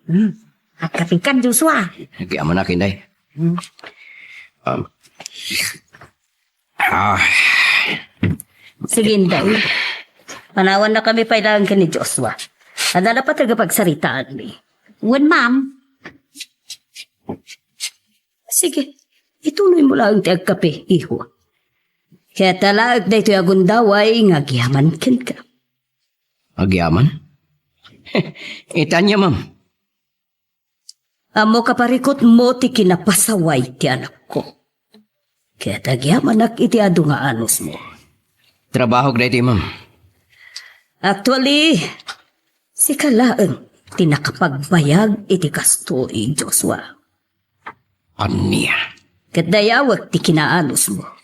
Hmm. Agkapingkan, Joshua. Agyamanak, Inday. Hmm. Um, ah. Sige, Inday. Panawannakami pay laeng ken ni Joshua. Adda napateg a pagsaritaanmi. Wen, ma'am. Sige, ituloymo laeng ti agkape, iho. Ket alaek daytoy a gundaway nga agyaman kenka. Agyaman? Ita ania, ma'am? Ammok a parikutmo ti kinapasaway ti anakko. Ket agyamanak iti adu nga anusmo. Trabahok daytoy, ma'am. Actually, sika laeng ti nakapagbayag iti kastoy, Joshua. Ania? Ket dayawek ti kinaanusmo.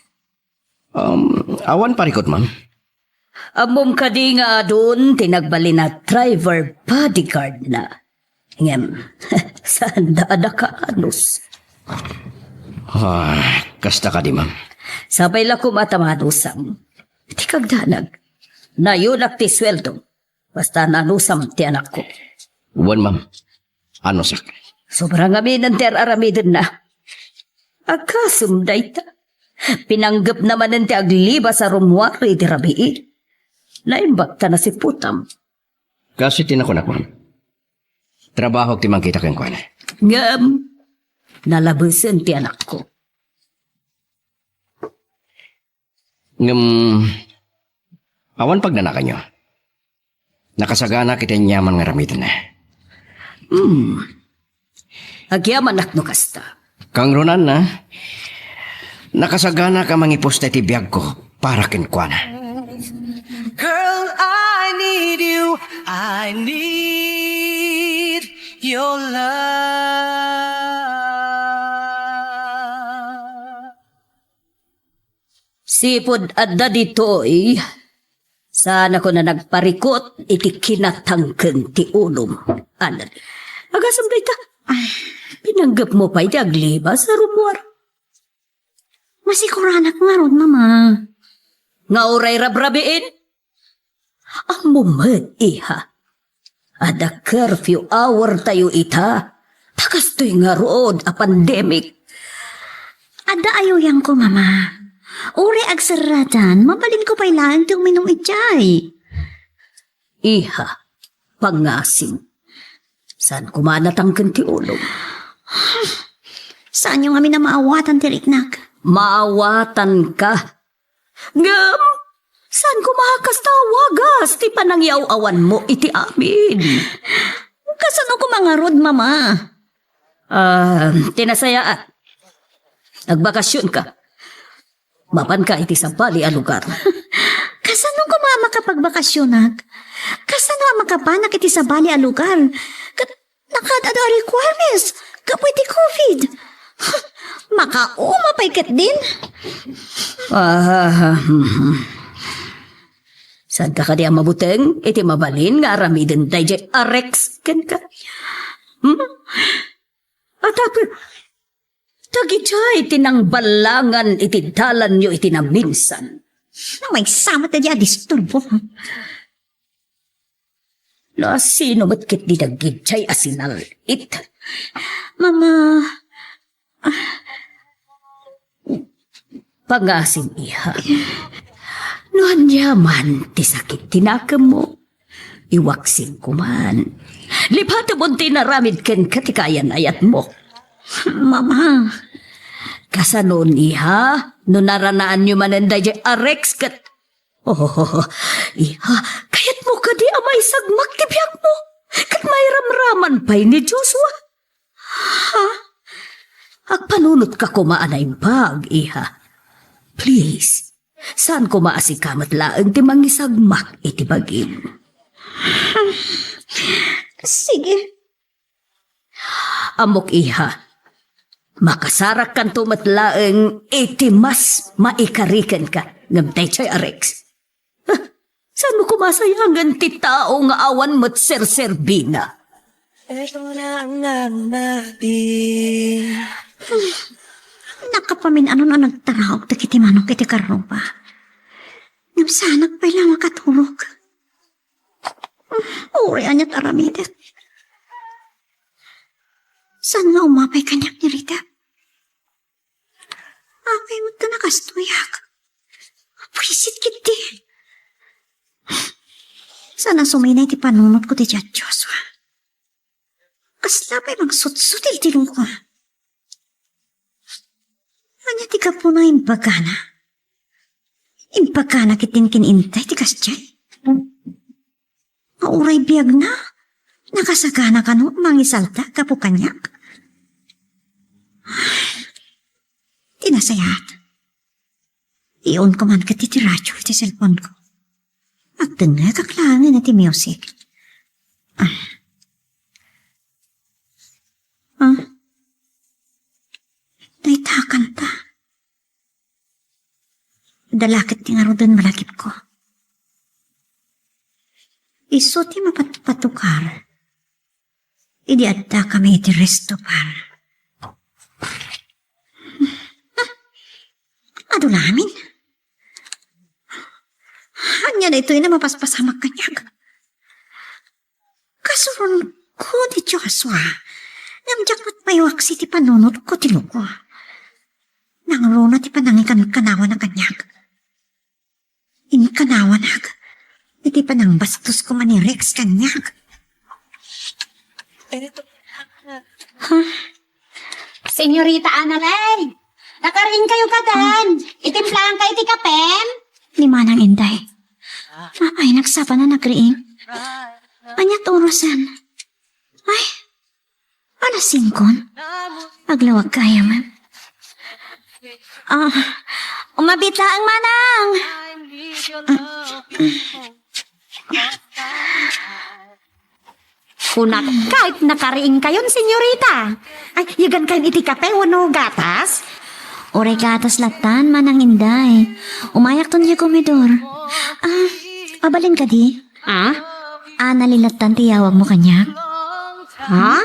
Um, awan parikut, ma'am. Ammom kadi nga adun ti nagbalin a driver bodyguard na? Ngem, saanda a nakaanus. Ah, kasta kadi, ma'am. Sapay la koma ta maanusam. Ti kagdanag. Nayonak ti sueldo. Basta naanusam ti anakko. Wen, ma'am. Anusak. Sobra ngaminen ti ar-aramidenna. Agasem dayta. Pinanggepna manen ti aglibas a rummuar iti rabii. Naimbag ta nasiputam. Kas iti nakunak, ma'am. Trabahok ti mangkita kenkuana. Ngem, nalabesen ti anakko. Ngem, awan pagnanakanyo. Nakasaganak iti aniaman nga aramiden. Hmm. Agyamanak no kasta. Kangrunanna, nakasagana ka mangipusta iti biagko para kenkuana. Girl, I need you. I need your love. Sipud adda ditoy, saanakon a nagparikut iti kinatangken ti ulom. Anan, agasem dayta. Ay, pinanggepmo pay ti aglibas a rummuar. Masiguranak ngarud, Mama. Nga uray rabrabiin? Ammo met, iha. Adda curfew hour tayo ita. Ta kastoy ngarud a pandemic. Adda ayuyanko, Mama. Uray agserratan, mabalinko pay laeng ti uminum idiay. Iha, pangasim. Saan koma a natangken ti ulom? Saanyo ngamin a maawatan ti riknak. Maawatan ka. Ngem, saan koma a kasta a wagas ti panangiaw-awanmo iti amin? Kasano koma ngarud, Mama? Ah, ti nasayaat. Nagbakasion ka. Mapanka iti sabali a lugar. Kasano koma a makapagbakasionak? Kasano a makapanak iti sabali a lugar? Ket nakaad-adu a requirements gapu iti covid. Makauma pay ketdin. Ah, hmm. Saanka kadi a mabuteng iti mabalin nga aramiden daydiay a Rex kenka? Hmm? At ako, Dagitoy ti nangballangan iti dalanyo iti naminsan. Namaysa met daydiay a disturbo. No asino met ketdi dagitoy a sinal-it? Mama. Pangasim, iha. No ania man ti sakit ti nakemmo, iwaksin ko man. Lipatem ti inaramid kenka ti kayan-ayatmo. Mama. Kasano, iha, no naranaanyo manen daydiay a Rex ket, oh, iha, kayatmo kadi a maisagmak ti biagmo ket mairamraman pay ni Joshua? Ha? Agpanunotka koma a naimbag, iha. Please, saan koma a sika met laeng ti mangisagmak iti bagim. Sige. Ammok, iha. Makasarakkanto met laeng iti mas maikari kenka ngem daytoy a Rex. Saan mo kumasayangan ti tao nga awan met serserbina? Ito na ang nagmadi. Nakapamin-anon a nagtaraok dagiti manok iti karruba. Ngem saanak pay la makaturog. Uray aniat aramidek. Saan nga umapay kaniak ni Rita? Apay met ta nakastoyak? Buisit ketdi. Saan a suminay ti panunotko ti Dios, Joshua. Kasla pay mangsutsut iti lungko. Ania ti gapuna imbagana? Imbagana ketdin kin-intay ti kasdiay? Nga uray biagna, nakasagana kano mangisalta gapu kaniak? Ti nasayaat, iunko man ket iti radio ti cellphone-ko. Agdengngegak laengen iti music. Ah. Ah. Dayta a kanta. Adda la ket ti ngaruden malagipko. Isu ti mapatpatukar idi addakami iti resto bar. Adu la amin. Ania daytoy a mapaspasamak kaniak? Kasuronko ni Joshua, ngem diak met pay waksi ti panunotko ti lungko. Nangruna ti panangikankanawana kaniak. Inkanawanak iti panangbastosko man ni Rex kaniak. Ha? Senyorita Analay, nakariingkayo kadi? Itimplaankayo ti kapem? Ni Manang Inday. Apay, nagsapa na nagriing? Ania ti urasen? Ay, Alas singko? Aglawag kaya man. Ah, umabit laeng, manang. Kunak, kahit nakariing kayon, senyorita. Ay, yagan kayon iti kape wenno gatas? Uray gatas lattan, manang Inday. Umayakton iti komedor. Ah, abalin kadi? Ah? Anali lattan ti yawagmo kaniak? Ha?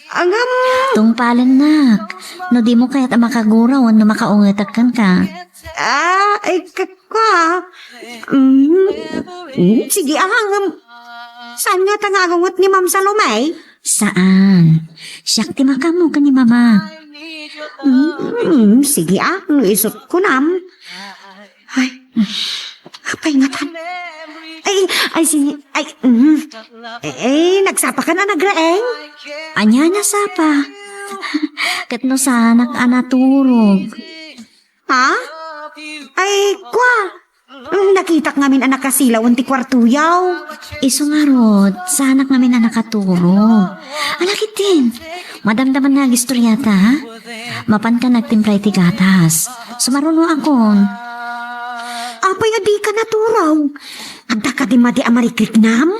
Agam. Tungpalennak. No dimo kayat a makagura wenno makaungetak kenka. Ah, ay, ka-, ka. Mm, mm, sige, ah, ngem, saan nga ta nga agunget ni Ma'am Salome? Saan. Siak ti makaammo ken ni Mama. Mm, sige, ah, no isut kunam. Ay, apay ngatan? Ay, ay, si, ay, mm. Eh, eh, nagsapa kan a nagraeng? Ania nasapa? Ket no saanak a naturog. Ha? Ay, kwa. Mm, nakitak ngamin a nakasilawen ti kuartoyaw. Isu ngarud, saanak ngamin a nakaturog. Ala ketdin, madamdaman nga agistoriata, ha? Mapanka nagtimpla iti gatas. Sumarunoakon. Apay a dika naturog? Adda kadi madi a marikriknam?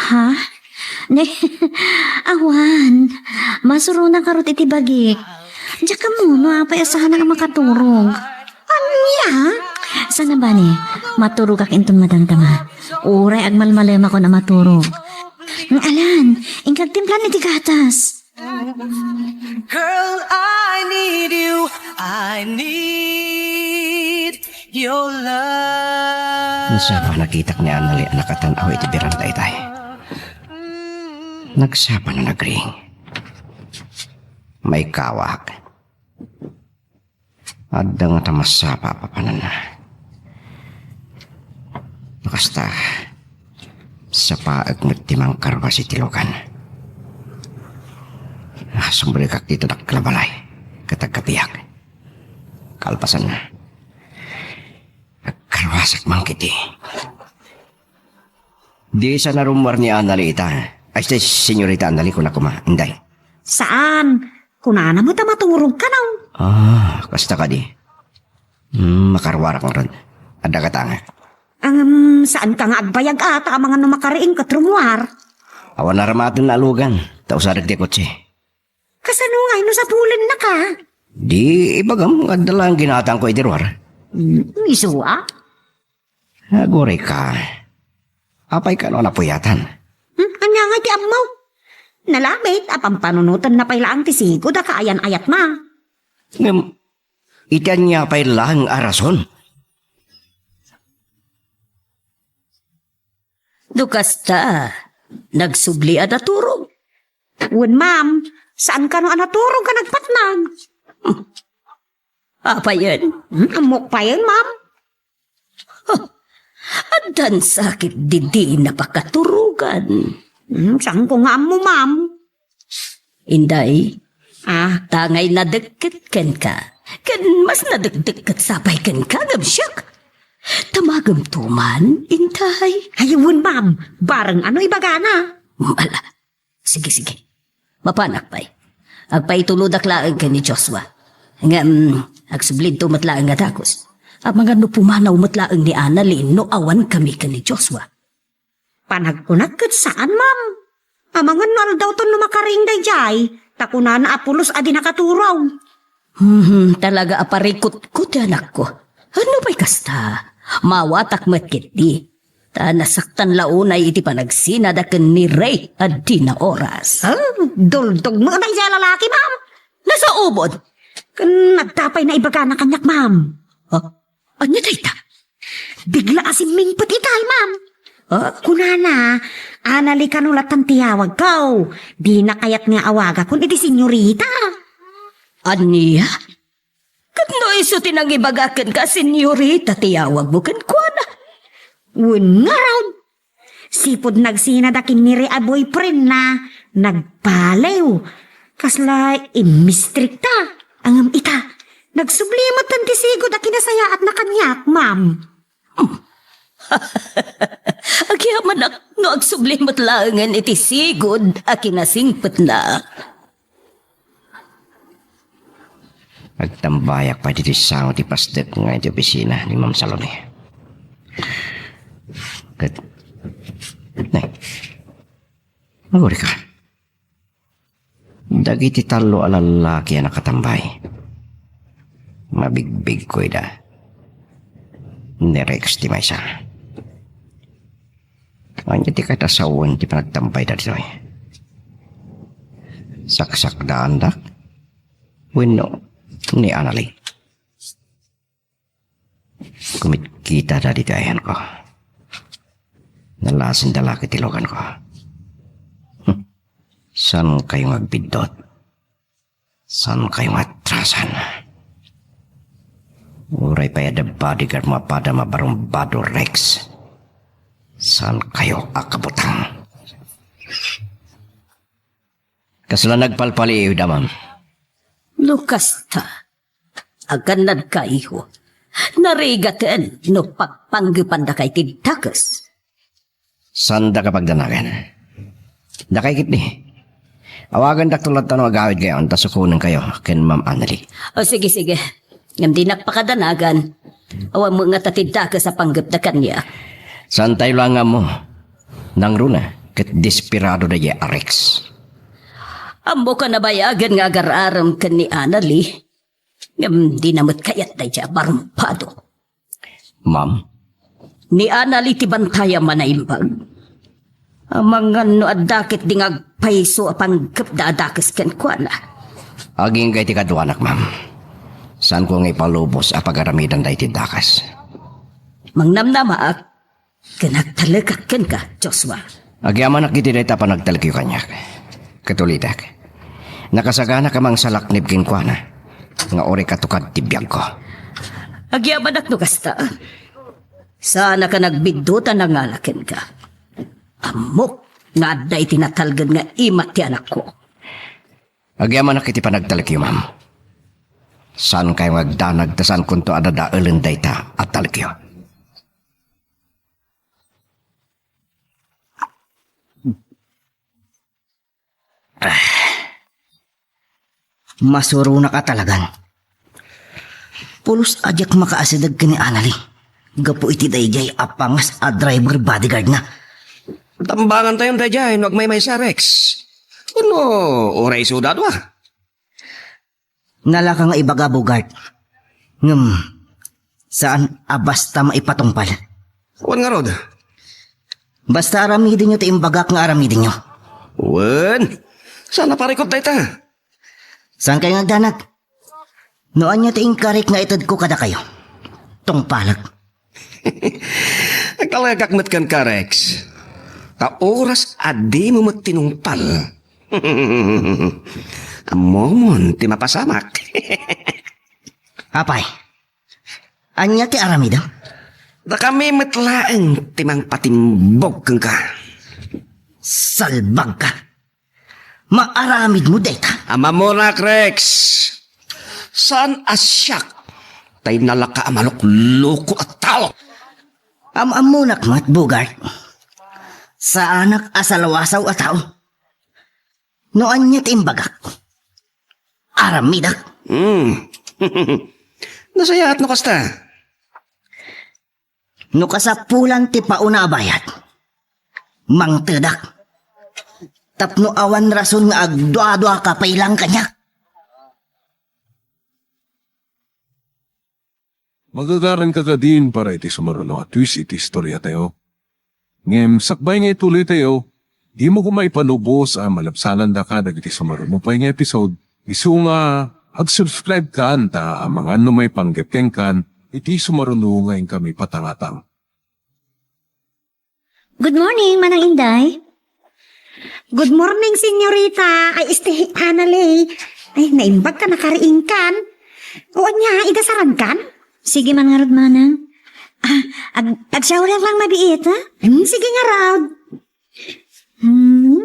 Ha? Ne, awan. Masuronak ngarud iti bagik. Diak ammo no apay a saanak a makaturog. Ania? Sana bale, maturogak inton madamdama. Uray agmalmalemakon a maturog. Alan, inka agtimpla iti gatas. Girl, I need you. I need your love. Nagsapa nakitak ni Anali a nakatan-aw iti beranda itay. Nagsapa no nagriing. Maikawak. Adda ngata masapa a papananna. No kasta, sapaek met ti mangkarwas iti lugan. Sumrekak dita dakkel a balay ket agkapiak. Kalpasanna, agkarwasak man ketdi. Di sa narummuar ni Anali ita. Ay, si Senyorita Anali, kuna koma, Inday. Saan? Kunana met a maturog kano. Ah, kasta kadi. Hmm, makaruarak ngarud. Adda katanga. Ngem, saan ka nga agbayag a ta amangan no makariing ket rummuar? Awan aramaten a lugan, ta usadek ti kotse. Kasano ngay no sapulennaka? Di ibagam nga adda laeng ginatangko iti ruar. Hmm, isu a? Aguray ka. Apay kano a napuyatan? Hmm, ania nga ti ammo? Nalabit a pampanunotenna pay laeng ti sigud a kaayan-ayatna. Ngem, iti ania pay laeng a rason? No kasta, nagsubli a naturog. Wen, ma'am, saan kano a naturog a nagpatnag? Apayen? Hmm, ammok payen, ma'am. Huh, addan sakit didi napakaturogan. Hmm, saanko nga ammo, ma'am. Inday, ah, tangay nadekket kenka. Ken mas nadekdekket sapay kenka ngem siak. Tamagem to man, Inday. Ay, wen, ma'am. Bareng ano ibagana? Ala, sige, sige. Mapanak pay. Agpaitulodak laeng ken ni Joshua. Ngem, agsublidto met laeng a dagus. Amangan no pumanaw met laeng ni Annalyn no awan kami ken ni Joshua. Panagkunak ket saan, ma'am. Amangan no aldawton no makariing daydiay, ta kunana a pulos a di nakaturog. Hmm, talaga a parikutko ti anakko. Ano pay kasta? Mawatak met ketdi. Ta nasaktan la unay iti panagsinada ken ni Ray a dina oras. Ah, duldog mo unay diay a lalaki, ma'am. Nasaubon. Ken adda pay naibagana kaniak, ma'am. Ha? Ania dayta? Bigla a simmingpet itay, ma'am. Ah? Kunana, Annalyn kano lattan ti yawagko. Dina kayat nga awagakon iti senyorita. Ania? Ket no isu ti nangibaga kenka, senyorita ti yawagmo kenkuana? Wen ngarud. Sipud nagsinada ken ni Ray a boyfriendna, nagbaliw. Kasla immistrikta. Ngem ita, nagsubli metten ti sigud a kinasayaatna kaniak, ma'am. Hmm. Agyamanak no agsubli met laengen iti sigud a kinasingpetna. Agtambayak pay ditoy sango ti pasdek nga iti opisina ni Ma'am Salome. Ket, ne, agurika. Dagiti tallo a lallaki a nakatambay, mabigbigko ida. Ni Rex ti maysa. Ania ti kayat a sawen ti panagtambayda ditoy? Saksakdaandak wenno ni Annalie? Kumitkita dagiti ayanko. Nalasenda la ket ti luganko. Hm. Saan kayo nga agbiddut? Saan kayo nga atrasan? Uray pay adda bodyguard mo a padam a barumbado, Rex. Saan kayo a kabutang? Kasla nagpalpaliiwda, ma'am? No kasta, agannadka, iho. Narigaten no pagpanggepandaka iti dakes. Saandaka pagdanagan. Dakay ketdi. Awagandakto latta no agawidkayo, ta sukonenkayo ken Ma'am Annalie. O, sige, sige. Ngem dinak pakadanagan. Awan met ngata ti dakes a panggepda kaniak. Saantayo la nga ammo. Nangruna, ket desperado daydiay a Rex. Ammok a nabayagen nga agar-arem ken ni Annalie. Ngem dina met kayat daydiay a barumbado. Ma'am? Ni Annalie ti bantayam a naimbag. Amangan no adda ketdi nga agpayso a panggepda a dakes kenkuana. Agingga iti kaduanak, ma'am. Saanko nga ipalubos a pagaramidan daytoy dakes. Mangnamnamaak ken agtalekak kenka, Joshua. Agyamanak iti dayta a panagtalekyo kaniak. Ket ulitek, nakasaganak a mangsalaknib kenkuana nga uray katukad ti biagko. Agyamanak no kasta. Saanak a nagbiddut a nangala kenka. Ammok nga adda iti natalged nga imat ti anakko. Agyamanak iti panagtalekyo, ma'am. Saankayo nga agdanag ta saankonto a dadaelen dayta a talekyo. Ah. Masuronak a talagan. Pulos a diak makaasideg ken ni Annalie gapu iti daydiay a pangas a driver bodyguardna. Tambangantayon daydiay no agmaymaysa, Rex. Wenno uray isuda a dua? Nalaka nga ibaga, Bogart. Ngem, saan a basta maipatungpal. Wen ngarud? Basta aramidenyo ti imbagak nga aramidenyo. Wen, saan a parikut dayta? Saan kayo nga agdanag? No ania ti inkarik nga itedko kadakayo, tungpalek. Agtalekak met kenka, Rex. Ta oras a dimo met tinungpal. Ammomon ti mapasamak. Apay, ania ti aramidem? Dakami met laeng ti mangpatimbog kenka. Salbagka. Maaramidmo dayta? Ammonak, Rex. Saan a siak tay nalaka a malukloko a tao. Am-ammonak met, Bogart. Saanak a salawasaw a tao. No ania ti imbagak, aramidek. Hmm. Nasayaat no kasta. No kasapulan ti pauna a bayad, mangtedak. Tapno awan rason nga agduaduaka pay lang kaniak. Magagaranka kadin para iti sumaruno a twist iti istoriatayo. Ngem sakbay nga ituloytayo, dimo koma ipalubos a malabsanandaka dagiti sumaruno pay nga episode. Isu nga, ag-subscribe kan ta amangan no maipanggep kenkan iti sumaruno nga inkami patangatang. Good morning, Manang Inday. Good morning, senyorita. Ay, este, Annalie. Ay, naimbag ka, nakariingkan. O ania, igasaran kan? Sige man ngarud, Manang. Ah, ag-, agsyaorak lang mabiit, ha? Hmm, sige ngarud. Hmm.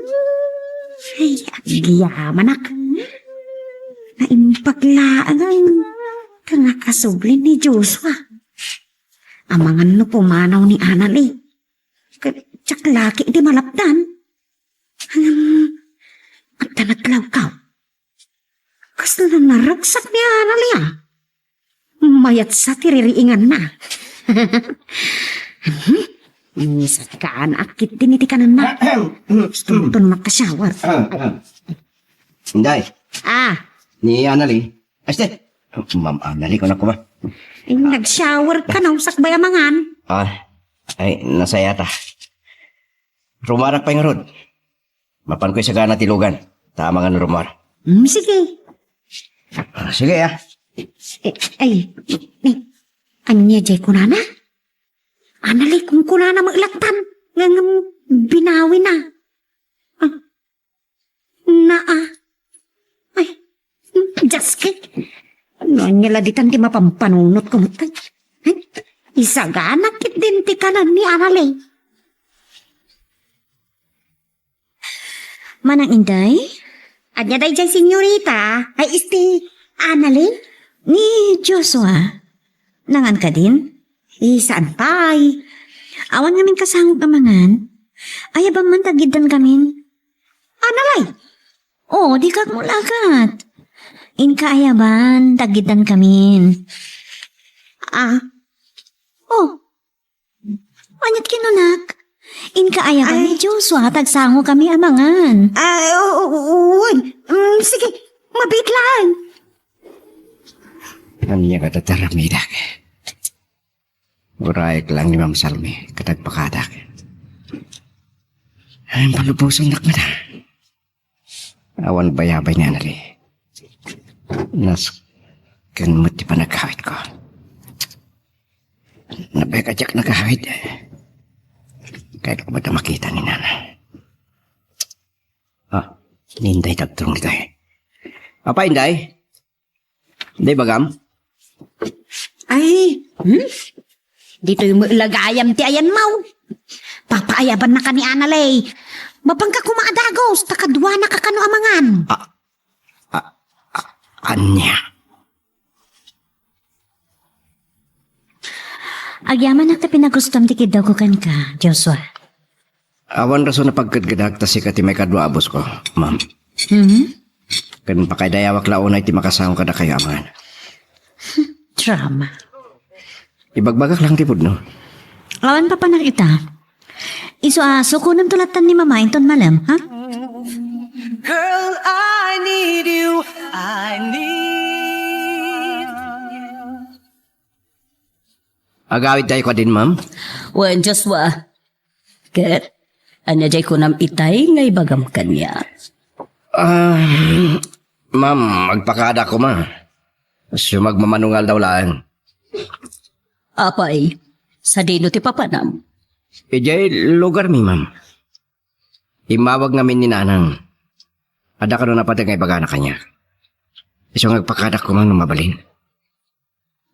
Ay, agyamanak. Naimbag laeng. Kangakasubli ni Joshua. Amangan no pumanaw ni Anali. Ket diak la ketdi malapdan. Ngem, adda naglawkaw. Kasla naragsak ni Anali, a. Mayat sa ti ririinganna. Ni saan ka, anak, ketdin iti kanenna. Gusto mo ton makashower. Inday. Ah. Ni Anali. Este. Ma'am Anali, kunak ko ba? Ay, nag-shower ka na, sakbay amangan. Ah, ay, nasayata. Rumarak pay ngarud. Mapan koy sagana ti lugan. Ta amangan rumarak. Hmm, sige. Ah, sige, ah. Eh, ay, eh, ania jay kunana? Anali, kunkunana met lattan. Ngem binawina. Ah, naa. Ay, diaske. No ania la ditan ti mapampanunotko met. Ay, isagana ketdin ti kanen ni Anali. Manang Inday? Ania dayjay, senyorita? Ay, este, Anali? Ni Joshua. Nangan kadin? Eh, saan pay? Awan ngamin kasangok amangan. Ayabam man ta agiddan kamin. Anali? Oh, dika agmulagat. Inka ayabam ta agiddan kamin. Ah. Oh. Aniat kinunak? Inka ayabam ni Joshua ta agsango kami amangan. Ah, oo, oo, oo. Mm, sige, mabiit lang. Ania nga tataramedak? Urayek lang ni Ma'am Salmi, ket agpakadak. Ay, palubosannak met, a. Awan bayabay ni Anali. Nasken met ti panagawidko. Nabayag a diak nagawid. Kayatko met a makita ni Nana. Ah, ni Inday ti agturong ditoy. Apay, Inday? Di bagam? Ay, hmm? Ditoy met la gayam ti ayanmo. Papaayabannaka ni Anali. Mapanka koma a dagus, ta kaduanaka kano amangan. Ah, ah, ah, ania? Agyamanak ta pinagustom ti kiddawko kenka, Joshua. Awan rason a pagkedkedak ta sika ti maikadua a boss ko, ma'am. Mhm. Ken pakaidayawak la unay ti makasango kadakayo amangan. Drama. Ibagbagak lang ti pudno. Awan papanak ita. Isu a sukonem to lattan ni Mama inton malem, ha? Girl, I need you. I need you. Agawidtayo kadin, ma'am? Wen, Joshua. Ket, ania jay kunam itay nga ibagam kaniak? Ah, ma'am, agpakaada koma. Sumagmamano nga aldaw laeng. Apay, sadino ti papanam? Idiay lugarmi, ma'am. Immawag ngamin ni Nanang. Adda kano napateg nga ibagana kaniak. Isu nga agpakaada koma no mabalin.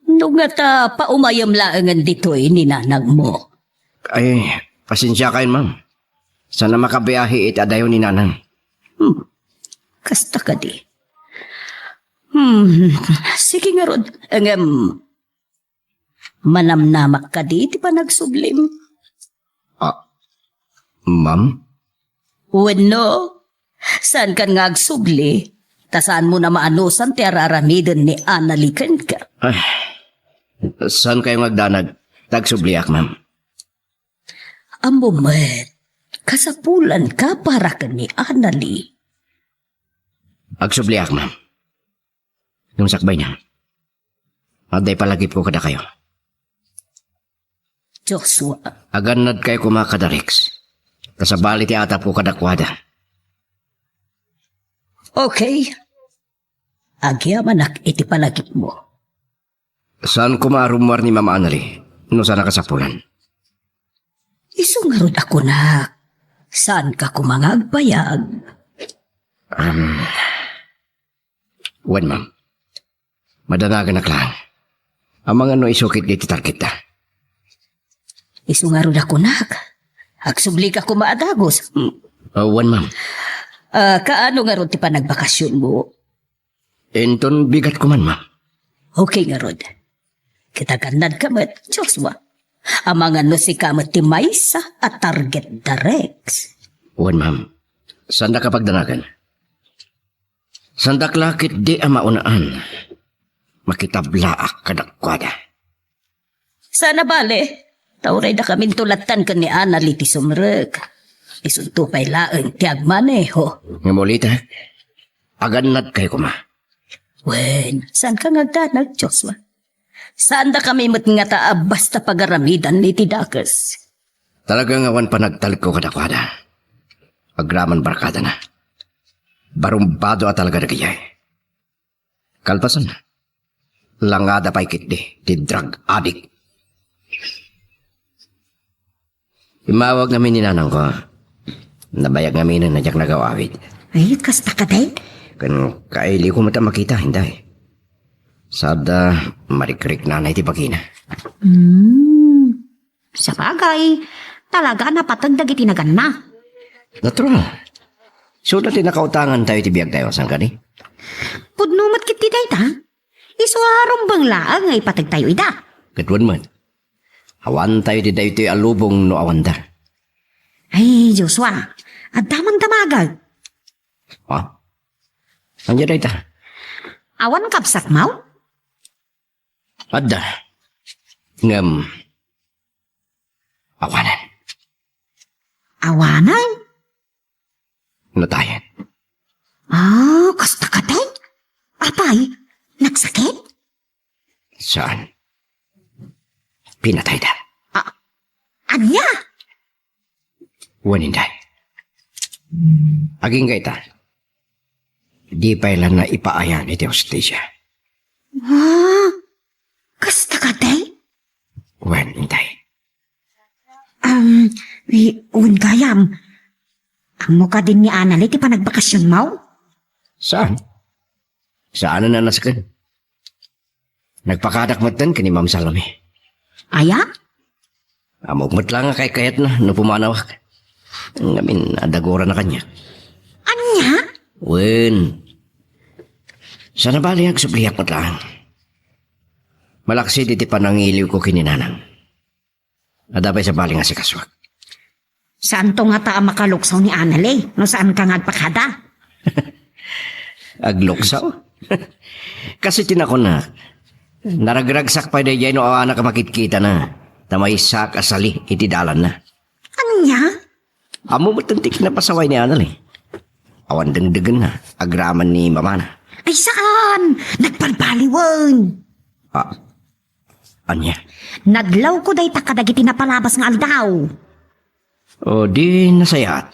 No ngata, paumayem laengen ditoy ni nanangmo. Ay, pasensiakayon, ma'am. Saan a makabiahe iti adayo ni nanang. Hmm. Kasta kadi. Hmm. Sige ngarud. Ngem, manamnamak kadi ti panagsublim? Ah, ma'am? Wenno, saankan nga agsubli, ta saanmo a maanusan ti ar-aramiden ni Anali kenka. Ay, saankayo nga agdanag ta agsubliak, ma'am? Ammom met, kasapulanka para ken ni Anali. Agsubliak, ma'am. Ngem sakbayna, adda ipalagipko kadakayo. Joshua. Agannadkayo koma kada Rex. Ta sabali ti atapko kadakuada. Okay. Agyamanak iti palagipmo. Saan koma a rummuar ni Mama Anali no saan a kasapulan? Isu ngarud a kunak, saanka koma nga agbayag? Um, wen, ma'am. Madanaganak laeng. Amangan no isu ketdi ti targetta. Isu ngarud a kunak, agsublika koma a dagus. Mm. Ah, wen, ma'am. Ah, kaano ngarud ti panagbakasionmo? Inton bigat koma, ma'am. Okay ngarud. Ket agannadka met, Joshua. Amangan no sika met ti maysa a target da, Rex. Wen, ma'am. Saandak a pagdanagan. Saandak la ketdi a maunaan. Makitablaak kadakuada. Saan a bale, ta uray dakaminto lattan ken ni Anali ti sumrek. Isunto pay laeng ti agmaneho. Ngem ulita, agannadkayo koma. Wen, saanka nga agdanag, Joshua? Saandakami met ngata a basta pagaramidan iti dakes. Talaga nga awan panagtalekko kadakuada. Agraman barkadana. Barumbado a talaga dagijay. Kalpasan, langada pay ketdi ti drug addict. Immawag ngamin ni nanangko. Nabayag ngamin a diak nagaw-awid. Ay, kasta kadi? Ken kailiwko met a makita, Inday. Sada marikriknana iti bagina. Hmm. Sabagay, talaga a napateg dagiti naganna. Natural. Isuda ti nakautangantayo iti biagtayo, saan kadi? Pudno met ketdi dayta. Isu a rumbeng laeng nga ipategtayo ida. Ket wen met. Awantayo iti daytoy a lubong no awanda. Ay, Joshua, adda man damagek. Ha? Ania dayta? Awan kabsatmo? Adda. Ngem, awanen. Awanen? Natayen. Ah, kasta kadi? Apay, nagsakit? Saan? Pinatayda. Ah, ania? Wen, Inday. Agingga ita. Di pay la naipaayan iti hustisia. Ah, kasta kadi? Wen, Inday. Um, i-, wen gayam. Ammo kadin ni Anali ti panagbakasionmo? Saan? Saanen a nasken. Nagpakadak metten ken ni Ma'am Salome. Aya? Ammok met la nga kaykayatna no pumanawak. Ngamin, adda gurana kaniak. Ania? Wen. Saan a bale, agsubliak met laeng. Malaksid iti panangiliwko ken ni nanang. Adda pay sabali nga sikasuak. Saanto ngata a makaluksaw ni Anali no saanka nga agpakada? Agluksaw? Kas iti nakunak, naragragsak pay daydiay no awanak a makitkitana, ta maysaak a sali iti dalanna. Ania? Ammo met ti kinapasaway ni Anali. Awan dengdegenna, agraman ni mamana. Ay, saan? Nagbalbaliwen. Ah, ania? Naglawko dayta kadagiti napalabas nga aldaw. O, di nasayaat.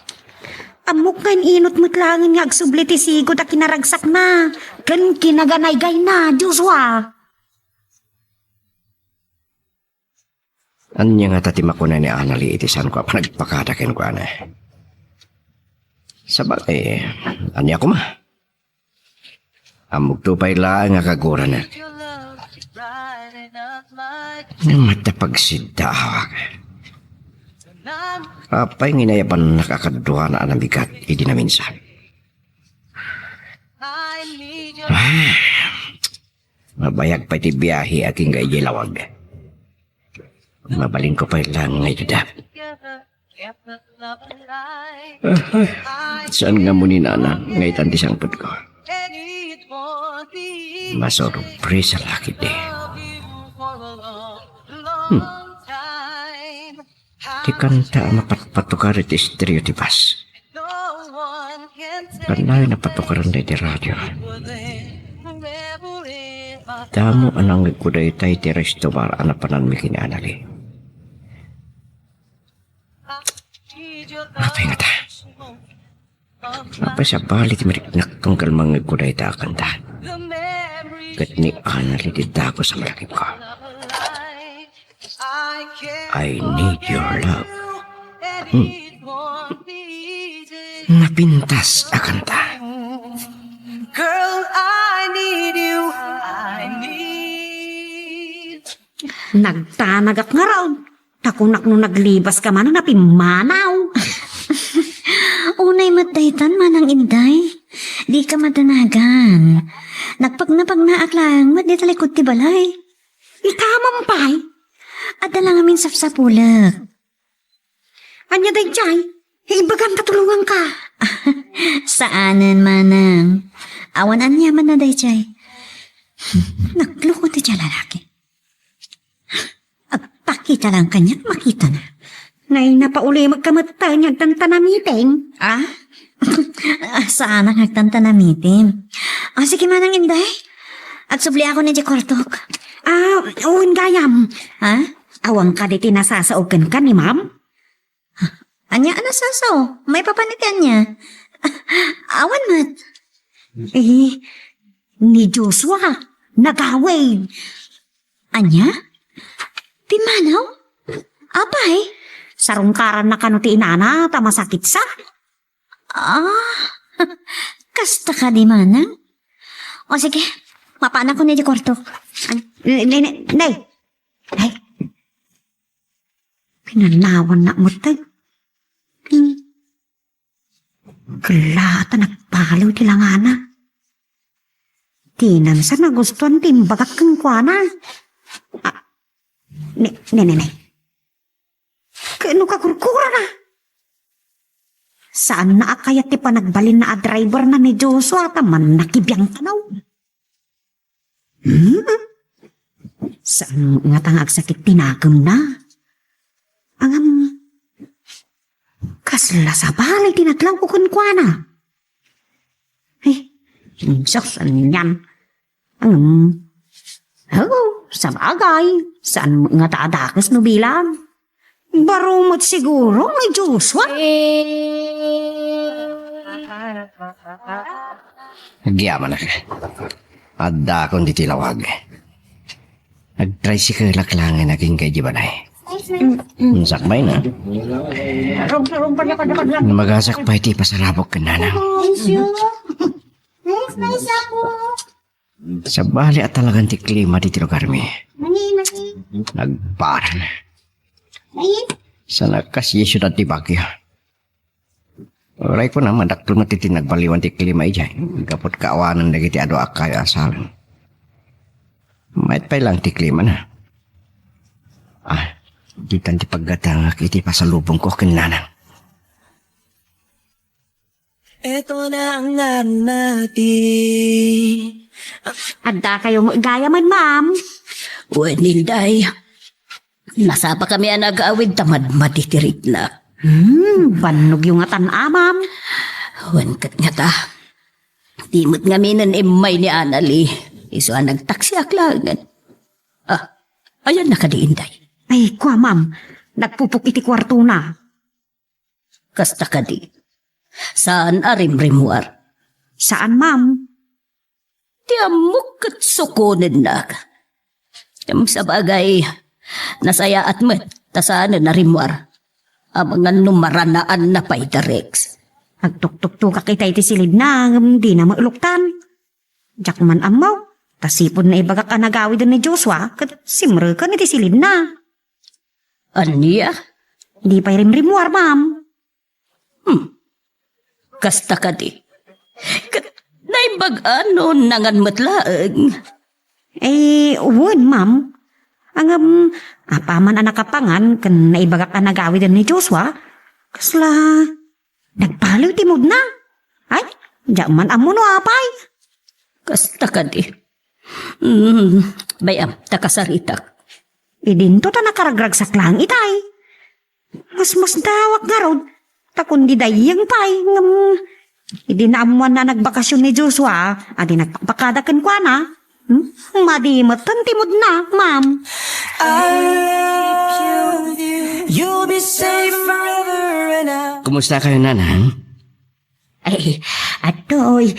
Ammok nga in-inut met laengen nga agsubli ti sigud a kinaragsakna ken kinaganaygayna, Joshua. Ania ngata ti makuna ni Anali iti saanko a panagpakada kenkuana? Sabagay, ania koma? Ammokto pay laeng a kaguranak. Ngem adda pagsiddaawak. Apay nga inayabannak a kaduana a nabigat idi naminsan? Ah, mabayag pay ti biahe agingga idiay lawag. Mabalinko pay laeng nga idda. Ah, saan nga muni, Nana, nga itan ti sangpetko? Masurpresa la ketdi. Hmm. Ti kanta a mapatpatukar iti estereo ti bus. Kannayo napatukaran daydi radio. Damo a nangngegko dayta iti resto bar a napananmi ken ni Anali. Apay ngata? Apay sabali ti mariknak tunggal mangngegko dayta a kanta? Ket ni Anali ti dagus a malakipko. I need your love. Hmm. Napintas a kanta. Girl, I need you. I need. Nagtanagak ngarud. Ta kunak no naglibaska manen a pimmanaw. Unay met daytan, Manang Inday. Dika madanagan. Nagpagnapagnaak laeng met dita likud ti balay. Ikaman pay? Adda la ngamin sapsapulek. Ania daydiay? Ibagam ta tulonganka. Saanen, manang. Awan aniamanna daydiay. Nagloko ti dia lalaki. Agpakita lang kaniak, makitana. Nay, napaulimekka met ta ania agtantanamitem. Ah? Ah, saanak agtantanamitem. Ah, sige, manang Inday. Agsubliakon idiay kuartok. Ah, wen gayam. Ha? Awan kadi ti nasasao kenka ni Ma'am? Ania a nasasao? Maipapan iti ania? Awan met. Eh, ni Joshua, nagawid. Ania? Pimmanaw? Apay? Sarungkaranna kano ti inana ta masakitsa. Ah, kasta kadi, manang? O sige, mapanakon idiay kuartok. An- Ne, ne, ne, nay. Nay. Pinanawanna met, tay. Hmm. Kella ta nagpaliw ti langana. Dinan sa nagustuan ti imbagak kenkuana. Ah, ne, ne, ne, ne. Ket no kakurkurana? Saanna a kayat ti panagbalinna a driverna ni Joshua ta mannakibiang kano. Hmm? Saan ngata nga agsakit ti nakemna? Ngem, kasla sabali ti naglawko kenkuana. Eh, insos, anian. Ngem, oh, sabagay, saan ngata a dakes no bilang? Baro met siguro ni Joshua. Agyamanak. Addaakon ditoy lawag. Agtricycle-ak laengen agingga idiay balay. Sakbayna. Magasakbay ti ipasarabok ken nanang. Sabali a talagan ti klima ditoy lugarmi. Nagparan. Sana kas idiay siudad ti Baguio. Uray kuna, madakkel met ti nagbaliwan ti klima idiay. Gapu ta awanen dagiti adu a kayo a saleng. Mayat pay laeng ti klimana. Ah, ditan ti paggatangak iti pasalubongko ken nanang. Ito na ang nanati. Adda kayo gayam, ma'am? Wen, Inday. Nasapakami a nagawid ta madmadi ti ritna. Hmm, bannogyo ngatan, ma'am. Wen ket ngata. Di met ngaminen immay ni Anali. Isu a nagtaksiak laengen. Ah, ayanna kadi, Inday? Ay, kua, ma'am. Nagpupok iti kuartona. Kasta kadi. Saan a rimrimmuar? Saan, ma'am. Ti ammok ket sukonennak. Ngem sabagay, nasayaat met ta saanen a rimmuar. Amangan no maranaanna pay da Rex. Agtuktuktokak itay ti silidna, ngem dina maeluktan. Diak man ammo, ta sipud naibagak a nagawiden ni Joshua, ket simreken iti silidna. Ania? Di pay rimrimmuar, ma'am. Hmm. Kasta kadi. Ket naimbag-an no nangan met laeng? Eh, wen, ma'am. Ngem, apaman a nakapangan ken naibagak a nagawiden ni Joshua, kasla nagpaliw ti moodna. Ay, diak man ammo no apay. Kasta kadi. Hmm, bay-am, ta kasaritak. Idinto ta nakaragragsak laeng itay. Masmasdawak ngarud, ta kundi dayyeng pay, ngem idi naammoanna a nagbakasyon ni Joshua, a di nagpakpakada kenkuana, hmm? Madi met ti moodna, ma'am. I'll be safe forever and I Kumusta kayo, nanang? Ay, atoy,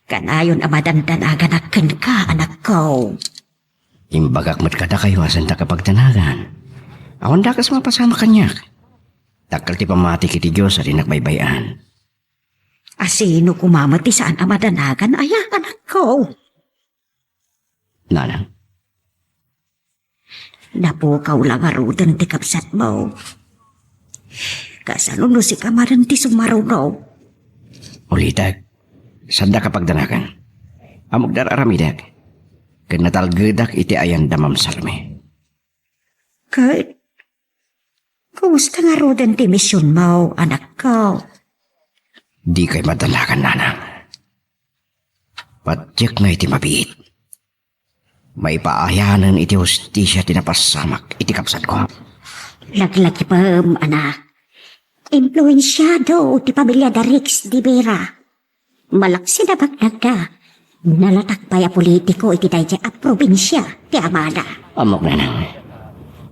kanayon a madandanaganak kenka, anakko. Imbagak met kadakayo a saan ta kapagdanagan. Awan dakes mapasamak kaniak. Dakkel ti pammatik iti Dios a di nagbaybay-an. A sino koma met ti saan a madanagan, aya, anakko? Nanang. Napukaw la ngaruden ti kabsatmo. Kasano no sika manen ti sumaruno? Ulitek, saanda kapagdanagan. Ammok da ar-aramidek. Ken natalgedak iti ayan da Ma'am Salome. Ket, kumusta ngaruden ti misionmo, anakko? Dikay madanagan, nanang. Patiek nga iti mabiit. Maipaayanen iti hustisia ti napasamak iti kabsatko. Laglagipem, anak. Impluensiado ti pamilya da Rex de Vera. Malaksid a baknagda, nalatak pay a politiko iti daydiay a probinsia ti amada. Ammok, nanang.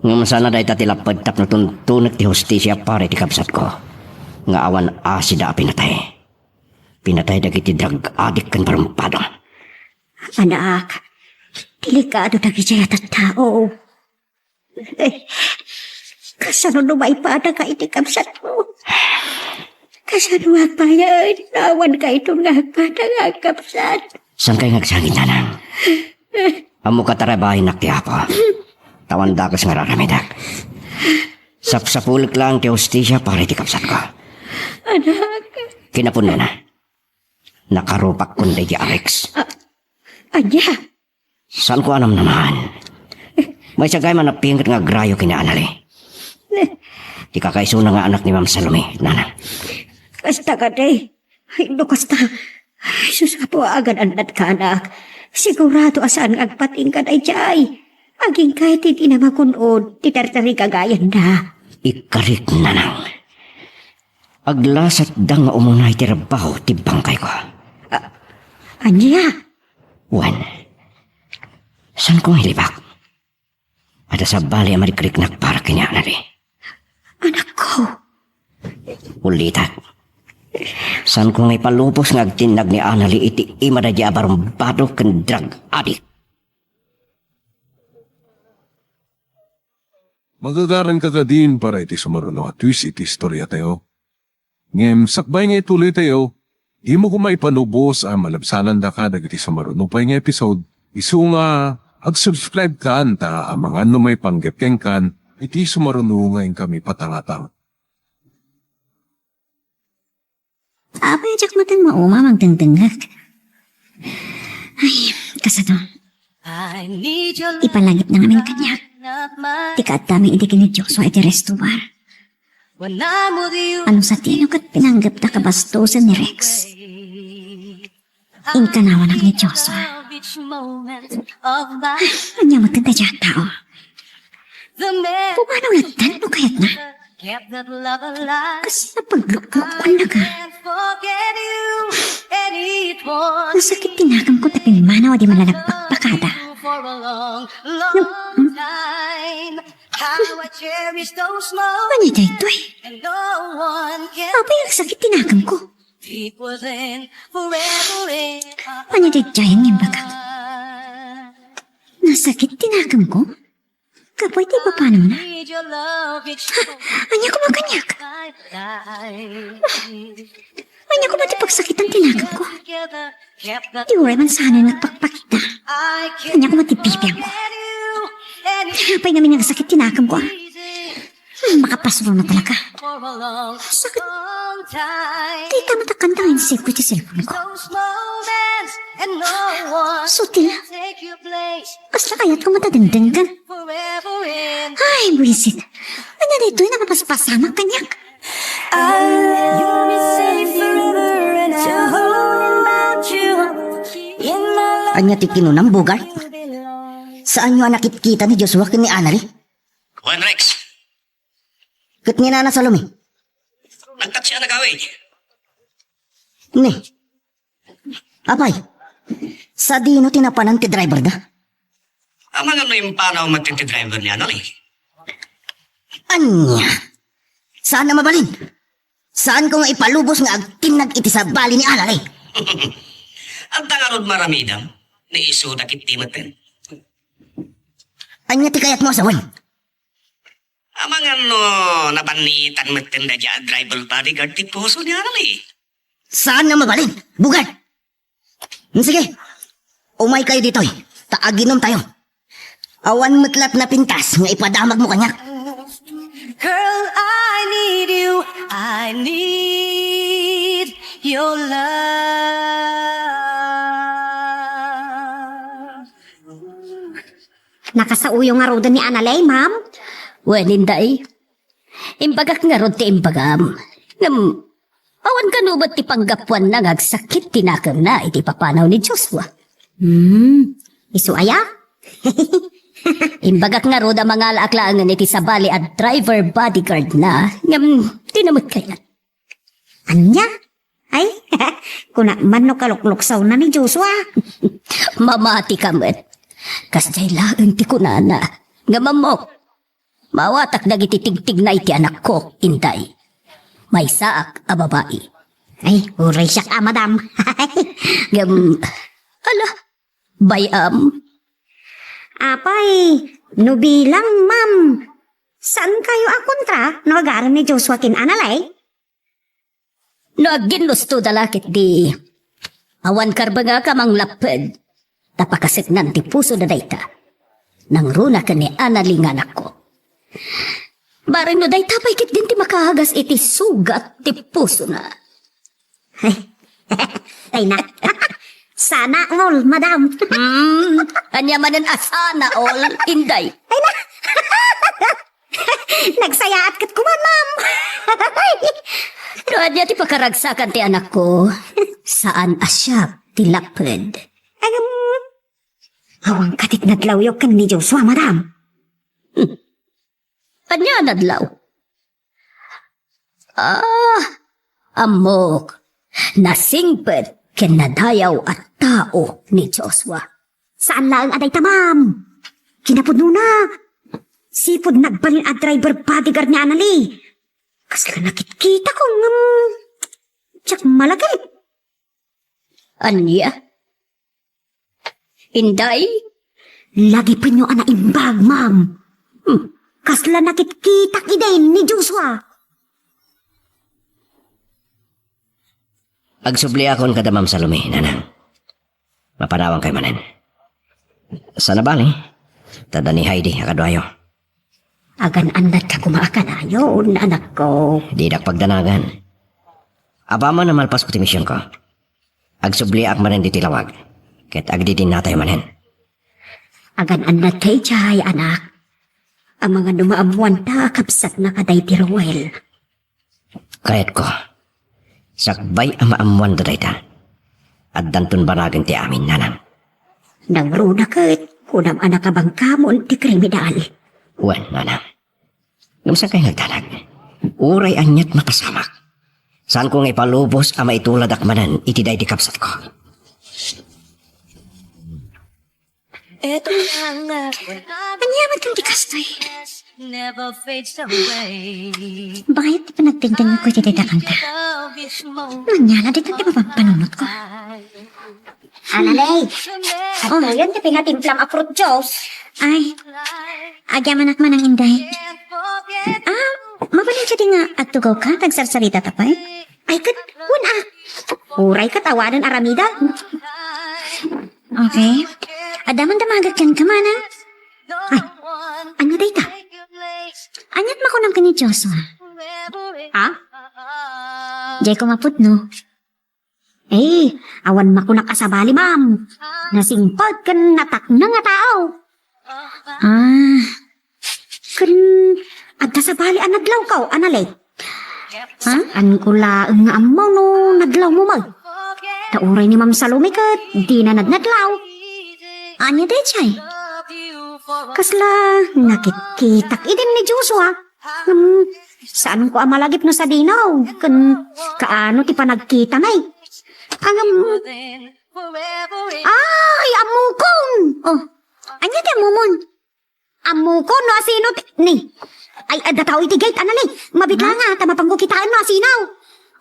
Ngem saan a dayta ti lapped tapno tuntunek ti hustisia para iti kabsatko nga awan asida a pinatay. Pinatay dagiti drug addict ken barumbado. Anak, delikado dagiti a tattao. Eh, kasano no maipada ka iti kabsatmo? Kasano agpayan? Awan ka iton nga agpada nga agkabsat. Saan kayo nga agsangit, nanang? Ammo ka, tarabahinak ti Apo. Tawan dakes nga raramidak. Sapsapulek lang ti hustisia para iti kabsatko. Anak. Kinapudnona, nakarupak kun daydi Alex. Ah, ania? Saanko a namnamaen. Maysa gayam a napinget nga agrayo ken ni Anali. Ti kakaisuna nga anak ni Ma'am Salome, nana. Kasta kadi. Ay, no kasta. Ay, sus, Apo, agan-annad ka, anak. Sigurado a saan nga agpatingka daydiay. Agingga ti inamakun-od ti tartarigagayanna. Ikkarik, nanang. Aglasatda nga umuna iti rabbaw ti bangkayko. A-, ania? Wen, saanko nga ilibak? Adda sabali a marikriknak para ken ni Anali. Anakko. Ulitak. Saanko nga ipalubos nga agtinnag ni Anali iti ima daydi a barumbado ken drug addict. Magagaranka kadin para iti sumaruno a twist iti istoriatayo. Ngem sakbay nga ituloytayo, dimo koma ipalubos a malabsanandaka dagiti sumaruno pay nga episode, isu nga ag-subscribe kan ta amangan no maipanggep kenkan iti sumaruno nga inkami patangatang. Apay a diak met mauma a mangdengdengngeg? Ay, kasano? Ipalangipna ngamin kaniak ti kaaddami idi ken ni Joshua iti restobar. Ano satino ket pinanggepda kabastosen ni Rex? Inkanawanak ni Joshua. Ay, ania met daydiay a tao? Pumanaw lattan no kayatna? Kasla pagluklukuannaka. Nasakit ti nakemko ta pimmanaw a di man la nagpakpakada. No, hmm? Ania daytoy? Apay, nagsakit ti nakemko. Ania daydiay nga imbagak? Nasakit ti nakemko? Gapu iti ipapanawna? Ha? Ania koma kaniak? Ania koma ti pagsakitan ti nakemko? Ti uray man saanen nga agpakpakita. Ania koma ti bibiangko? Apay ngamin nga nagsakit ti nakemko, a? Hmm, makapasuro na talaga. Sakit. Dita met a kanta nga insave ko iti cellphone ko. Sutil. Kasla kayatko met a dengdenggen. Ay, buisit. Ania daytoy a napaspasamak kaniak? Ania ti kinunam, Bugart? Saanyo a nakitkita ni Joshua ken ni Anali? Wen, Rex. Ket ni Nana Salome? Nagtaksi a nagawid. Ni. Apay, sadino ti napanan ti driverda? Amangan no impanaw met ti driver ni Anali. Ania? Saan a mabalin? Saanko nga ipalubos nga agtinnag iti sabali ni Anali? Adda ngarud maramidam, ni isuda ketdi metten. Ania ti kayatmo a sawen? Amangan no nabannitan metten daydiay a driver bodyguard ti puso ni Anali. Saan a mabalin, Bugart? Sige, umaykayo ditoy, ta aginomtayo. Awan met latta a pintas nga ipadamagmo kaniak. Girl, I need you. I need your love. Nakasaoyo ngaruden ni Anali, ma'am. Wen, Inday, imbagak ngarud ti imbagam. Ngem, awan kano met ti panggapuanna nga agsakit ti nakemna iti papanaw ni Joshua. Hmm, isu aya? Imbagak ngarud a mangalaak laengen iti sabali a driver bodyguard na, ngem di na met kayat. Ania? Ay, kuna man no kalukluksawna ni Joshua. Mamati ka met. Kasdiay laeng ti kunana. Ngem ammok, maawatak dagiti tigtigna iti anakko, Inday. Maysaak a babai. Ay, uray siak a, madam. Ngem, ala, bay-am. Apay, no bilang, ma'am, saan kayo a kontra no agarem ni Joshua ken Analay? No agginnustoda la ketdi, awan karbengak a manglapped, ta pakaseknan ti pusona dayta. Nangruna ken ni Anali nga anakko. Bareng no dayta pay ketdin ti makaagas iti sugat ti pusona. Ay, ay na. Sana all, madam. Hmm, ania manen a sana all, Inday? Ay na. Nagsayaat ket kuman, ma'am. No ania ti pakaragsakan ti anakko, saan a siak ti lapped. Agam, awan katit nadlawyo ken ni Joshua, madam. Ania a nadlaw? Ah, ammok, nasingpet ken nadayaw a tao ni Joshua. Saan laeng a dayta, ma'am. Kinapudnona, sipud nagbalin a driver bodyguard ni Anali. Kasla nakitkitak ngem diak malagip. Ania? Inday? Lagipenyo a naimbag, ma'am. Hmm, kasla nakitkitak idin ni Joshua. Agsubliakon kada Ma'am Salome, nanang. Mapanawankayo manen. Saan a bale, ta adda ni Heidi a kaduayo. Agan-annadka koma a kanayon, anakko. Didak pagdanagan. Apaman a malpasko ti misionko, agsubliak manen ditoy lawag, ket agdidinnatayo manen. Agan-annadka idiay, anak. Amangan no maammuanta a kabsatna kadaydi Roel. Kayatko, sakbay a maammuanda dayta, addanton banagen ti amin, nanang. Nangruna ket kunam a nakabangkamon ti kriminal. Wen, nanang. Ngem saan kay nga agdanag? Uray aniat mapasamak. Saanko nga ipalubos a maituladak manen iti daydi kabsatko. Ania met ti kastoy? Bakit ti panagdengdengko iti dayta kanta? Ania la dayta ti mapampanunotko? Analay! Oh. Adtoyen ti pinatimplam a fruit juice. Ay, agyamanak manang, Inday. Ah, mabalin kadi nga agtugawka, agsarsarita ta pay? Ay, ket, wen a. Uray ket awanen aramidek. Okay. Adda man damagek kenka, manang? Ay, ania dayta? Aniat makunam ken ni Joshua? Ha? Diay ko mapudno. Eh, awan makunak a sabali, ma'am. Nasingpet ken natakneng a tao. Ah. Ken adda sabali a nadlawko, Analay? Ha? Saanko laeng nga ammo no nadlawmo met. Ta uray ni Ma'am Salome ket dina nadnadlaw. Ania daydiay? Kasla nakitkitak idin ni Joshua. Ngem, saanko a malagip no sadino, ken kaano ti panagkitana. Ngem, ay, ammokon! Oh, ania ti ammomon? Ammokon no asino ti, ni. Ay, adda tao iti gate, Analay. Mabiit la nga, ta mapanko kitaen no asino.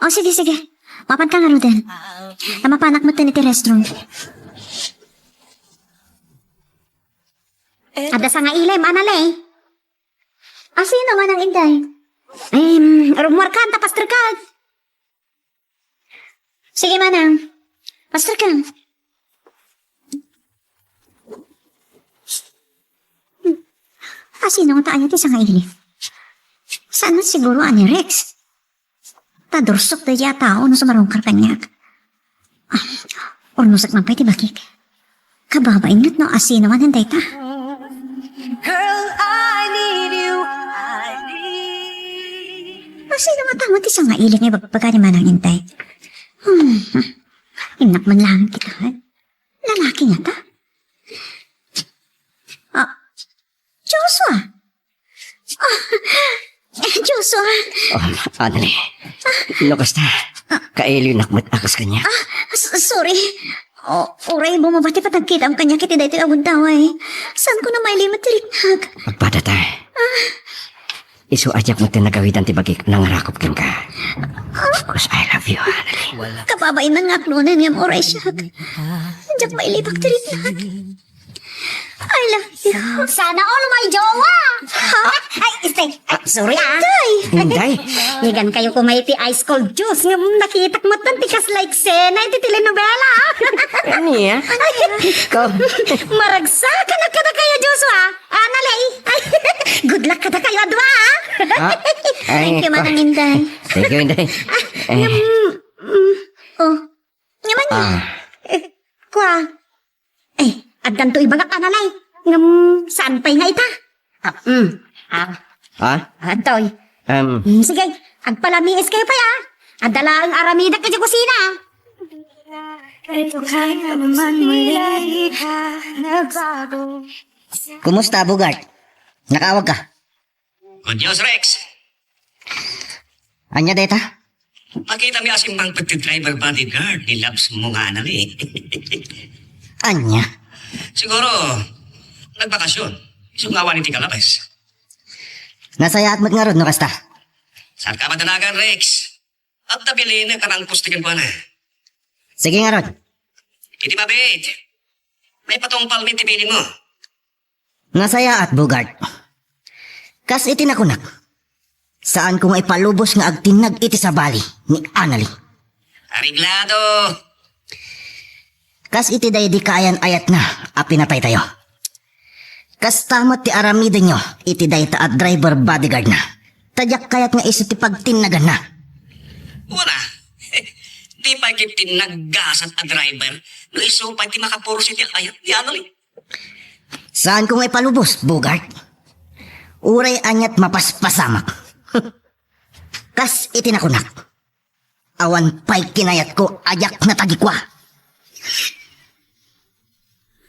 Oh, sige, sige. Mapanka ngaruden. Ta mapanak metten iti restroom. Adda sangailem, Analay. Asino manang, Inday? Em, rummuarkan ta pasterkan. Sige, manang. Pasterkan. Asino ta aya ti sangaili? Saan siguro a ni Rex? Ta dursok daydiay a tao no sumarungkar kaniak. Ah, urnosek man pay ti bakik. Kababain met no asino manen dayta. Girl, I need you. Apay met ti sangaili nga ibagbaga ni Manang Inday? Hmm. Innak man lang kita. Lalaki ngata? Ah, Joshua! Ah, Joshua! Oh, Annalie. No kasta, kailinak met a kas kaniak. Ah, s-, sorry. O, uray bumaba ti panagkitam kaniak iti daytoy a gundaway. Saanko a mailimek ti riknak? Agpadata. Isu a diak met nagawidan ti bagik, nangarakop kenka. 'Cause I love you, Annalie. Kababain man nga aklonen ngem uray siak. Diak mailimek ti riknak. I love you. Sana all may jowa. Ha? Ay, stay. Ay, sorry, ah. Tay! Inday. Ngigan kayo kumay ti ice cold juice ngem nakitak met ti kas like sena iti telenovela. Ania? Ko. Maragsakan a kadakayo, Joshua. Annalie. Ay, good luck kadakayo a dua, ah. Ah? Ay, Thank you, ko. Manang Inday. Thank you, Inday. Eh. Ngem, mm, oh. Ngem ania? Ah. Eh, kua. Eh, addanto ibagak, Annalie. Ngem, saan pay nga ita? Ah, mm. Ah. Ha? Adtoy. Um. Mm, sige, agpalamiis kayo pay, ah. Adda laeng aramidek iti kusina. Kumusta, Bogart? Nakaawag ka? Good news, Rex. Ania dayta? Makita mi a simmangpet ti driver bodyguard ni Labs mo nga Annalie. Ania? Siguro, nagbakasyon. Isu nga awan iti kalabas. Nasayaat met ngarud no kasta. Saanka madanagan, Rex. Adda bilinek a nangpusti kenkuana. Sige ngarud. Iti mabiit, maipatungpalmi ti bilinmo. Nasayaat, Bogart. Kas iti nakunak, saanko nga ipalubos nga agtinnag iti sabali ni Annalie. Areglado. Kas iti daydi kaayan-ayatna a pinataytayo. Kasta met ti aramidenyo iti dayta a driver bodyguardna. Ta diak kayat nga isu ti pagtinnaganna. Wala. Di pay ket ti naggasat a driver no isu pay ti makaporsi ti ayat ni Annalie. Saanko nga ipalubos, Bogart. Uray ania't mapaspasamak. Kas iti nakunak, awan pay kinayatko a diak natagikua.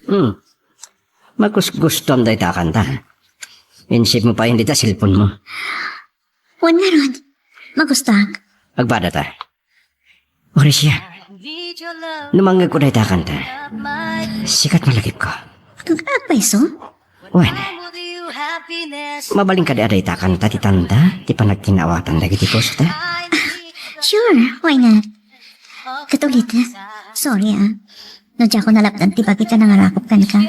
Hmm. Makusgustuam dayta a kanta. In-save mo pay dita cellphone mo. Wen ngarud, magustuak. Agpadata. Oresia, no mangngegko dayta a kanta, sikat nga lakipko. Ag-, agpayso? Wen, mabalin kadi a dayta a kanta ti tanda ti panagkinaawatan dagiti pusota? Sure, why not? Ket ulit, sorry, ah. No diakon nalapdan ti bagik a nangarakop kenka.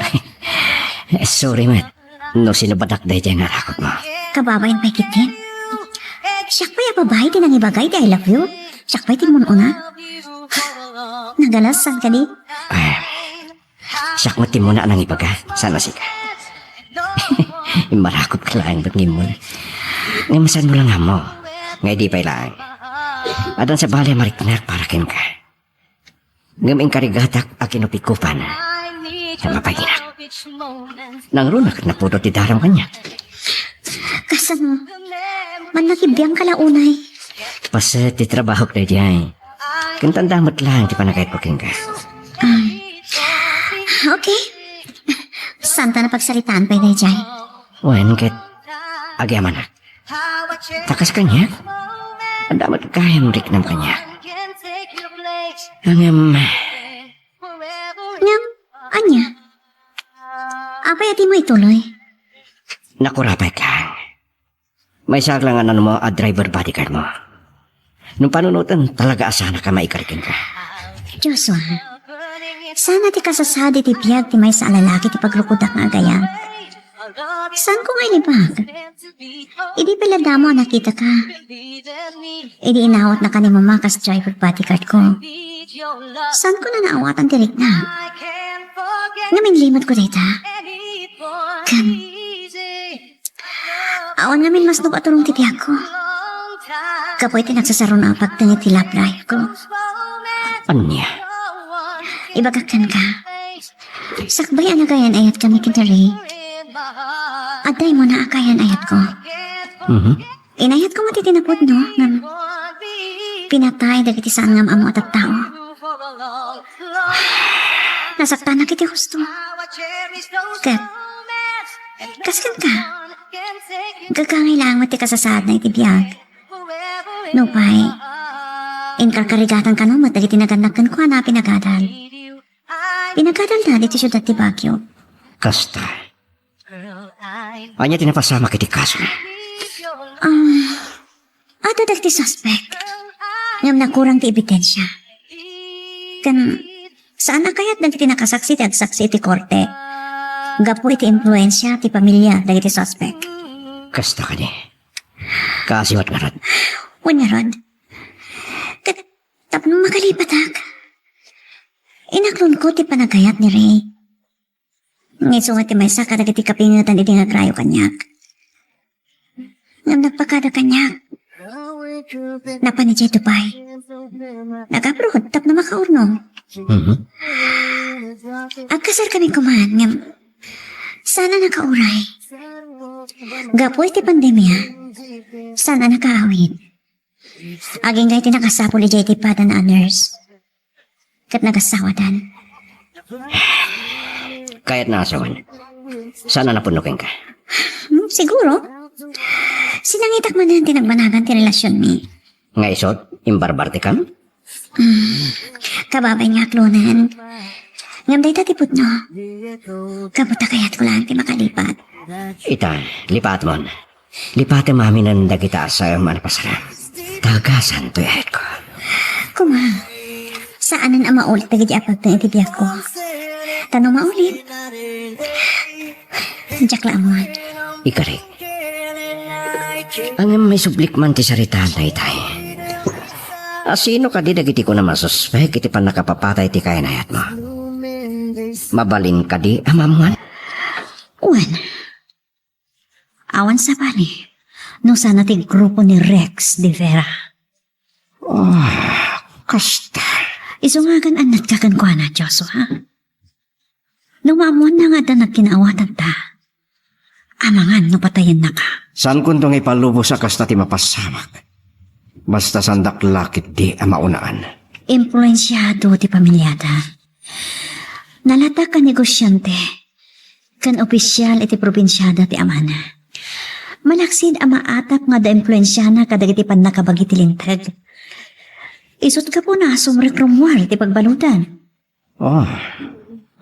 Sorry met no sinubadak daydiay nga arakopmo. Kababain pay ketdi. Siak pay a babai ti nangibaga iti I love you. Siak pay ti immun-una. Nagalasan kadi. Ay, siak met ti immuna a nangibaga. Saan a sika? Immarakopka laeng met nga immuna. Ngem saanmo la nga ammo nga idi pay laeng, addan sabali a mariknak para kenka. Ngem inkarigatak a kinupikupan. Mapainak. Nangruna ket napudot ti daram kaniak. Kasano? Mannakibbiangka la unay. Paset ti trabahok daydiay. Ken tanda met laeng ti panagayatko kenka. Ah. Okay. Saanta a pagsaritaan pay daydiay. Wen ket agyamanak. Ta kas kaniak, adda met gayam riknam kaniak. Ngem, ngem, ania? Apay a dimo ituloy? Nakurapay ka. Maysaak la nga nanuma a driver bodyguard mo. No panunoten, talaga a saanka maikari kenka. Joshua, saan a ti kasasadi ti biag ti maysa a lalaki ti pagrukodak nga agayam. Saanko nga ilibak? Idi pay la damo a nakitaka, idi inawatnaka ni Mama kas driver bodyguard ko, saanko a naawatan ti riknam? Ngem inlimetko dayta. Ken awan ngamin masnok a turong ti biagko. Gapu iti nagsasaruna a pagtengnga iti love life ko. Ania? Ibagak kenka, sakbay a nagayan-ayatkami ken ni Ray, adda immuna a kayan-ayatko. Mhm. Inayatko met iti napudno, ngem pinatay dagiti saan nga am-ammo a tattao. Nasaktanak iti husto. Ket, kas kenka, gagangay laeng met ti kasasaadna iti biag. Nupay, inkarkarigatan kano met dagiti nagannak kenkuana a pinagadal. Pinagadalda ditoy siudad ti Baguio. Kasta. Ania ti napasamak iti kaso? Ah, adda dagiti suspek. Ngem nakurang ti ebidensia. Ken saan a kayat dagiti nakasaksi ti agsaksi iti korte. Gapu iti impluensia ti pamilia dagiti suspek. Kasta kadi. Kaasi met ngarud. Wen ngarud. Ket tapno makalipatak, inaklonko ti panagayat ni Ray. Nga isu nga ti maysa kadagiti kapingetan idi nga agrayo kaniak. Ngem nagpakada kaniak. Napan idiay Dubai. Nag-abroad tapno makaurnong. Mhm. Agkasarkami koman, ngem saan a nakauray. Gapu iti pandemia, saan a nakaawid. Agingga iti nakasapul idiay ti padana a nurse. Ket nagasawadan. Kayatna a sawen. Saan a napudno kenka? Hmm, siguro. Sinangitak manen ti nagbanagan ti relasionmi. Nga isut, imbarbartekam? Hmm, kababay nga aklonen. Ngem dayta ti pudno. Gapu ta kayatko laeng ti makalipat. Ita, lipatemon. Lipatem aminen dagita a saem a napasaram. Tagasan toy ayatko. Koma, saanen a maulit dagiti apagteng iti biagko. Ta no maulit, diak la ammoan. Ikarik. Ngem maisublik man ti saritaan daytay. A sino kadi dagiti kunam a suspek iti pannakapapatay ti kainayatmo? Mabalin kadi a maammoan? Wen, awan sabali no saan a ti grupo ni Rex de Vera. Ah, kasta. Isu nga agan-annatka kenkuana, Joshua. No maammoanna nga adda nagkinaawatanta, amangan no patayennaka. Saankonto nga ipalubos a kasta ti mapasamak. Basta saandak la ketdi a maunaan. Impluensiado ti pamiliada. Nalatak a negosiante ken opisial iti probinsiada ti amana. Malaksid a maatap nga adda impluensiana kadagiti pannakabagi ti linteg. Isut' gapuna a sumrek rummuar ti pagbaludan. Oh,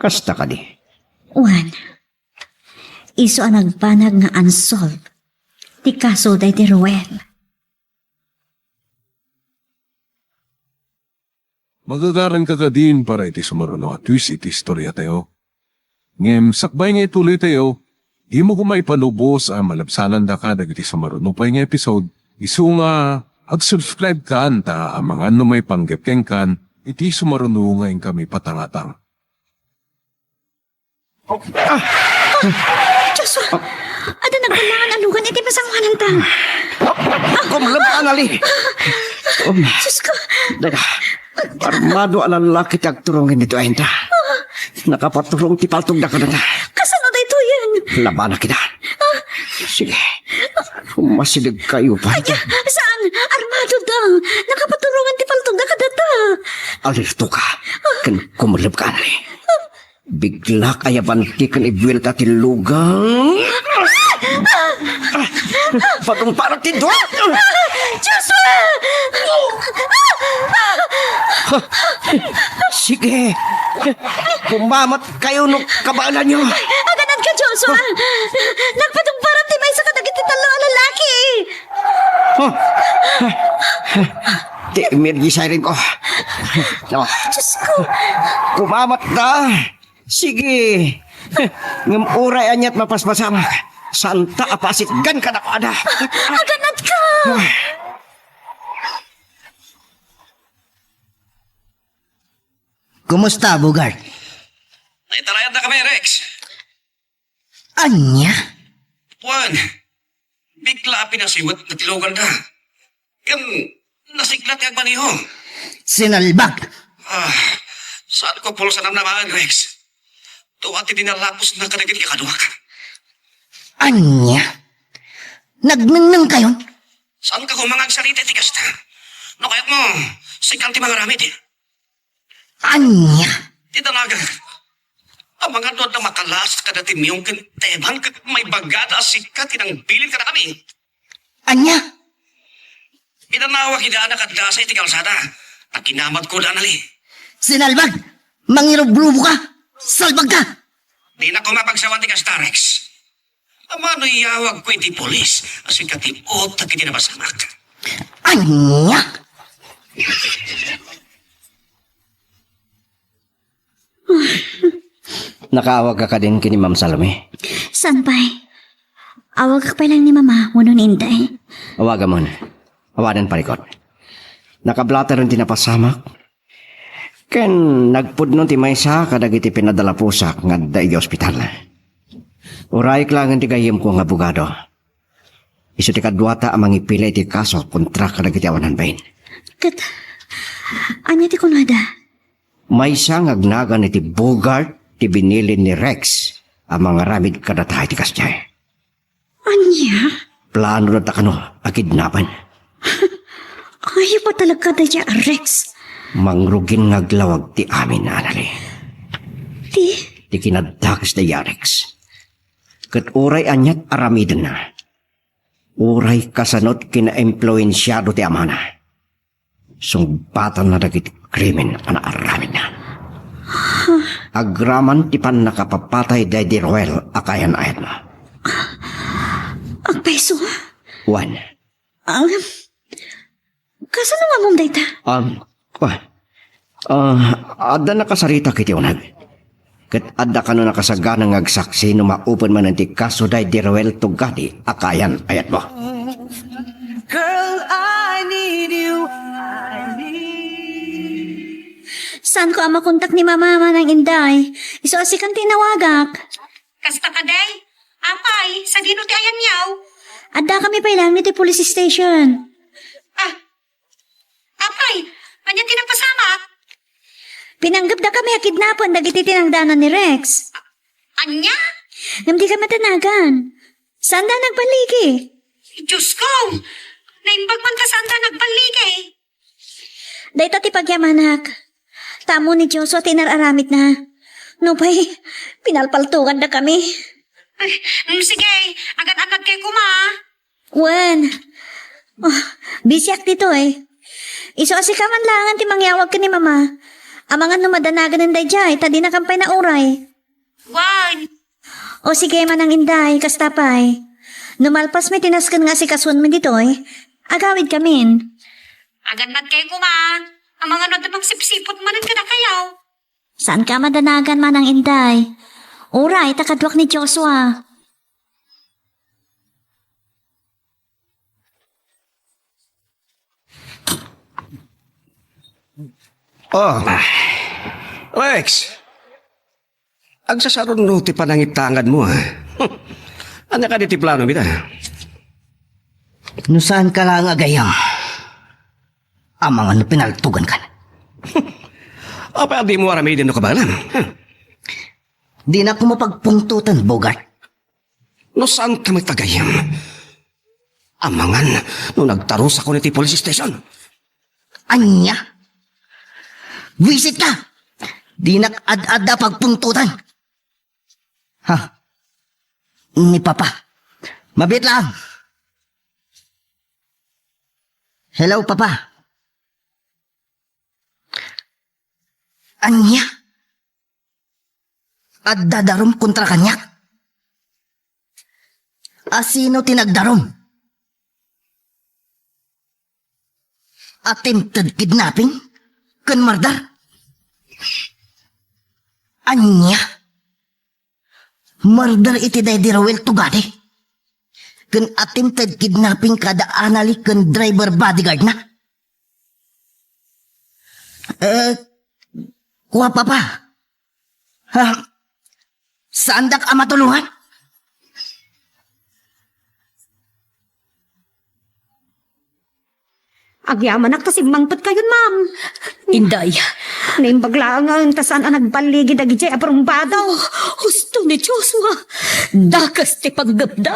kasta kadi? Wen, isu a nagbanag nga unsolved ti kaso daydi Ruel. Magagaranka kadin para iti sumaruno a twist iti istoriatayo. Ngem sakbay nga ituloytayo, dimo koma ipalubos a malabsanandaka dagiti sumaruno pay nga episode, isu nga ag-subscribe kan ta amangan no maipanggep kenkan iti sumaruno nga inkami patangatang. Ah! Diyos ko! Adda nagballangan a lugan iti pasanguananta. Kumleb ka, Anali. Um, Diyos ko! Daga, armado a lallaki ti agturong iti ayanta. Nakapaturong ti paltogda kadata. Kasano daytoyen? Labanak ida. Sige. Masideg kayo pa. Ay, saan? Armado da. Nakapaturongan ti paltogda kadata. Alirto ka. Ken kumleb ka, Anali. Biglak a yabanti ken ibuelta ti lugang. Patungparak ti duak! Joshua! Sige. Kumamat kayo no kabaelanyo. Aganadka, Joshua! Nagpatungparan ti maysa kadagiti tallo a lalaki! Huh? Ti emergency siren ko. Oh. Diyos ko. Kumamat da. Sige. Ngem uray aniat mapaspasamak, saanta a pasitgan kadakuada. Aganadka. Kumusta, Bogart? Naitarayan na kami, Rex. Ania? Wen, bigla a pinasiwet ti lugarda. Ken nasiglat nga agmaneho. Sinalbag! Ah, saan ko pulsa namnamaen, Rex. Dua ti dinalapos na kadagiti kakaduak. Ania? Nagnengneng kayon? Saan ka koma nga agsarita iti kasta? No kayatmo, sika ti mangaramid. Ania? Ti danagan. Amangan no adda makalas kadati Myung ken Teban ket maibagada a sika ti nangbilin kadakami. Ania? Inanawag ida a nakadlasay ti kalsada. Ta kinamatko da, Anali. Sinalbag! Mangirubrubo ka! Salbag ka! Dinak koma pagsawan ti kasta, Rex. Amangan no iyawagko iti pulis a sika ti utak iti napasamak. Ania? Nakaawagka kadin ken ni Ma'am Salome? Saan pay? Awagak pay laeng ni Mama wenno ni Inday. Awagamon. Awanen parikut. Nakablateren ti napasamak. Ken nagpudno ti maysa kadagiti pinadalapusak nga adda idiay ospital. Urayek laengen ti gayyemko nga abogado. Isu ti kaduata a mangipila iti kaso kontra kadagiti awanan bain. Ket ania ti kunada? Maysa nga agnagan iti Bogart ti binilin ni Rex a mangaramid kadata iti kasdiay. Ania? Plano da ta kano a kidnapen. Ayup a talaga daydiay a Rex. Mangrugin nga aglawag ti amin, Anali. Ti? Ti kinadakes daydiay a Rex. Ket uray aniat aramidenna, uray kasano't kinaimpluensiado ti amana, sungbatanna dagiti krimen a naaramidna. Agraman ti pannakapapatay daydi Roel a kaayan-ayatmo. Agpayso? Wen. Ang, kasano nga ammom dayta? Um, ah, ah, adda nakasaritak iti uneg. Ket adda kano nakasagana nga agsaksi no maupen manen ti kaso daydi Roel Tugadi a kaayan-ayatmo. Girl, I need you. I need. Saanko a makontak ni Mama, Manang Inday? Isu a sikan ti inawagak. Kasta kadi? Apay, sadino ti ayanyo? Addakami pay laeng iti police station. Ah, apay, ania ti napasamak? Pinanggepdakami a kidnapen dagiti tinangdanan ni Rex. Ania? Ngem dikami danagan. Saanda nagballigi. Diosko! Naimbag man ta saanda nagballigi. Dayta ti pagyamanak. Ta ammo ni Joshua ti inar-aramidna. Nupay, pinalpaltogandakami. Ay, mm, sige, agan-annadkayo koma, a. Wen. Oh, busyak ditoy. Isu a sika man laengen ti mangyawag ken ni Mama. Amangan no madanaganen daydiay, ta dinakan pay nauray. Wen. O sige, Manang Inday, kasta pay. No malpasmi ti nasken nga asikasoenmi ditoy, agawidkamin. Agan-annadkayo koma. Amangan no adda mangsipsiput manen kadakayo. Saanka a madanagan, Manang Inday. Uray, ta kaduak ni Joshua. Oh. Rex, agsasarunno ti panangitanganmo, a. Ania kadi ti planomi, a? No saanka laeng a gayyem, amangan no pinaltogankan. Apay a dimo aramiden no kabaelam? Dinak koma pagpungtoten, Bogart. No saanka met a gayyem, amangan no nagtarusakon iti police station. Ania? Buisitka! Dinak ad-adda a pagpungtoten. Ha? Ni Papa. Mabiit lang. Hello, Papa. Ania? Adda darum kontra kaniak? A sino ti nagdarum? Attempted kidnapping ken murder? Ania? Murder iti daydi Roel Tugadi ken attempted kidnapping kada Anali ken driver bodyguard na? Eh, kua, Papa. Ha? Saandak a matulongan? Agyamanak ta simmangpetkayon, ma'am. Inday. Naimbag laeng ta saan a nagballigi dagidiay a barumbado. Oh, husto ni Joshua. Dakes ti panggepda.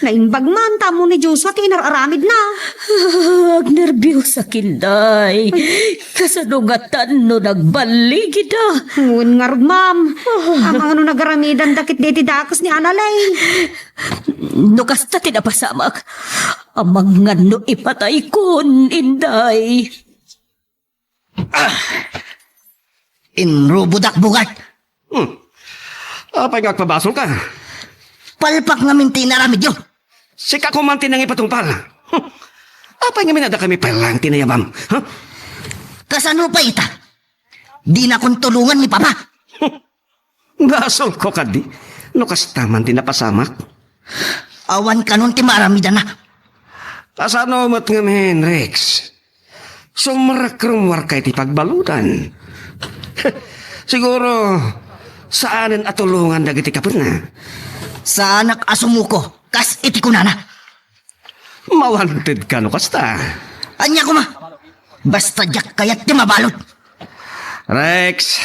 Naimbag man ta ammo ni Joshua ti inar-aramidna. Ah, agnerbiosakon, Inday. Kasano ngatan no nagballigida? Wen ngarud, ma'am. Ah. Amangan no nagaramidanda ketdi iti dakes ni Analay. No kasta ti napasamak, amangan no ipataykon, Inday. Ah! Inrubodak, Bugard. Hmm. Apay nga agpabasolka? Palpak ngamin ti inaramidyo. Sika koma ti nangipatungpal. Hmm. Apay ngamin a dakami pay laeng ti nayabam? Ha? Kasano pay ita? Dinakon tulongan ni Papa. Hmm. Basolko kadi, no kasta man ti napasamak. Awan kanon ti maaramidana. Kasano met ngamin, Rex? Sumrekrekka iti pagbaludan. Siguro, saanen a tulongan dagiti kapatna. Saanak a sumuko, kas iti kunana. Mawantedka no kasta. Ania koma? Basta diak kayat ti mabalud. Rex,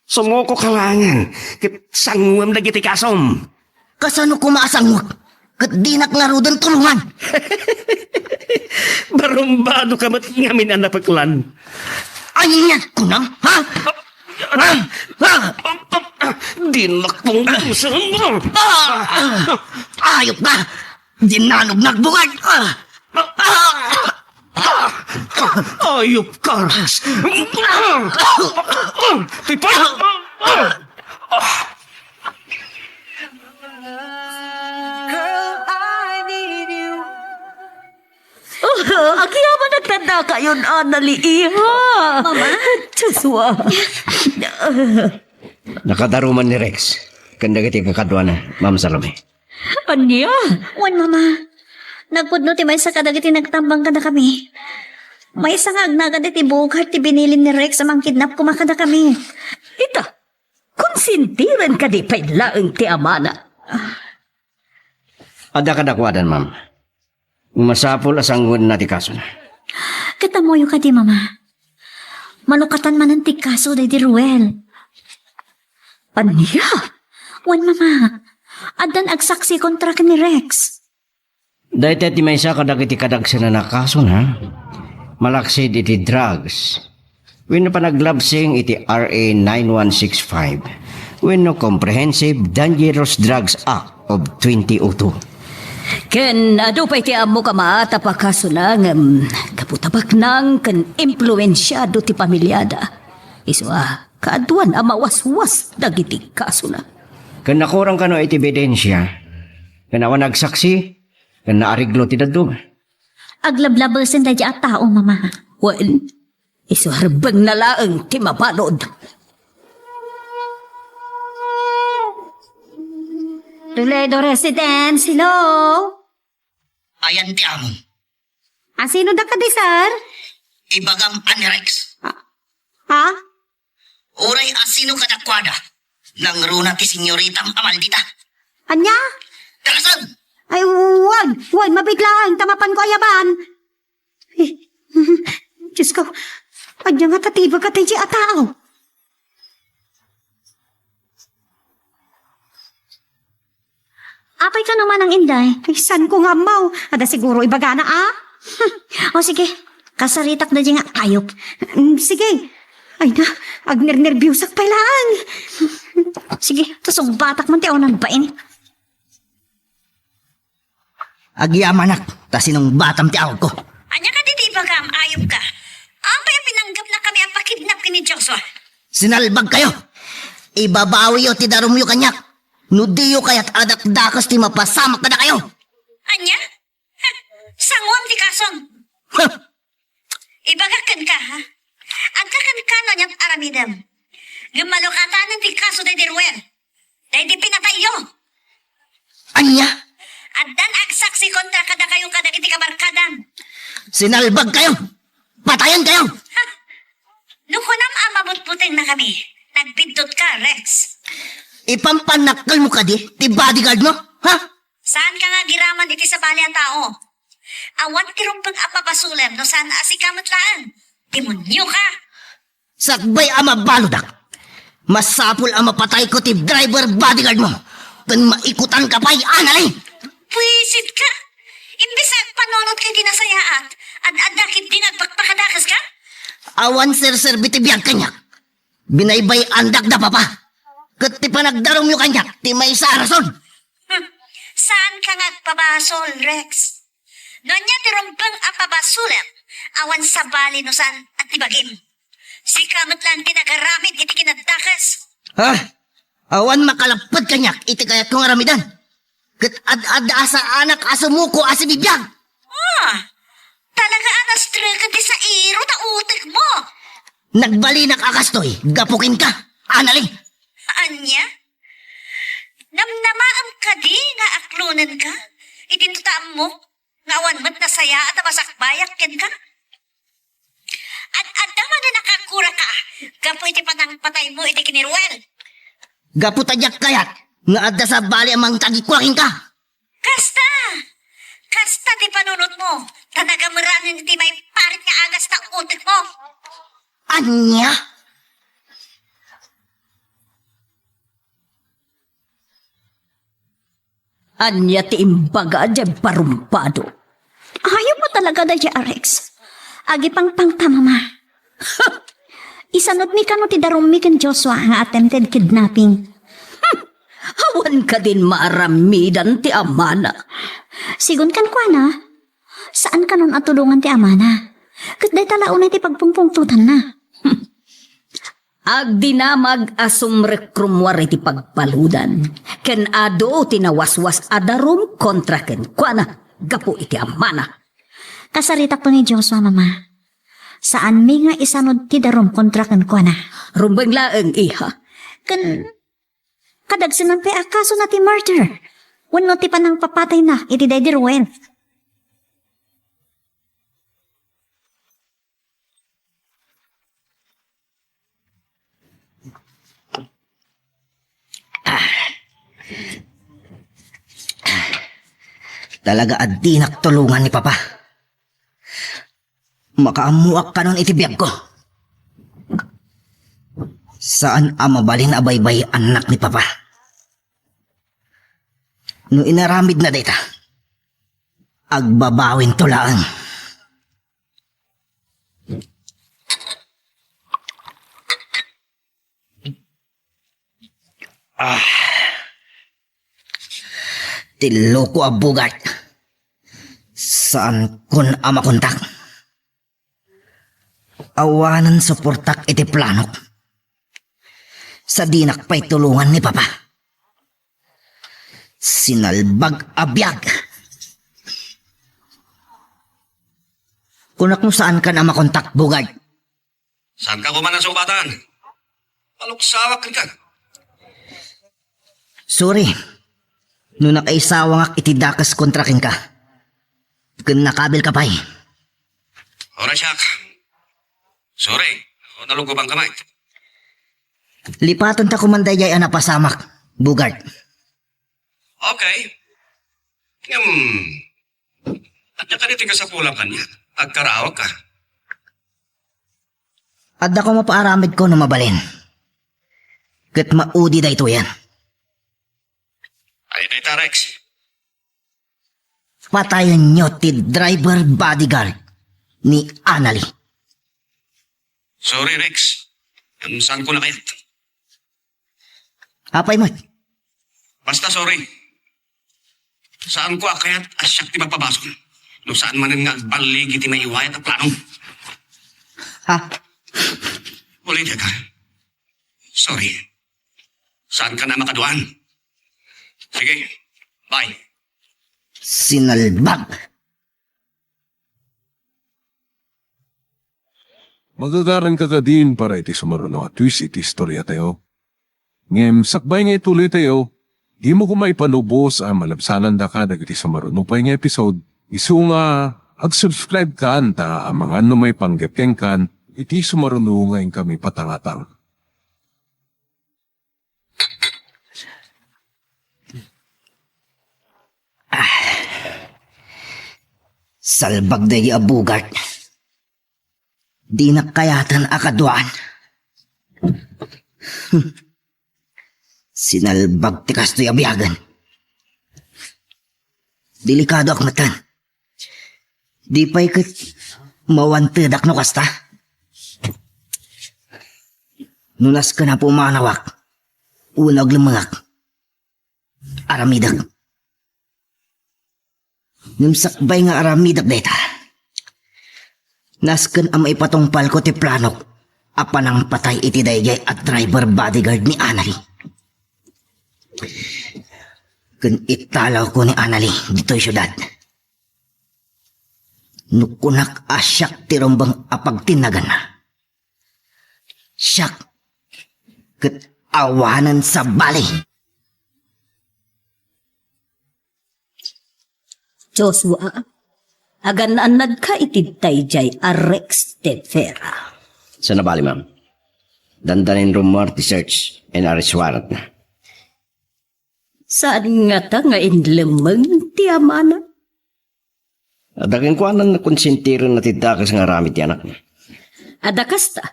sumukoka laengen, ket sanguem dagiti kasom. Kasano koma a sanguek? Ket dinak ngaruden tulongan. Barumbadoka met ngamin a napeklan. Aniat kunam, ha? Ha? Ha? Dinak pungtosen. Ah! Ayop ka! Dinanognak, Bugard! Ah! Ah! Ayop ka, Rex! Tipay! Girl, I need you. Oh, agyamanak ta dakayon, Analay, iha. Mama? Joshua. Nakadaruman ni Rex ken dagiti kakaduana, Ma'am Salome. Ania? Wen, Mama. Nagpudno ti maysa kadagiti nagtambang kadakami. Maysa nga agnagad iti Bogart ti binilin ni Rex a mangkidnap koma kadakami. Ita, konsentiren kadi pay laeng ti amana. Adda kadakuada, ma'am. Masapul a sanguenna ti kasona. Ket ammoyo kadi, Mama? Manukatan manen ti kaso daydi Ruel. Ania? Wen, Mama. Addan agsaksi kontra ken ni Rex. Dayta ti maysa kadagiti kadagsenana a kasona, malaksid iti drugs wenno panaglabsing iti R A nine one six five wenno Comprehensive Dangerous Drugs Act of twenty oh two. Ken adu pay ti ammo kama ta pakasona ngem gapu ta baknang ken impluensiado ti pamiliada. Isu a kaaduan a mawaswas dagiti kasona. Ken nakurang kano iti ebidensia, ken awan agsaksi, ken naareglo ti dadduma. Aglablabesen daydi a tao, Mama. Wen, isu a rebbengna laeng ti mabalud. Toledo Residence, hello? Ayan ti amon. Asino da kadi, sir? Ibagam a ni Rex. Ah, ha? Uray asino kadakuada, nangruna ti senyoritam a maldita. Ania? Darasan! Ay, wen, wen, mabiit laeng ta mapanko a yaban. Eh, Diyos ko, ania ngata ti ibaga daydi a tao? Apay kano manang, Inday? Ay, saanko nga ammo. Adda siguro ibagana, a? O sige, kasaritak daydi nga ayop. Mm, sige. Ay na, agnernerbiosak pay laeng. Sige, ta sungbatak man ti awanan bain. Agyamanak, ta sinungbatam ti awagko. Ania kadi ti ibagam, ayop ka? Apay a pinanggepnakami a pakidnap ken ni Joshua? Sinalbagkayo! Ibabawiyo ti darumyo kaniak no diyo kayat a dakdakes ti mapasamak kadakayo! Ania? Ha, sanguem ti kasom. Huh! Ibagak kenka, ha? Adda kenka no aniat aramidem. Ngem malukatanen ti kaso daydi Ruel. Daydi pinatayyo. Ania? Addan agsaksi kontra kadakayo kadagiti kabarkadam. Sinalbagkayo! Patayenkayo! Ha? No kunam a mabutbutengna kami, nagbiddut ka, Rex. Ipampannakkelmo kadi ti bodyguard mo, ha? Saan ka nga agiraman iti sabali a tao? Awan ti rumbeng a pabasolem no saan a sika met laeng. Demonio ka! Sakbay a mabaludak, masapul a mapatayko ti driver bodyguard mo ken maikutanka pay, Anali! Buisit ka! Imbes a agpanunot ka iti nasayaat, ad-adda ketdi nga agpakpakadakeska? Awan serserbi ti biag kaniak. Binaybay-andak da, Papa. Ket ti panagdarumyo kaniak ti maysa a rason. Hmm. Saanka nga agpabasol, Rex. No ania ti rumbeng a pabasolem, awan sabali no saan a ti bagim. Sika met laeng ti nagaramid iti kinaddakes. Ha? Awan makalapped kaniak iti kayatko nga aramiden. Ket ad-adda a saanak a sumuko a sibibiag. Ah, talaga a nastreken ti sairo ta utek mo. Nagbalinak a kastoy gapu kenka, Anali. Ania? Namnamaem kadi nga aklonenka iti no ta ammok nga awan met nasayaat a masakbayak kenka? Ad-adda manen a kakuraka gapu iti panangpataymo iti ken ni Ruel. Gapu ta diak kayat nga adda sabali a mangtagikua kenka. Kasta! Kasta ti panunotmo, ta nagamerangen ti maiparit nga agas ta utekmo. Ania? Ania ti imbaga diay barumbado? Hayop mo talaga daydiay a Rex. Agipangpangta, Mama. Isanudmi kano ti darummi ken Joshua nga attempted kidnapping. Hmm. Awan kadin maaramidan ti amana. Sigun kenkuana, saan kanon a tulongan ti amana. Ket dayta la unay ti pagpungpungtotanna. Hmm. Agdinamag a sumrekrummuar iti pagbaludan, ken adu ti nawaswas a darum kontra kenkuana gapu iti amana. Kasaritakto ni Joshua, Mama. Saanmi nga isanud ti darum kontra kenkuana. Rumbeng laeng, iha. Ken kadagsenan pay a kasona ti murder wenno ti panangpapatayna iti daydi Ruel. Talaga a dinak tulongan ni Papa. Makaammoak kanon iti biagko. Saan a mabalin a baybay-annak ni Papa. No inaramidna dayta, agbabawinto laeng. Ah. Ti loko a Bogart. Saankon a makontak. Awanen suportak iti planok. Sadinak pay tulongan ni Papa. Sinalbag a biag. Kunak no saankan a makontak, Bogart. Saanka koma a sungkatan? Maluksawak kenka. Sorry no nakaisawangak iti dakes kontra kenka. Ken nakabilka pay. Oras siak. Sorry no nalugobanka met. Lipatenta koman daydiay a napasamak, Bogart. Okay. Ngem, ania kadi ti kasapulan kaniak? Agkaraawka. Adda koma paaramidko no mabalin. Ket maudi daytoyen. Ay, dayta, Rex. Patayenyo ti driver bodyguard ni Anali. Sorry, Rex. Ngem saanko a kayat. Apay met? Basta sorry. Saanko a kayat a siak ti mapabasol no saan manen nga agballig iti maiwayat a plano. Ha? Ulitek. Sorry. Saankan a makaduan. Sige. Bye. Sinalbag. Magagaranka kadin para iti sumaruno a twist iti istoriatayo. Ngem sakbay nga itulitayo, dimo koma ipalubos a malabsanandaka dagiti sumaruno pay nga episode, isu nga ag-subscribe kan ta amangan no maipanggep kenkan iti sumaruno nga inkami patangatang. Ah. Salbag daydi a Bogart. Dinak kayaten a kaduaan. Sinalbag ti kastoy a biagen. Delikadoak metten. Di pay ket mawantedak no kasta. No nasken a pumanawak, wenno aglemmengak, aramidek. Ngem sakbay nga aramidek dayta, nasken a maipatungpalko ti planok a panangpatay iti daydiay a driver bodyguard ni Annalie. Ken italawko ni Annalie ditoy siudad. No kunak a siak ti rumbeng a pagtinnaganna, siak ket awanen sabali. Joshua, agan-annadka iti daydiay a Rex de Vera. Saan a bali, ma'am. Dandanin rummuar ti search and arrest warrant na. Saan ngata nga inlemmeng ti amana? Adda kenkuana, nakonsentirenna ti dakes nga aramid ti anakna. Adda kasta.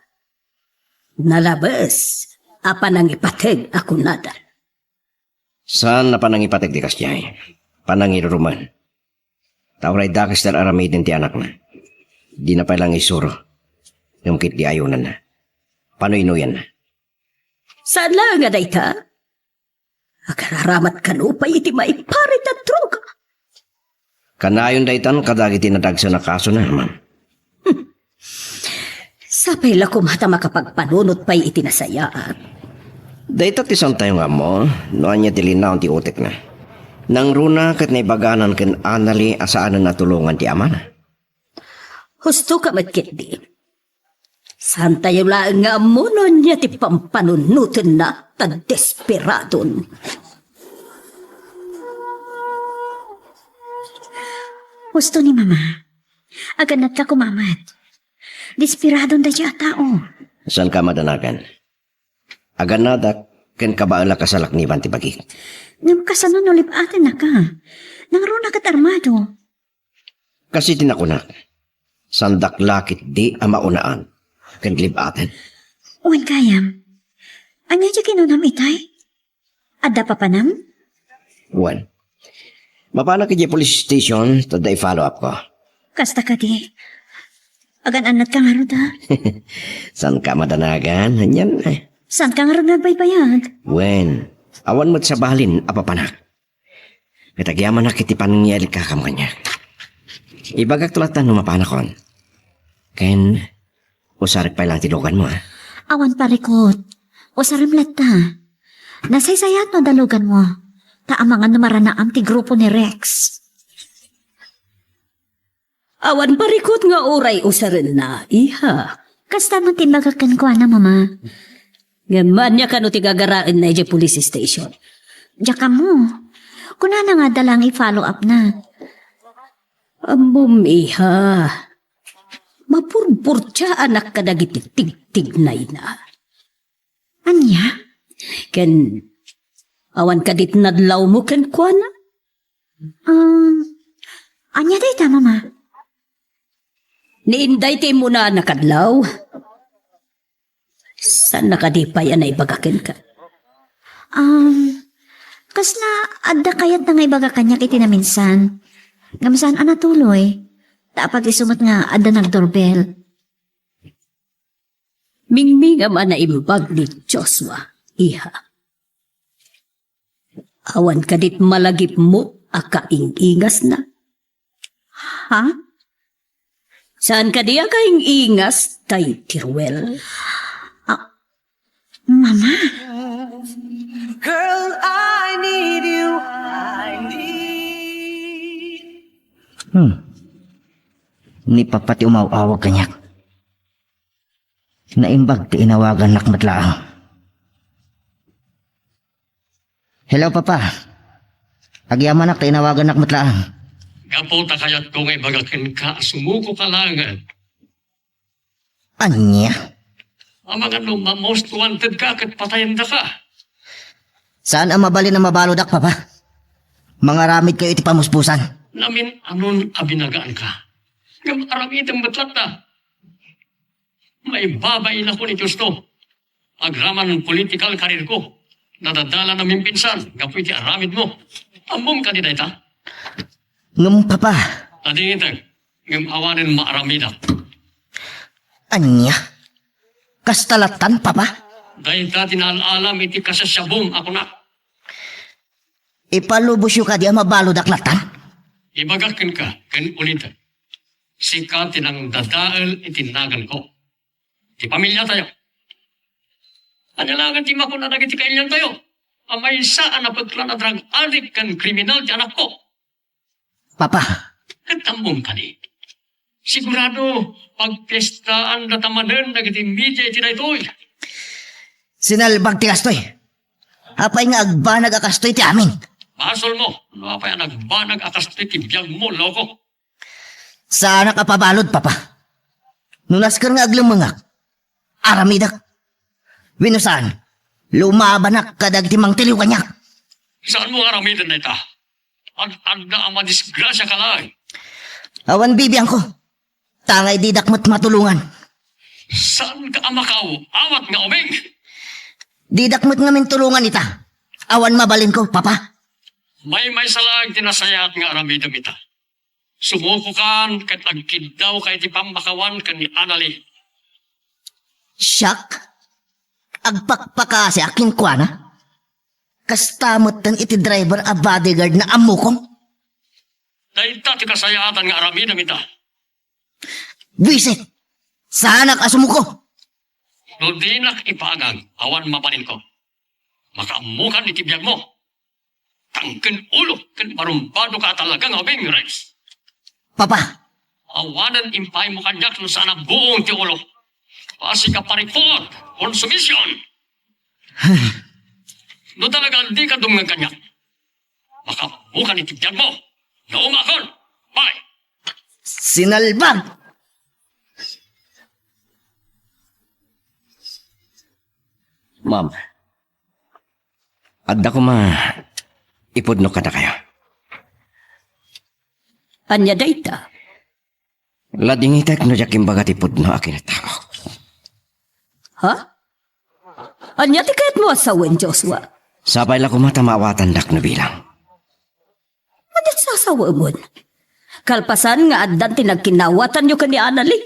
Nalabes a panangipateg a kunada. Saan a panangipateg ti kasdiay. Panangirurumen. Ta uray dakes ti ar-aramiden ti anakna, dina pay la nga isuro. Ngem ketdi ayonanna. Panuy-nuyanna. Saan laeng a dayta? Agararamat kano pay iti maiparit a droga. Kanayon daytan kadagiti nadagsen a kasona, ma'am. Sapay la koma ta makapagpanunot pay iti nasayaat. Dayta ti saantayo nga ammo no ania ti linaon ti utekna. Nangruna ket naibaganan ken Annalie a saanen a tulongan ti amana. Husto ka met ketdi. Saantayo laeng nga ammo no ania ti pampanunotenna ta desperadon. Husto ni Mama. Agannadka koma met. Desperadon daydiay a tao. Saanka a madanagan. Agannadak ken kabaelak a salakniban ti bagik. Ngem kasano no lib-atennaka? Nangruna ket armado. Kas iti nakunak, saandak la ketdi a maunaan ken lib-aten. Wen gayam. Ania ti kinunam itay? Adda papanam? Wen. Mapanak idiay police station, ta adda i-follow up ko. Kasta kadi. Agan-annadka ngarud, a? Saanka a madanagan, anian, eh. Saanka ngarud nga agbaybayag? Wen, awan met sabalin a papanak. Ket agyamanak iti panangialikakam kaniak. Ibagakto latta no mapanakon. Ken, usarek pay lang ti luganmo, a? Awan parikut. Usarem latta. Nasaysayaat no adda luganmo. Ta amangan no maranaam ti grupo ni Rex. Awan parikut nga uray usarenna, iha. Kasta met ti imbagak kenkuana, Mama. Ngem ania kano ti gagaraenna idiay police station? Diak ammo. Kunana nga adda laeng i-follow up na. Ammom, iha. Mapurpurtiaanak kadagiti tigtignayna. Ania? Ken awan kadi ti nadlawmo kenkuana? Um, ania dayta, Mama? Ni Inday ti immunaan a kadlaw. Saanna kadi pay a naibaga kenka? Um, kasla adda kayatna nga ibaga kaniak iti naminsan. Ngem saan a natuloy. Ta apag-isu met nga adda nagdoorbell. Mingmingam a naimbag ni Joshua, iha. Awan kadit malagipmo a kaing-ingasna? Ha? Saan kadi a kaing-ingas tay ti Ruel? Ah, Mama. Girl, I need you. I need. Hmm. Ni Papa ti umaw-awag kaniak. Naimbag ti inawagannak met laeng. Hello, Papa. Agyamanak ta inawagannak met laeng. Gapu ta kayatko nga ibaga kenka a sumuko ka laengen. Ania? Amangan no ma-most wanted ka ket patayendaka. Saan a mabalin a mabaludak, Papa? Mangaramid kayo iti pamuspusan. Namin-anon a binagaan ka. Ngem aramidem met latta. Maibabain ako ni Dios to. Agraman political career ko, nadadalan a mimpinsan gapu iti aramid mo. Ammom kadi dayta? Ngem, Papa. Adingiteng, ngem awanen maaramidak. Ania? Kasta lattan, Papa? Dayta ti naal-alam iti kasasiabong a kunak. Ipalubosyo kadi a mabaludak lattan? Ibagak kenka, ken ulitek. Sika ti nangdadael iti naganko. Ti pamiliatayo. Ania laengen ti makuna dagiti kailiantayo a maysa a napeklan a drug addict ken kriminal ti anakko? Papa. Ket ammom kadi? Sigurado, pagpiestaandata manen dagiti media iti daytoy. Sinalbag ti kastoy. Apay nga agbanag a kastoy ti amin? Basolmo no apay a nagbanag a kastoy ti biagmo, loko. Saanak a pabalud, Papa. No nasken nga aglemmengak, aramidek. Wenno saan, lumabanak kadagiti mangtiliw kaniak. Saanmo nga aramiden dayta? Ad-adda a madisgrasiaka laeng. Awan bibiangko. Tangay didak met matulongan. Saanka a makaaw-awat nga ubing? Didak met ngamin tulongan ita. Awan mabalinko, Papa. Maymaysa laeng ti nasayaat nga aramidem ita. Sumukokan ket agkiddawka iti pammakawan ken ni Annalie. Siak? Agpakpakasiak kenkuana? Kasta metten iti driver a bodyguard na ammokon? Dayta ti kasayaatan nga aramidem ita. Buisit! Saanak a sumuko! No dinak ipagang, awan mabalinko. Makaammokan iti biagmo. Tangken ulo ken barumbadoka a talaga nga ubing, Rex. Papa! Awanen impaaymo kaniak no saan a buong ti ulo. Basig a parikot, konsumision. No talaga dika dumngeg kaniak, makaammokan iti biagmo. No umakon, bye! Sinalbag! Ma'am, adda koma ipudno kadakayo. Ania dayta? Ladingitek no diak imbaga ti pudno a kinatawak. Ha? Ania ti kayatmo a sawen, Joshua? Sapay la koma ta maawatandak no bilang. Ania ti sasawaemon? Kalpasan nga addan ti nagkinawatanyo ken ni Annalie?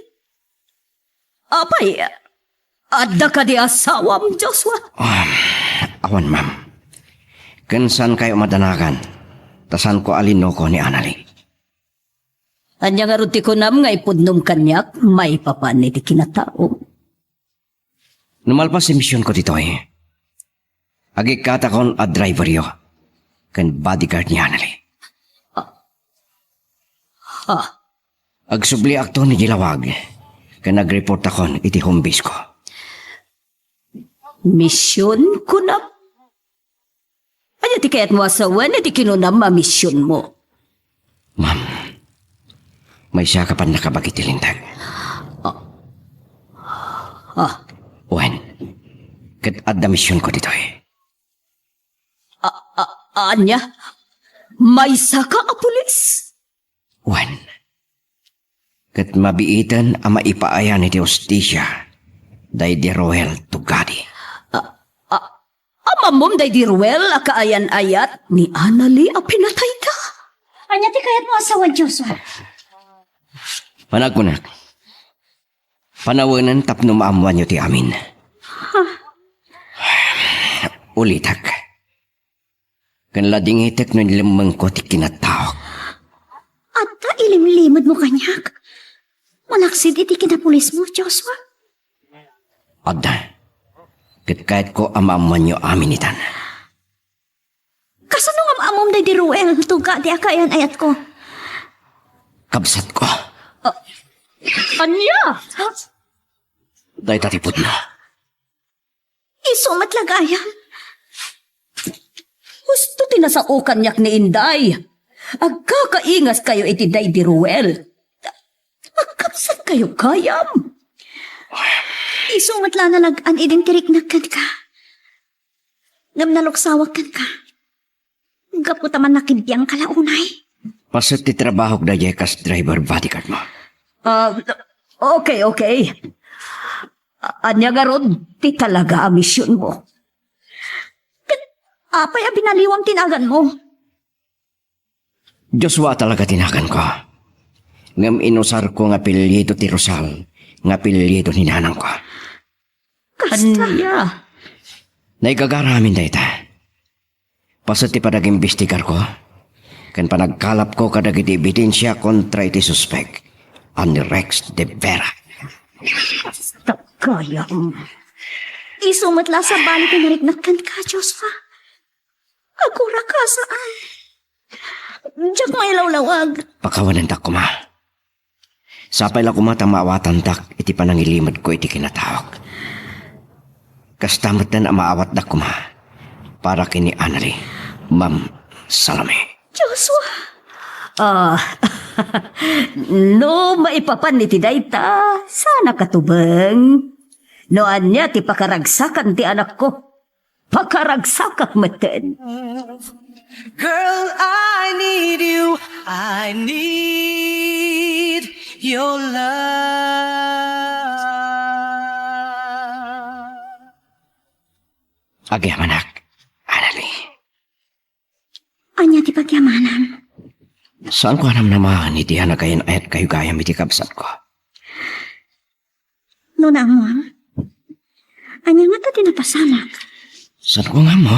Apay, adda kadi asawam, Joshua? Um, awan, ma'am. Ken saankayo madanagan, ta saanko a linuko ni Annalie. Ania ngarud ti kunam nga ipudnom kaniak maipapan iti kinataom? No malpas ti misionko ditoy, agikkatakon a driveryo ken bodyguard ni Annalie. Ha? Agsubliakton iti lawag ken agreportakon iti home base ko. Mision, kunam? Ania ti kayatmo a sawen iti kinunam a misionmo? Ma'am, maysaka pannakabagi ti linteg. Ah. Ah. Wen, ket adda misionko ditoy. A-, a-, ania? Maysaka a pulis? Wen, ket mabiiten a maipaayan iti hustisia daydi Roel Tugadi. A-, a-, ammom daydi Roel a kaayan-ayat ni Annalie a pinatayda? Ania ti kayatmo a sawen, Joshua? Panagkunak, panawenen tapno maammoanyo ti amin. Ha? Ulitek. Ken ladingitek no inlemmengko ti kinataok. Adda ilimlimedmo kaniak? Malaksid iti kinapulismo, Joshua? Adda. Ket kayatko a maammoanyo amin itan. Kasano nga maammom daydi Roel Tugadi a kaayan-ayatko? Kabsatko. Ah, ania? Dayta ti pudno. Isu met la gayam. Husto ti nasao kaniak ni Inday. Agkakaingaskayo iti daydi Roel. Agkabsatkayo gayam. Isu met la nalag-an idin ti riknak kenka. Ngem naluksawak kenka. Gapu ta mannakibbiangka la unay. Paset ti trabahok daydiay kas driver bodyguard mo. Ah, okay, okay. A-, ania garud ti talaga a misionmo? Ket apay a binaliwam ti naganmo? Joshua talaga ti naganko. Ngem inusarko nga apelyido ti Rosal nga apelyido ni nanangko. Kasta. Ania? Naigagara amin dayta. Paset ti panag-imbestigarko ken panagkalapko kadagiti ebidensia kontra iti suspek a ni Rex de Vera. Kasta gayam. Isu met la a sabali ti nariknak kenka, Joshua. Aguraka saan. Diak mailawlawag. Pakawanendak koma. Sapay la koma ta maawatandak iti panangilimedko iti kinataok. Kasta metten a maawatdak koma para ken ni Annalie, Ma'am Salome. Joshua! Ah, no maipapan iti dayta, saan a katubeng. No ania ti pakaragsakan ti anakko, pakaragsakak metten. Girl, I need you. I need your love. Agyamanak, Annalie. Ania ti pagyamanam? Saanko a namnamaen iti anagayan-ayat kayo gayam iti kabsatko. No naammoam, ania ngata ti napasamak? Saanko nga ammo.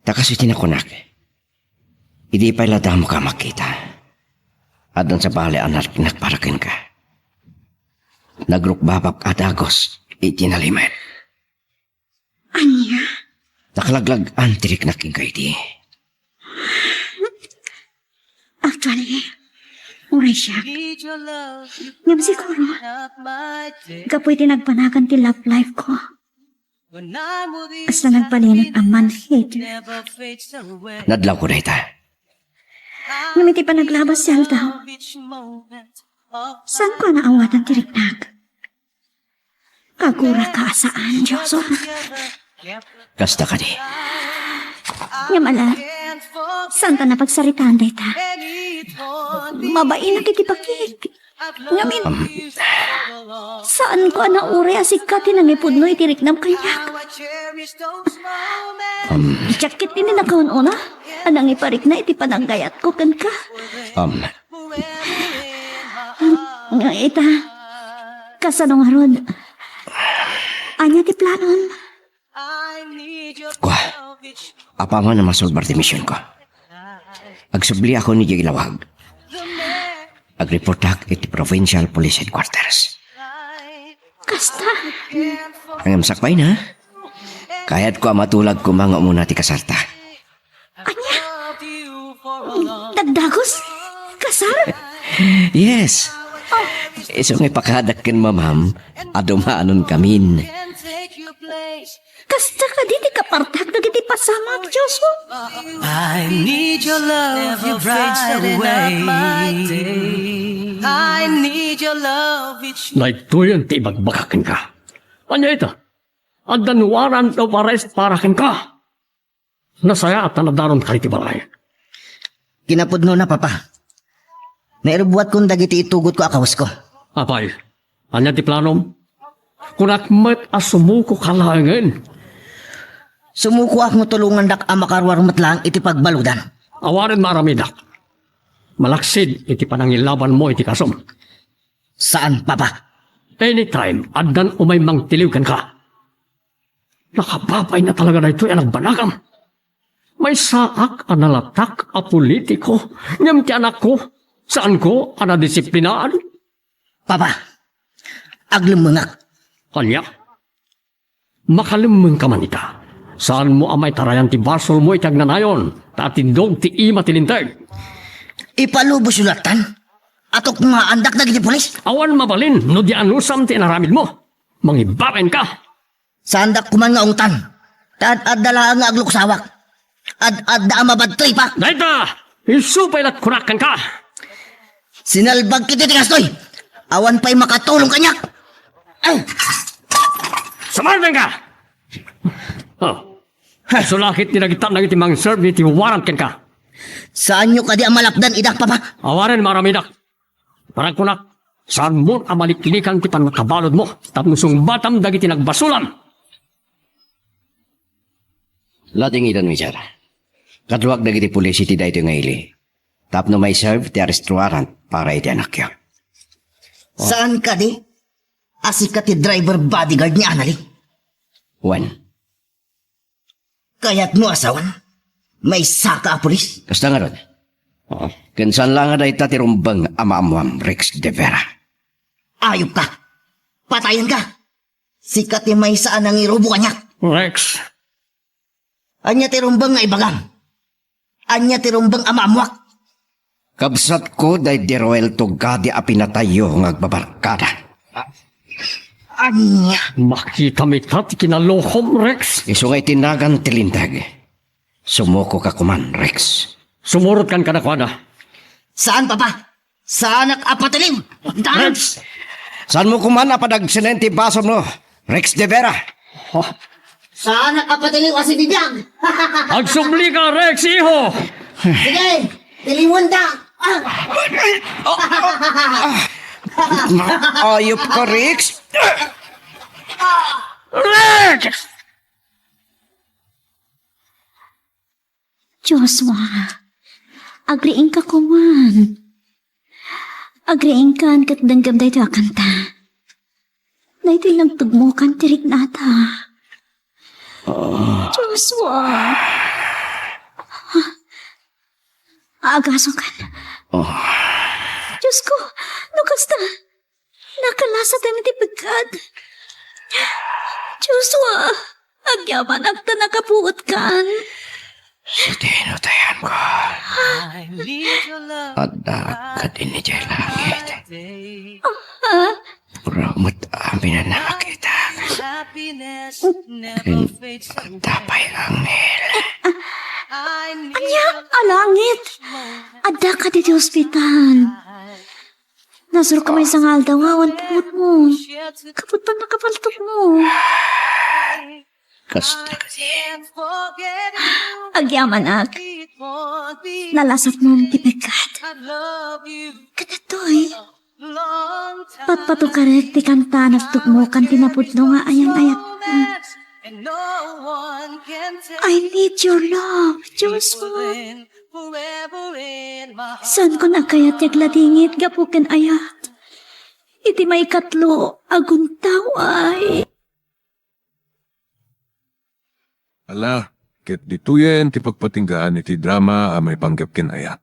Ta kas iti nakunak, idi pay la damo ka makita, addan sabali a nariknak para kenka. Nagrukbabak a dagus iti nalimed. Ania? Nakalaglag-an ti riknak kenka idi. Actually, uray siak. Ngem siguro, gapu iti nagbanagan ti love life ko. Kasla nagbalin a man-hater. Nadlawko dayta. Ngem iti panaglabas ti aldaw, saanko a naawatan ti riknak. Aguraka a saan, Joshua. Kasta kadi. Ngem ala, saanta a pagsaritaan dayta. Mabainak iti bakik. Ngamin, um, saanko a nauray a sika ti nangipudno iti riknam kaniak. Um, diak ketdi nakaun-una a nangiparikna iti pananggayatko kenka. Um, nga ita, kasano ngarud? Ania ti planom? Kua, apaman a masulbar ti misionko, agsubliakon idiay Ilawag. Agreportak iti Provincial Police Headquarters. Kasta. Ngem sakbayna, kayatko a matulag koma nga umuna ti kasarta. Ania? Dagdagus? Kasar? Yes. Oh. Isu nga ipakadak ken mamam a dumanonkamin. Kasta kadi ti kapartak dagiti pasamak, Joshua? I need your love, you brighten up my day. I need your love each. Daytoyen ti ibagbagak kenka. Ania ita? Addan warrant of arrest para kenka. Nasayaat a nadaronka iti balay. Kinapudnona, Papa. Nairubbuatkon dagiti itugotko a kawesko. Apay, ania ti planom? Kunak met a sumukoka laengen. Sumukoak no tulongandak a makaruar met laeng iti pagbaludan. Awanen maaramidak. Malaksid iti panangilabanmo iti kasom. Saan, Papa. Anytime, addan umay mangtiliw kenka. Nakababayna talaga daytoy a nagbanagam. Maysaak a nalatak a politiko, ngem ti anakko, saanko a nadisiplinaan. Papa, aglemmengak. Ania? Makalemmengka man ita. Saanmo a maitarayan ti basolmo iti agnanayon, ta atindog ti ima ti linteg. Ipalubosyo lattan? Atukngaandak dagiti pulis? Awan mabalin no di anusam ti inaramidmo. Mangibabainka. Saandak koma nga ungtan. Ta ad-adda laeng nga agluksawak. Ad-adda a mabadtripak. Dayta! Isu pay lat kunak kenka. Sinalbag ketdi ti kastoy. Awan pay makatulong kaniak. Ay! Samardenka! Oh. Isu la ketdi dagita dagiti mangserbi ti warrant kenka. Saanyo kadi a malapdan ida, Papa? Awanen maaramidak. Paragkunak, saanmon a maliklikan ti pannakabaludmo tapno sungbatam dagiti nagbasolam. Ladingidanmi, Jer. Kaduak dagiti pulis iti daytoy nga ili tapno maiserve ti arrest warrant para iti anakyo. Saan kadi a sika ti driver bodyguard ni Annalyn? Wen. Kayatmo a sawen? Maysaka a pulis? Kasta ngarud. Ken saan la nga dayta ti rumbeng a maammoam, Rex de Vera. Ayop ka! Patayen ka! Sika ti maysa a nangirubo kaniak. Rex. Ania ti rumbeng nga ibagam? Ania ti rumbeng a maammoak? Kabsatko, Daydi Roel Tugadi a pinatayyo nga agbabarkada. Ania? Makitami ta ti kinalukom, Rex. Isu nga iti nagan ti linteg. Sumuko ka koman, Rex. Sumurot kan kadakuada. Saan, Papa? Saanak a patiliw! Rex! Saanmo koman a padagsenen ti basol mo, Rex de Vera? Saanak a patiliw a sibibiag! Agsubli ka, Rex, iho! Sige, tiliwenta! Ah! Ayop ka, Rex! Rex! Joshua, agriingka koman. Agriingkan ket denggem daytoy a kanta. Daytoy nagtugmokan ti riknata. Ah. Joshua. Agasongkan. Ah. Diyos ko, no kasta, nakalasat iti pekkat. Joshua, agyamanak ta nakapuotkan. Sadino ti ayanko? Adda kadi idiay langit. Ah? Puro met amin a nakakita. Ken adda pay anghel. Ania a langit? Adda kadi ti ospital. Nasurok ka maysa nga aldaw awan puotmo. Kaput pannakapaltokmo. Kasta kadi. Agyamanak. Nalasatmon ti pekkat. Ket daytoy, patpatukarek ti kanta a nagtugmokan ti napudno nga ayan-ayatmo. I need your love, Joshua. Saanko a kayat ti agladingit gapu ken ayat iti maikatlo a guntaw ay. Ala, ket ditoyen ti pagpatinggaan iti drama a maipanggep ken ayat.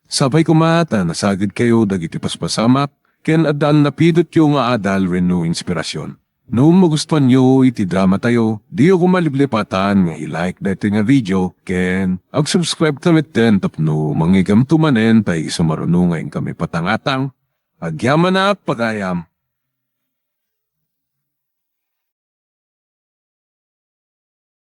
Sapay koma ta nasagidkayo dagiti paspasamak ken addan napidotyo nga adal wenno inspirasyon. No magustuanyo iti dramatayo, diyo koma liplipatan nga i-like daytoy nga video ken ag-subscribe ta metten tapno mangigamto manen ta isu maruno nga inkami patangatang. Agyamanak pagayam.